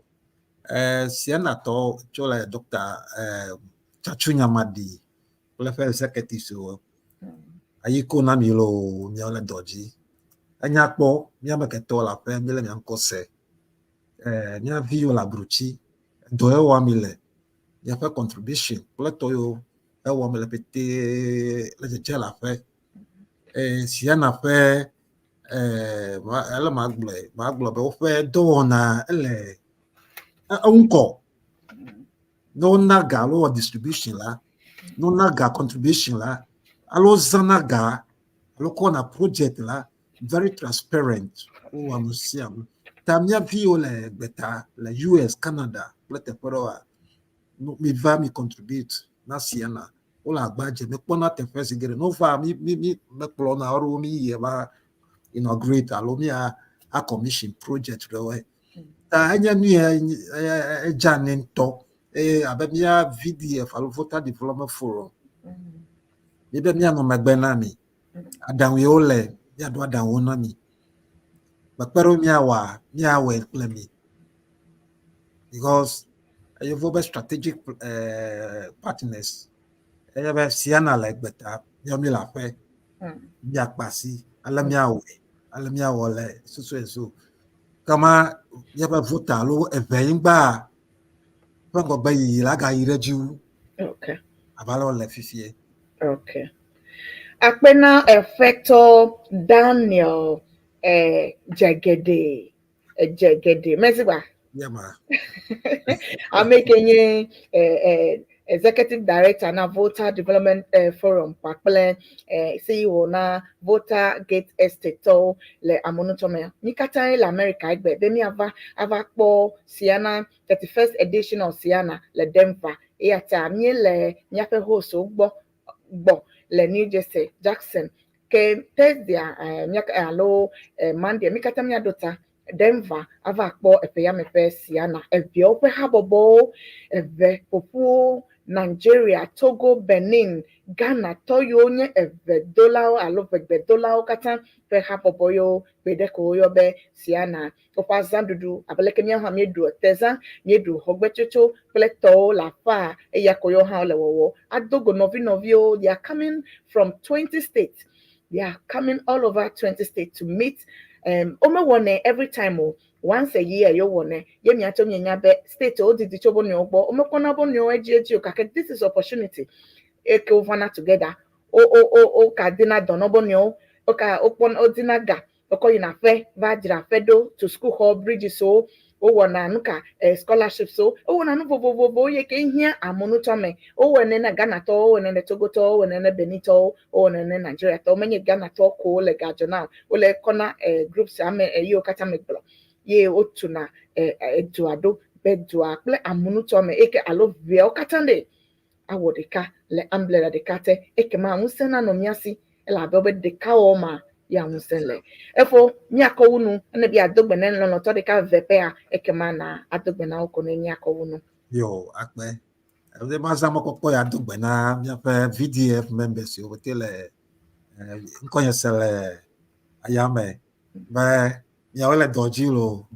Siana tɔ tso le Dr. Tsatsu Nyamadi kple eƒe executives wo. Ayi ko na mi loo miawo le dɔ dzi. Enya kpɔ míame ketɔ le aƒe míele mia ŋkɔ se. Mía viwo le abrutsi. Dɔ ye wɔm mi le. Miaƒe contribution kple tɔ yiwo ewɔm le pete le dzedze le aƒe. Siana ƒe ele magblɔe magblɔ be woƒe dɔwɔna ele eŋukɔ. Ne wona ga alo wɔ distribution la, ne wona ga contribution la, alo zãna ga alo kɔna project la, very transparent. Wowɔ nu sia nu. Ta mía viwo le gbeta le US, Canada kple teƒe ɖewoa, mi va mi contribute na Siana. Wole agba dze mekpɔna teƒe zi geɖe. Ne wova mi mi mi mekplɔna wo ɖo mi yi va inaugurate alo mia a commission project ɖewoe. Ta enye nu ya edze ani ŋutɔ. Eye abe mía VDF alo Volta Development Forum, mi be míanɔ megbe na mi. Aɖaŋu yiwo le míaɖo aɖaŋuwo na mi. Kpekpeɖeŋu míawɔa míawɔe kple mi. Because yevuwo be strategic partners enye be Siana le gbeta míawo mi le aƒe míakpe asi ale míawɔe ale míawɔ le so so and so. Kama míaƒe Volta alo Eʋenyigba ƒe ŋgɔgbe yiyi la gayi ɖe edzi wu. Abe ale wòle fifie. Okay. Akpe na Efetɔ Daniel eh, Dzegeɖe. Dzegeɖe. Mezigba. Yema. Ame ke nye eh, eh, Executive Director na Volta Development Forum kpakple CEO na Volta Gate Estate tɔwo le amonutɔme. Mí katã ye le America egbe be míava ava kpɔ Siana 31st edition of Siana le Denver. Eya ta míele míaƒe hostwo gbɔ le New Jersey, Jackson. Ke Thursday mía alo Monday mí katã míaɖo ta Denver ava kpɔ eƒe yame ƒe Siana. Eʋeawo ƒe habɔbɔwo, eʋe ƒoƒuwo, Nigeria, Togo, Benin, Ghana tɔ yiwo nye eʋedolawo alo ʋegbedolawo katã ƒe habɔbɔ yiwo kpe ɖe ko woyɔ be Siana. Woƒe azãɖuɖu abe leke míawo hã míeɖu etezã, míeɖu xɔgbetsotso kple tɔwo le aƒea eya ko yewo hã wole wɔwɔ. Ado go nɔvi nɔviwo. They are coming from 20 states. They are coming all over 20 states to meet. Womewɔnɛ every time o. Once a year yewɔnɛ. Ye miatsɔ mienya be state wo didi tso wo nɔewo gbɔ. Womekpɔna wo nɔewo edziedzi o gake this is opportunity. Eke wovana together. Wo wo wo wo ka dina dɔ na wo nɔewo. Wo ka wokpɔna wodina ga. Wokɔ yina aƒe va dzra aƒe ɖo to sukuxɔ bridges wo. Wowɔna nu ka scholarships wo. Wowɔna nu vovovowo yi ke hiã amonutɔme. Wowɔnɛ na Ghanatɔwo, wowɔnɛ na Togotɔwo, wowɔnɛ na Benintɔwo, wowɔnɛ na Nigeriatɔwo. Menye Ghanatɔwo ko wole ga dzɔ na o. Wole kɔ na groups ame yiwo katã megblɔ. Ye wotuna edua ɖo be dua kple amonutɔme eye ke alo ʋeawo katã ɖe awɔ ɖeka le umbrella ɖeka te. Ekema ŋusẽ nanɔ mía si elabe be ɖekawɔwɔ ma ya ŋusẽ le. Efo míakɔ wu nu ene be ado gbe ne lɔlɔ̃tɔ ɖeka eve ƒea ekema na ado gbe na wo ko ne míakɔ wu nu. Yo, akpe. Ebe mazã mɔkpɔkpɔ ya do gbe na míaƒe VDF members yiwo te le ŋkɔnye se le ayame be miawo le dɔ dzi lo.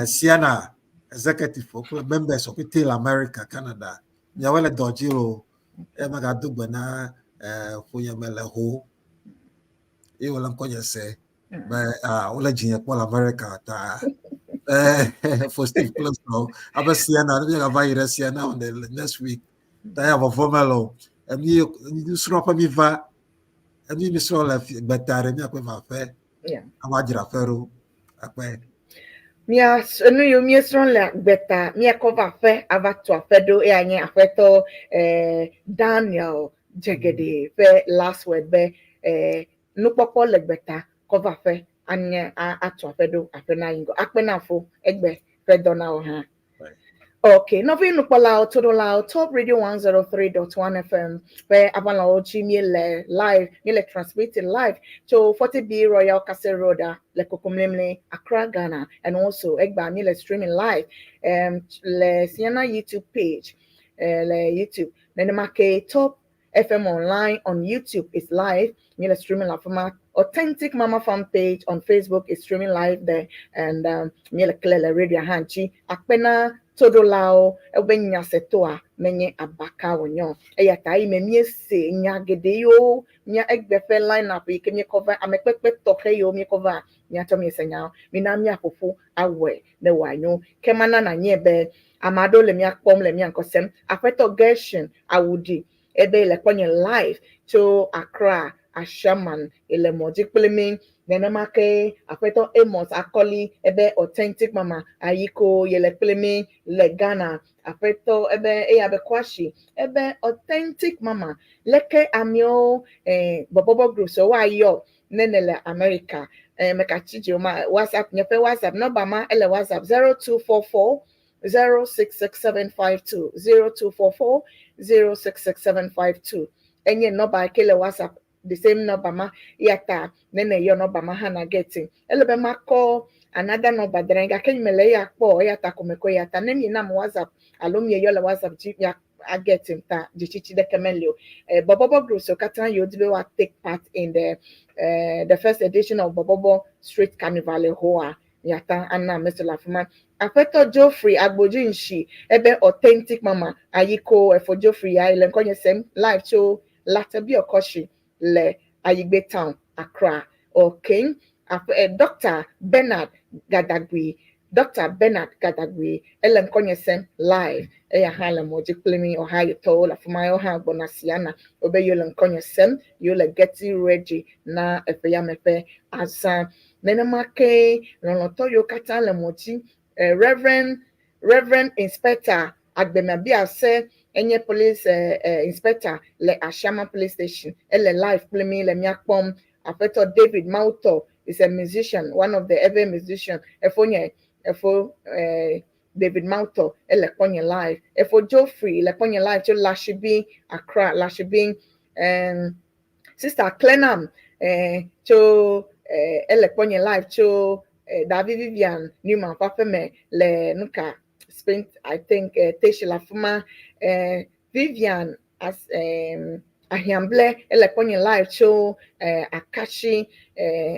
Siana executive kple members wo pete le America, Canada. Miawo le dɔ dzi lo. Eye megado gbe na ƒonyeme le ho. Eye wole ŋkɔnye se be wole dzinye kpɔ le America ta. For Steve kple srɔ̃wo abe Siana ne míagava yi ɖe Siana on the next week. Ta ya vɔvɔ mele o. Emi nusrɔ̃ƒe mi va. Emi mi srɔ̃ le gbeta ɖe míakpɔe va aƒe. Ava dzra aƒe ɖo. Akpe. Mía nu yiwo míesrɔ̃ le gbeta míakɔ va aƒe ava tu aƒe ɖo eya nye aƒetɔ Daniel Dzegeɖe ƒe last word be nukpɔkpɔ le gbeta kɔ va aƒe anye atu aƒe ɖo aƒe na yi ŋgɔ. Akpe na fo egbe ƒe dɔ na wo hã. Okay, nɔvi nukpɔlawo, toɖolawo, Top Radio 103.1 FM ƒe abalẽwo dzi míele live, míele transmitting live to 40B Royal Castle Road le Kokomlemle, Accra, Ghana, and also egba míele streaming live le Sienna YouTube page, le YouTube. Nenema ke Top FM Online on YouTube is live. Míele streaming live from our Authentic Mama Fan page on Facebook is streaming live there, and míele kle le radio hã dzi. Akpe na toɖolawo ebe nyasetoa menye abaka wònye o. Eya ta yi me míese nya geɖe yiwo mía egbe ƒe line up yi ke míekɔ va amekpekpe tɔxɛ yiwo míekɔ va míatsɔ míese nyawo. Mina míaƒoƒu awɔe ne wòanyo. Ke mana nanye be ame aɖewo le mía kpɔm le mía ŋkɔ sem. Aƒetɔ Gershon Awudi ebe le kpɔnye live tso Accra, Ashaiman le mɔ dzi kpli mí. Nenema ke aƒetɔ Amos Akɔli ebe Authentic Mama Ayiko ye le kpli mí le Ghana. Aƒetɔ ebe eya be Kwashi ebe Authentic Mama leke amewo bɔbɔbɔ groups woayɔ ne ne le America. Mekatsi dzi o ma WhatsApp nye ƒe WhatsApp nɔba ma ele WhatsApp 0244 066752, 0244 066752 enye nɔba ke le WhatsApp, the same number ma ya ta ne ne yɔ nɔba ma hã na getting. Ele be makɔ another number dra gake nye mele eya kpɔ eya ta ko mekɔ eya ta ne mi nam WhatsApp alo mi yɔ le WhatsApp dzi mia agetting ta dzitsitsi ɖeke meli o. Bɔbɔbɔ groups katã yiwo di be woa take part in the first edition of Bɔbɔbɔ Street Carnival hoa miata ana ame si le afi ma. Aƒetɔ Geoffrey Agbodzi Nshi ebe Authentic Mama Ayiko efo Geoffrey ya le ŋkɔnye sem live tso Lartebiokorshie le Ayigbe Town, Accra. Okay. Dr. Bernard Gadagui Dr. Bernard Gadagui ele ŋkɔnye sem live eya hã le mɔ dzi kpli mi Ohio tɔwo le afi ma yewo hã gbɔna Siana wobe yewo le ŋkɔnye sem yewo le getting ready na eƒe ya me ƒe azã nenema ke lɔlɔ̃tɔ yiwo katã le mɔ dzi Reverend Reverend Inspector Agbemabiase enye police inspector le Ashama police station ele live kpli mi le mía kpɔm Aƒetɔ David Mawutɔ is a musician, one of the ever musician. Efo nye efo David Mawutɔ ele kpɔnye live. Efo Geoffrey le kpɔnye live tso Lashibi, Accra, Lashibi. Sister Clenam tso ele kpɔnye live tso Davi Vivian Newman ƒe aƒeme le nuka Spain, I think Teshi le afi Vivian as Ahiamble ele kpɔnye live tso Akashi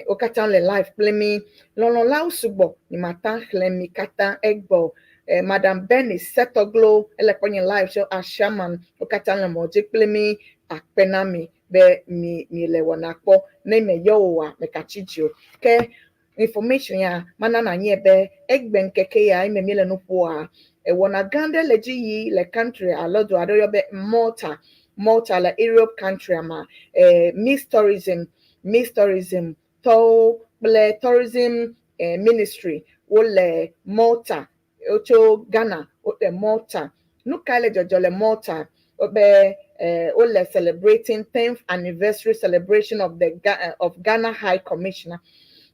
wo katã le live kple mi. Lɔlɔ̃lawo sugbɔ nyemata xlẽ mi katã egbɔ. Madam Benny Setoglo ele kpɔnye live tso Ashaman wo katã le mɔ dzi kple mi akpe na mi be mi mi le wɔna kpɔ ne meyɔ wo wa mekatsi dzi o. Ke information ya mana na nye be egbe ŋkeke ya eme mi le nu ƒoa ewɔna gã ɖe le dzi yi le country alo du aɖe yɔ be Malta. Malta le Europe country ma Miss Tourism Miss Tourism tɔwo kple tourism ministry wole Malta wotso Ghana wole Malta. Nu kae le dzɔdzɔ le Malta? Wobe wole celebrating 10th anniversary celebration of the of Ghana High Commissioner.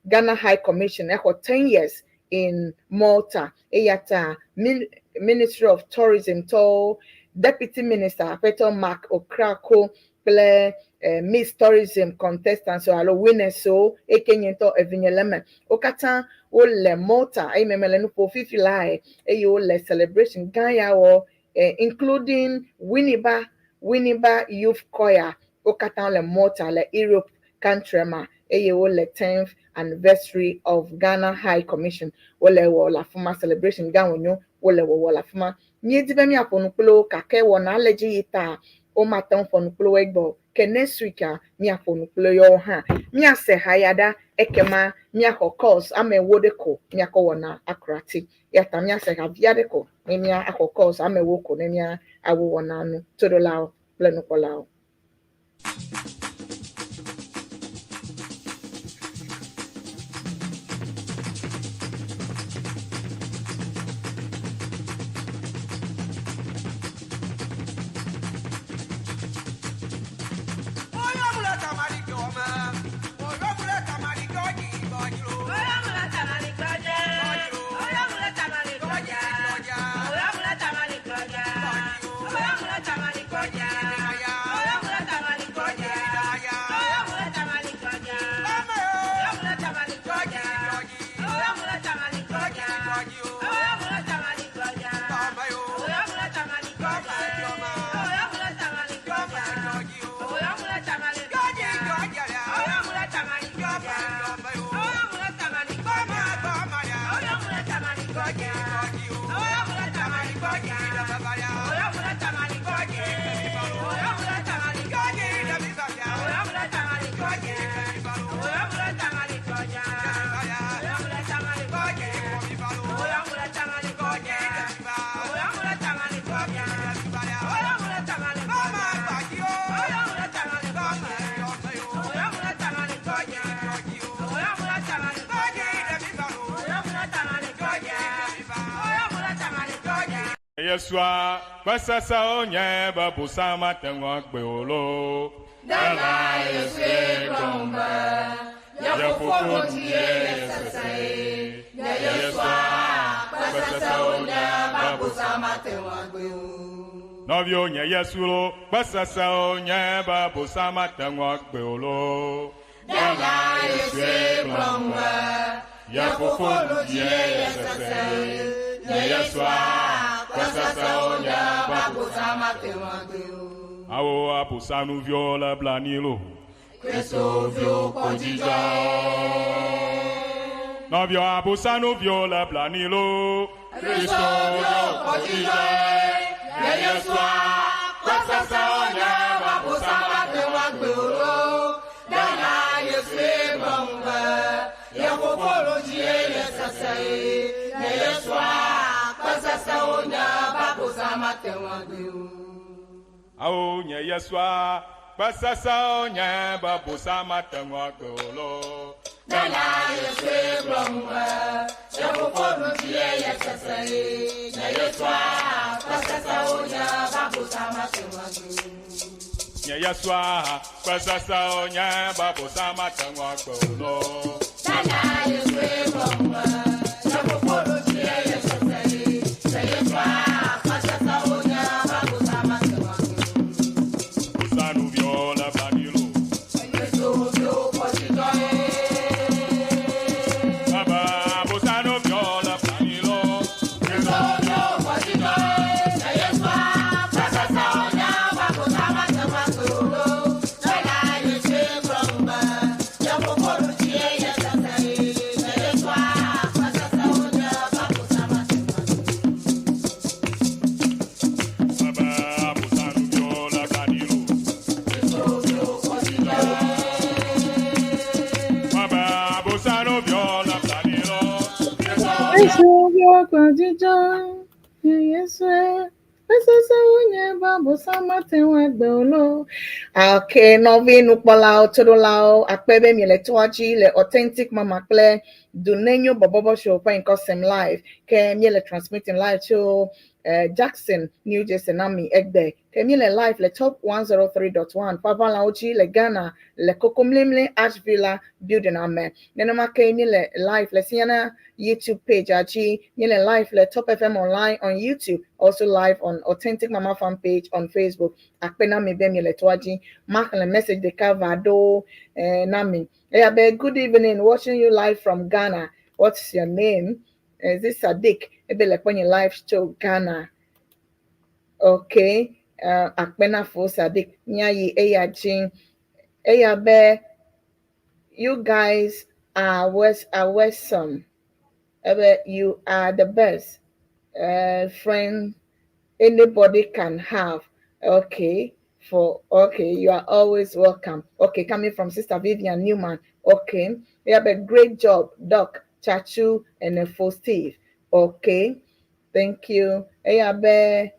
Ghana High Commission exɔ 10 years in Malta. Eya ta Ministry of Tourism tɔwo Deputy Minister Aƒetɔ Mark Okrako kple Miss Tourism contestants alo winners wo eke nye ŋutɔ evinye le eme. Wo katã wole Malta eye me le nu ƒom fifi lae eye wole celebration gã ya wɔ including Winneba Winneba Youth Choir wo katã le Malta le Europe country ma eye wole 10th anniversary of Ghana High Commission wole wɔ le afi ma celebration gã wònyo wole wɔwɔ le afi ma. Míedi be míaƒo nu kple wo gake wɔna le dzi yi ta womate ŋu ƒo nu kple wo egbɔ o. Ke next week a míaƒo nu kple yewo hã. Míase ha ya ɖa ekema míaxɔ calls ame ewo ɖe ko míakɔ wɔna akurati. Ya ta míase ha vi aɖe ko ne míaxɔ calls ame ewo ko ne míawu wɔna nu. Toɖolawo kple nukpɔlawo. Yesua kpesese nye be busama mate ŋu agbe o lo. Dala Yesue gblɔ be, nye fofo dzie sese. Nye Yesua kpesese nye be busama mate ŋu agbe o. Nɔviwo nye Yesu lo, kpesese nye be busama mate ŋu agbe o lo. Dala Yesue gblɔ be, nye fofo dzie sese. Nye Yesua kpesese nye be busama mate ŋu agbe o. Awo abusanuviwo le blani lo. Kristoviwo kpɔ dzidzɔ. Nɔviwo abusanuviwo le blani lo. Kristoviwo kpɔ dzidzɔ. Nye Yesua kpesese nye be busama mate ŋu agbe o lo. Dala Yesue gblɔ gblɔ ŋu be, ye fofo nu dzie ye sese ye. Nye Yesua, kpe sesewo nye be abosam mate ŋu agbe o. Awo nye Yesua, kpe sesewo nye be abosam mate ŋu agbe o lo. Nana Yesue gblɔ ŋu be, ye fofo nu dzie ye sese ye. Nye Yesua, kpe sesewo nye be abosam mate ŋu agbe o. Nye Yesua, kpe sesewo nye be abosam mate ŋu agbe o lo. Nana Yesue gblɔ ŋu be, ye fofo nu dzie ye sese ye. Nye Yesua, kpe sesewo nye be abosam mate ŋu agbe o. Bosanuviwo le blanui lo. Yesu viwo kpɔ dzidzɔ ye. Baba bosanuviwo le blanui lo. Yesu viwo kpɔ dzidzɔ ye. Nye Yesua, kpe sesewo nye be abosam mate ŋu agbe o lo. Nana Yesue gblɔ ŋu be, ye fofo nu dzie ye sese ye. Nye Yesua, kpe sesewo nye be abosam mate ŋu agbe o. Baba bosanuviwo le blanui lo. Yesu viwo kpɔ dzidzɔ ye. Baba bosanuviwo le blanui lo. Yesu viwo kpɔ dzidzɔ, nye Yesue, kpe sesewo nye be abosam mate ŋu agbe o lo. Okay, nɔvi nukpɔlawo, toɖolawo, akpe be miele toa dzi le Authentic Mama kple Dunenyo Bɔbɔbɔ Show ƒe ŋkɔ sem live. Ke míele transmitting live tso Jackson, New Jersey na mi egbe. Ke míele live le Top 103.1 ƒe aʋalawo dzi le Ghana le Kokomlemle Ash Villa building ame. Nenema ke míele live le Siana YouTube page dzi. Míele live le Top FM online on YouTube, also live on Authentic Mama fan page on Facebook. Akpe na mi be miele toa dzi. Maxlẽ message ɖeka va ɖo na mi. Eya be good evening, watching you live from Ghana. What's your name? Is this Sadiq? Ebe le kpɔ nye live tso Ghana. Okay. Akpe na fo Sadiq. Míayi eya dzi. Eya be you guys are awesome. Ebe you are the best friend anybody can have. Okay. For okay, you are always welcome. Okay, coming from Sister Vivian Newman. Okay, you have a great job, Doc Chachu and for Steve. Okay, thank you. Eya be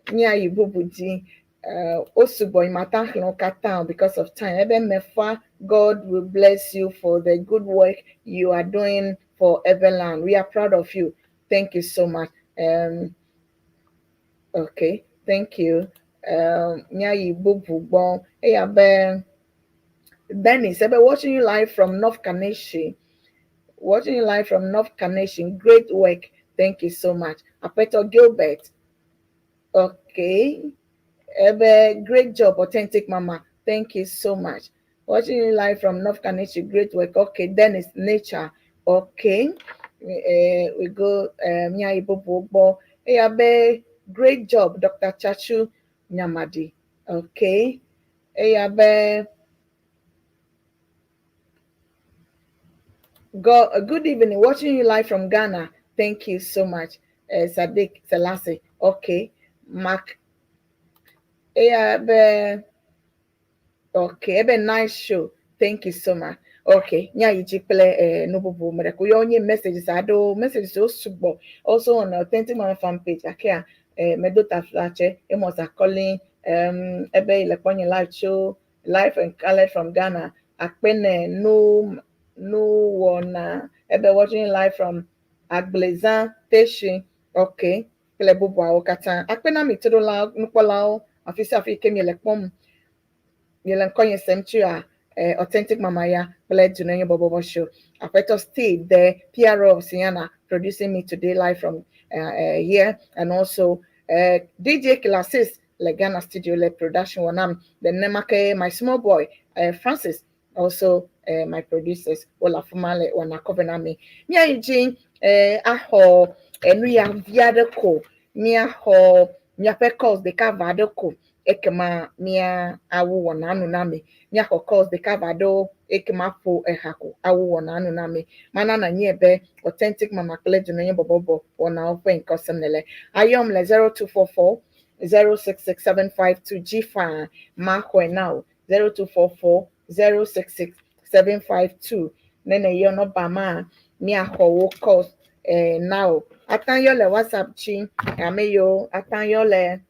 míayi bubu dzi. Osugbɔ imata xlẽ katã because of time. Ebe mefa, God will bless you for the good work you are doing for Everland. We are proud of you. Thank you so much. Okay, thank you. Míayi bubu gbɔ. Eya be Dennis, ebe watching you live from North Kaneshi. Watching you live from North Carnation. Great work. Thank you so much. Apeto Gilbert. Okay. Ebe, great job, Authentic Mama. Thank you so much. Watching you live from North Carnation. Great work. Okay, Dennis Nature. Okay. We go. Míayi bubu gbɔ. Eya be great job, Dr. Chachu Nyamadi. Okay. Eya be go, good evening. Watching you live from Ghana. Thank you so much. Sadiq Selassie. Okay. Mark. Eya be okay. Ebe nice show. Thank you so much. Okay. Míayi dzi kple nu bubu me ɖe ko yɔ nye messages aɖewo messages wo sugbɔ also on Authentic Mama fan page akea medo taflatse Amos Akɔli ebe le kpɔ nye live tso live and colored from Ghana. Akpene no no wɔna ebe watching live from Agbleza Teshi. Okay. Kple bubuawo katã. Akpe na mi toɖolawo nukpɔlawo afi sia afi ke miele kpɔm. Miele ŋkɔnye sem tso Authentic Mama ya kple Dunenyo Bɔbɔbɔ Show. Aƒetɔ Steve, the PRO of Siana, producing me today live from here, and also DJ Classes le Ghana studio le production wɔnam. The Nemake, my small boy, Francis, also my producers, wole afi ma le wɔna cover na mi. Míayi dzi axɔ enu ya vi aɖe ko míaxɔ míaƒe calls ɖeka va aɖe ko ekema mía awu wɔna nu na mi. Míaxɔ calls ɖeka va ɖo ekema ƒo eha ko awu wɔna nu na mi. Mana na nye be Authentic Mama kple Dunenyo Bɔbɔbɔ wɔnawo ƒe ŋkɔ sem nele. Ayɔm le 0244 066752 G5 maxɔe now 0244 066. 752. Ne nèyɔ nɔmba ma, míaxɔ wò calls eh, na wò. Ate ŋu ayɔ le WhatsApp dzi, ame yiwo ate ŋu ayɔ le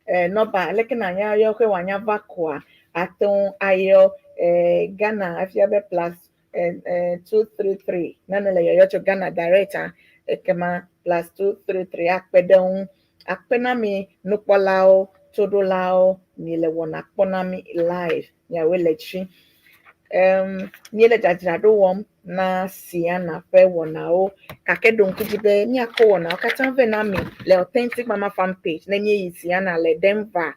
eh, nɔmba leke nànya yɔ xe wòanya va koa, ate ŋu ayɔ eh, Ghana efia be plus eh, eh, 233 ne nèle yɔyɔ tso Ghana direct a, ekema plus 233 akpe ɖe ŋu. Akpe na mi nukpɔlawo, toɖolawo, miele wɔna kpɔ na mi live, miawoe le dzi. Um, míele dzadzraɖo wɔm na Siana ƒe wɔnawo gake ɖo ŋku dzi be míakɔ wɔnawo katã vɛ na mi le Authentic Mama Fan page ne míeyi Siana le Denver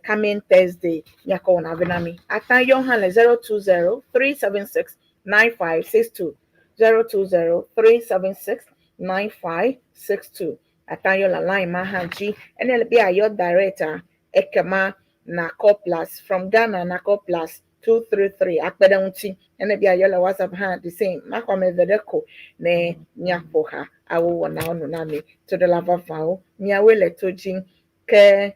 coming Thursday míakɔ wɔna vɛ na mi. Ate ŋu ayɔ hã le 020 376 9562 020 376 9562 ate ŋu ayɔ le line ma hã dzi. Ene le be ayɔ direct a ekema nakɔ plus from Ghana nakɔ plus 233 akpe ɖe ŋuti. Ene be ayɔ le WhatsApp hã the same. Maxɔ ame eve ɖe ko ne míaƒo ha awu wɔnawo nu na mi. Toɖola vavãwo miawoe le to dzi ke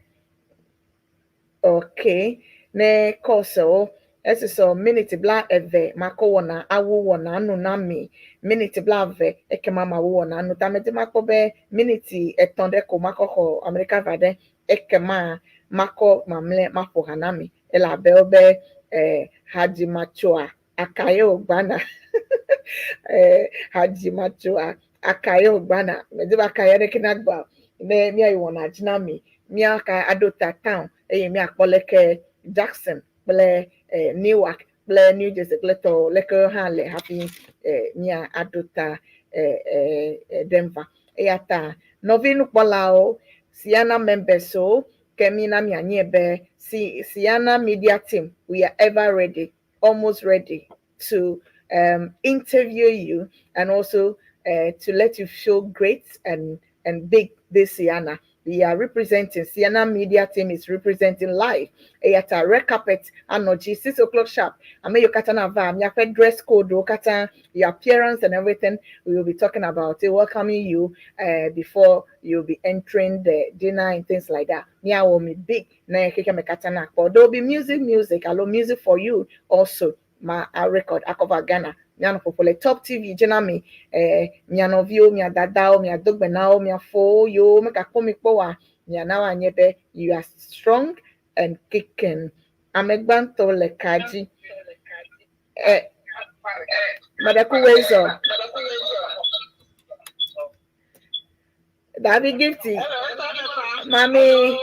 okay ne kɔsewo esusɔ miniti bla eve makɔ wɔna awu wɔna nu na mi miniti bla eve ekema mawu wɔna nu ta medi makpɔ be miniti etɔ̃ ɖe ko makɔ xɔ Amerika va ɖe ekema makɔ mamlɛ maƒo ha na mi elabe wobe eh, hadzimatsoa akaye wògbana eh, hadzimatsoa akaye wògbana medi be akaye aɖeke nagba o ne míayi wɔna dzi na mi míaka aɖo ta town eye míakpɔ leke Jackson kple eh, Newark kple New Jersey kple tɔwo leke hã le hafi eh, mía aɖo ta eh, eh, Denver. Eya ta nɔvi nukpɔlawo, Siana members wo, ke mina mianye be si Siana media team, we are ever ready, almost ready to interview you and also to let you feel great and big this Siana. We are representing, Siana Media Team is representing live. Eya ta red carpet anɔ dzi 6 o'clock sharp. Ame yiwo katã nava miaƒe dress code wo katã, your appearance and everything, we will be talking about it, welcoming you before you'll be entering the dinner and things like that. Miawɔ mi big na keke me katã nakpɔ. There will be music, music, alo music for you also. Ma a record akɔva Ghana. Mianɔ ƒoƒo le Top TV dzi na mi. Eh, mia nɔviwo, mia dadawo, mia dogbenawo, mia fowo yiwo megakpɔ mi kpɔ oa, miana woanye be you are strong and kicking. Ame gbãtɔ le ka dzi. Eh, Madaku Wezo. David Gifty. Mami.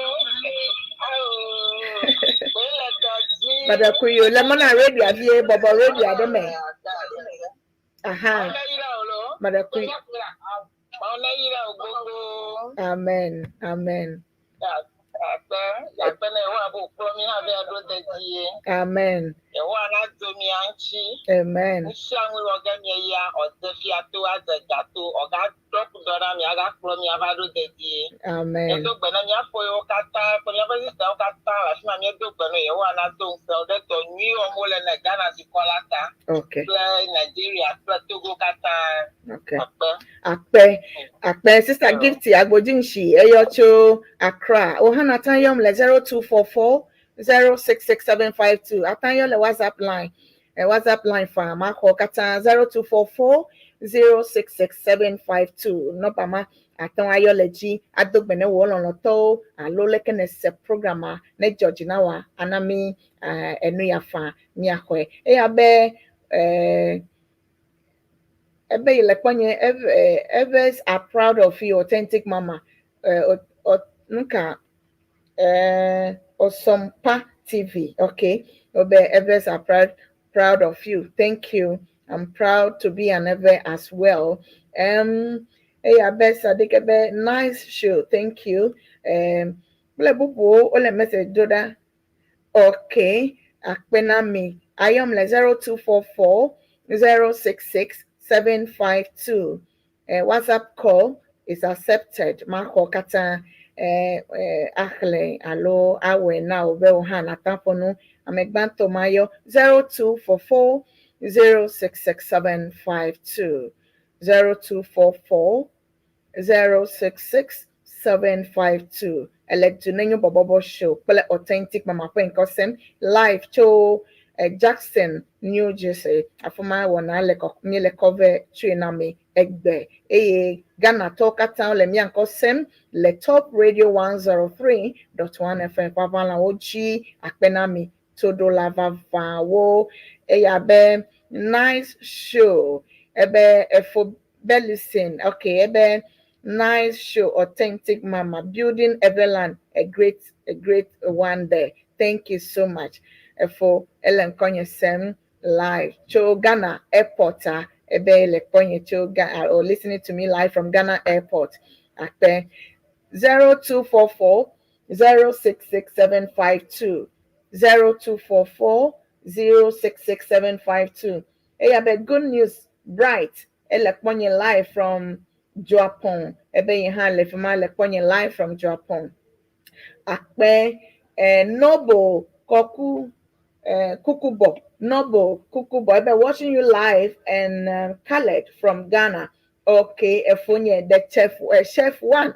Madaku yo. Lemona radio avie, bɔbɔ radio aɖe me. Aha. Madaku. Amen. Amen. Akpe na Yehowa be wòkplɔ mí hã va ɖo dedie. Amen. Yehowa nado mía ŋuti. Amen. Nu sia nu wɔ ge mieyia, ɔde fia to, adze ga to, ɔgaɖɔ kudɔ na mi, agakplɔ mi ava ɖo dedie. Amen. Míedo gbe na míaƒe yiwo katã kple míaƒe sistawo katã le afi ma míedo gbe na Yehowa nado ŋusẽ wo ɖe dɔ nyui wɔm wole ne Ghana dukɔ la ta kple Nigeria kple Togo katã. Akpe. Akpe. Akpe. Sister Gifty Agbodinshi eyɔ tso Accra. Ohana tan yɔm le 0244 066752. Atan yɔ le WhatsApp line. Eh, WhatsApp line fa ma xɔ katã 0244 066752. Nɔba ma ate ŋu ayɔ le dzi ado gbe ne wò lɔlɔ̃tɔwo alo leke ne se program a ne dzɔ dzi na woa ana mi eh, enu ya fa miaxɔe. Eya be eh, ebe yi le kpɔnye Evers are proud of you, authentic mama. Nuka Osompa TV. Okay. Obe Evers are proud of you. Thank you. I'm proud to be an Ever as well. Hey, Abe Sadiq Ebe, nice show. Thank you. Kple bubuwo wole message do ɖa. Okay. Akpe na mi. Ayɔm le 0244 066 752. WhatsApp call is accepted. Maxɔ katã axlẽ alo awɔe na wò be wò hã nàte ƒo nu. Ame gbãtɔ mayɔ 0244 066752 0244 066 752. Ele du nenyo bɔbɔbɔ show kple authentic mama ƒe ŋkɔ sem live tso Jackson, New Jersey. Afi ma wɔna le kɔ míele kɔ vɛ tsoe na mi egbe eye Ghanatɔwo katã le mía ŋkɔ sem le Top Radio 103.1 FM ƒe aʋalawo dzi akpe na mi toɖola vavãwo eya be nice show ebe efo Belison okay ebe nice show authentic mama building Everland a great one there thank you so much efo ele ŋkɔnye sem live tso Ghana airport a ebe le kpɔnye tso Ghana or listening to me live from Ghana airport akpe 0244 066752 0244 066752 eya be good news bright ele kpɔnye live from Juapong ebe yi hã le fi ma le kpɔnye live from Juapong akpe Noble Koku Kukubo Noble Kukubo ebe watching you live and Khaled from Ghana okay Efonye the chef chef one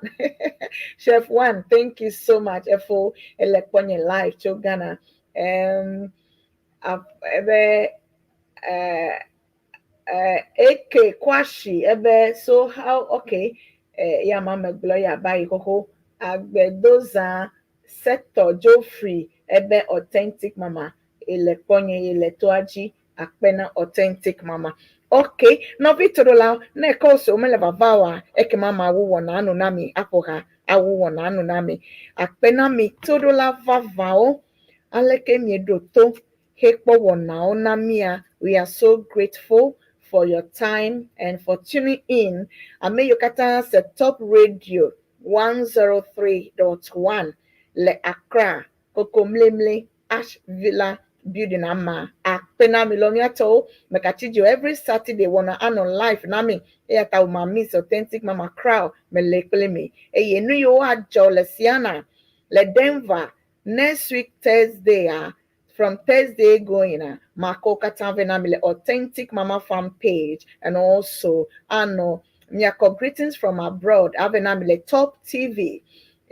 chef one thank you so much Efo ele kpɔnye live tso Ghana ebe AK Kwashi ebe so how okay ya ma megblɔ ya ba yi xoxo agbedoza sector Geoffrey ebe authentic mama ele kpɔnye ele toa dzi akpe na authentic mama okay nɔvi toɖola ne ekɔ so mele vava oa ekema mawu wɔna anu na mi aƒo ha awu wɔna anu na mi akpe na mi toɖola vavawo aleke mieɖo to hekpɔ wɔnawo na mia we are so grateful for your time and for tuning in ame yiwo katã se top radio 103.1 le Accra Kokomlemle Ash Villa building ama akpe na mi lɔ miatɔwo mekatsi dzo every Saturday wɔna anɔ live na mi eya ta wo ma miss authentic mama crowd mele kple mi eye nu yiwo adzɔ le Siana le Denver next week Thursday ah from Thursday going mako katã vɛ na mi le authentic mama fan page and also ano miakɔ greetings from abroad ave na mi le Top TV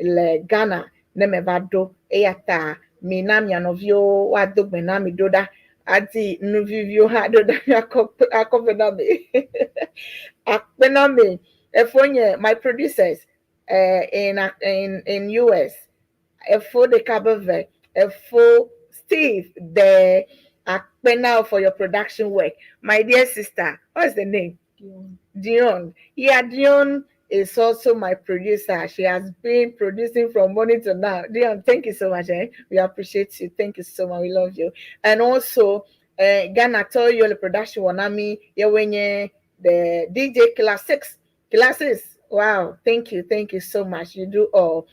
le Ghana ne me va ɖo eya ta mi na mia nɔviwo woado gbe na mi ɖo ɖa adi nu viviwo hã ɖo ɖa miakɔ akɔ vɛ na mi akpe na mi efonye my producers in US efo ɖeka be ve efo Steve the akpe now for your production work my dear sister what's the name Dion. Dion. Yeah, Dion is also my producer. She has been producing from morning to now. Dion, thank you so much. Eh? We appreciate you. Thank you so much. We love you. And also, Ghana tell you the production wanami the DJ class six classes. Wow, thank you, thank you so much. You do all.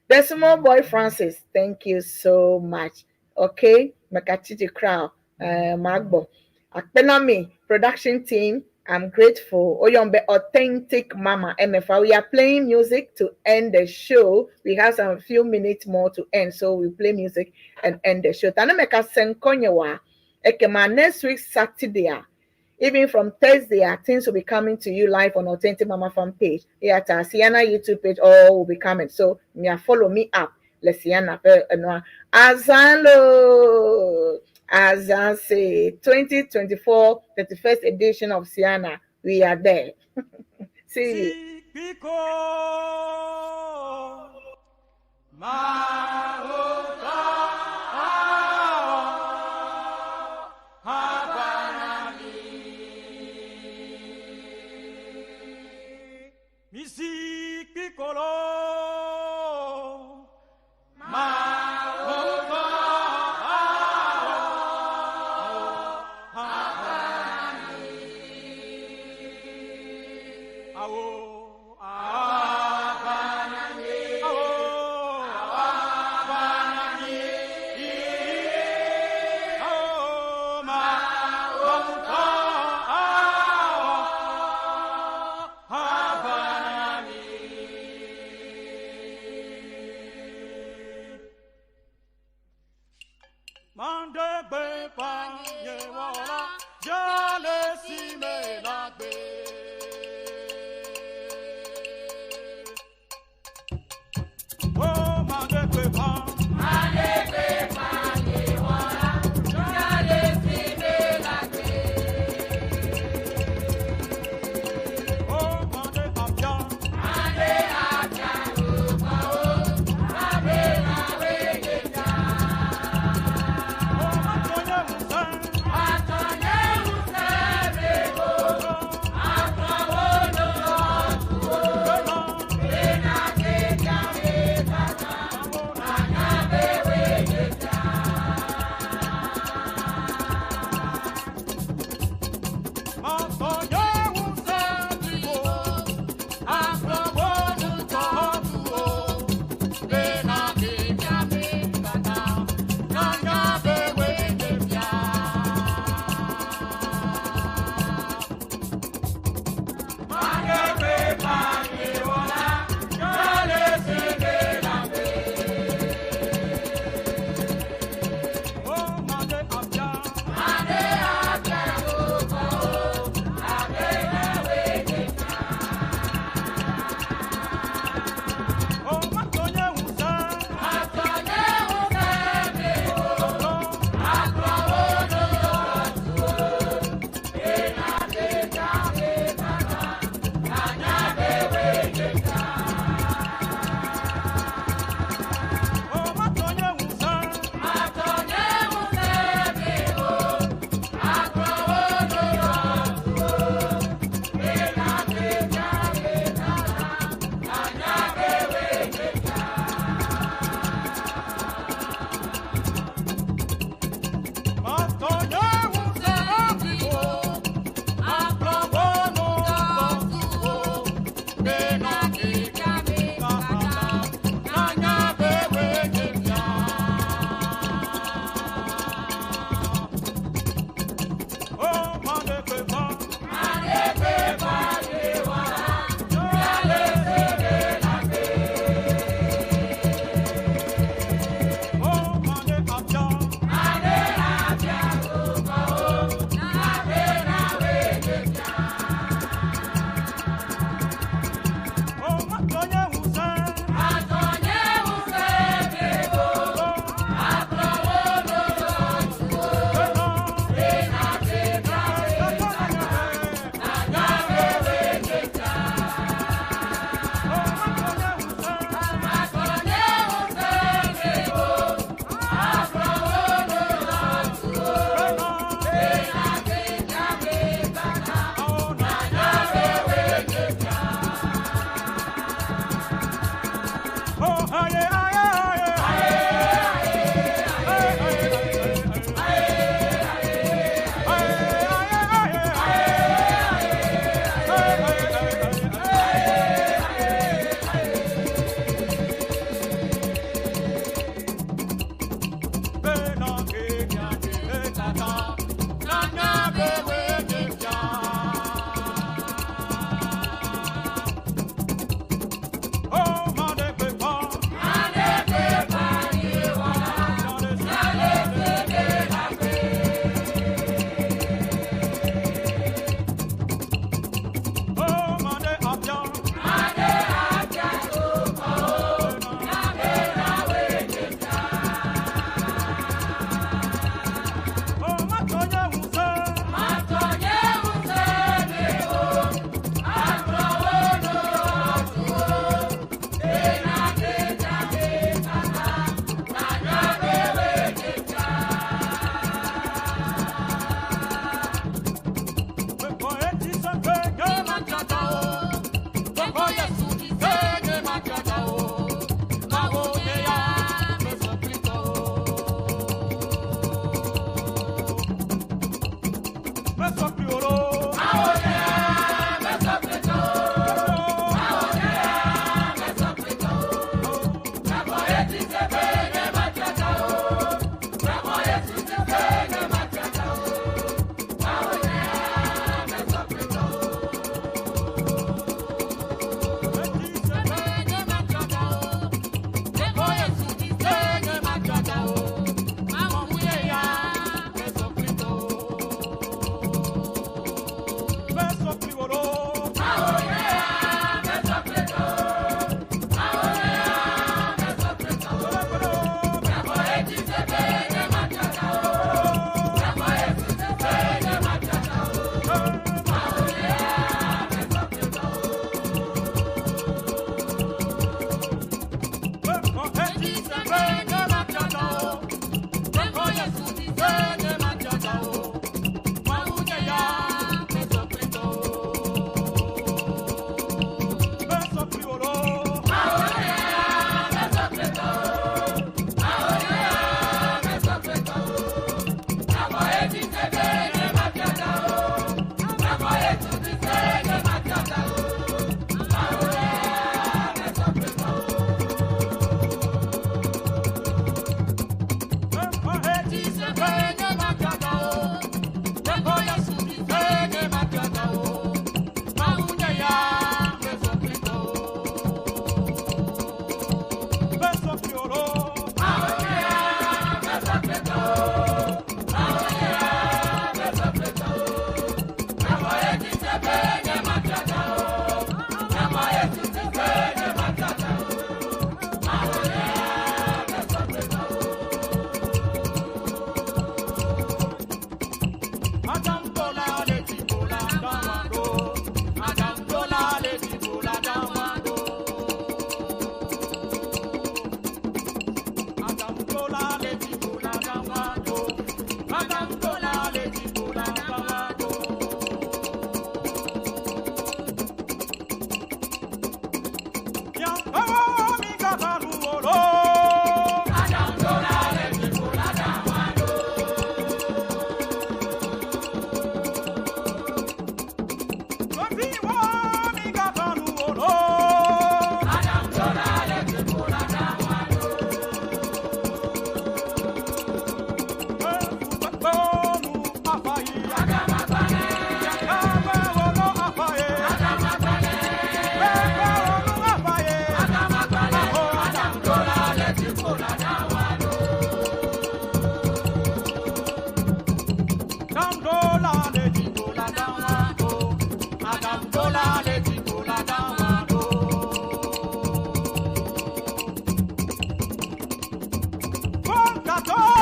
The small boy Francis, thank you so much. Okay, Makachiji crowd, Magbo, Akpenami production team. I'm grateful. Oyombe authentic mama MFA. We are playing music to end the show. We have some few minutes more to end, so we play music and end the show. Tanemeka senkonyewa. Ekema next week Saturday. Even from Thursday, things will be coming to you live on Authentic Mama Fan page. Yeah, to Sienna YouTube page, all will be coming. So, me follow me up. Let's Sienna. Azanlo. As I say, 2024, 31st edition of Sienna, we are there. See you. Oh, Kato!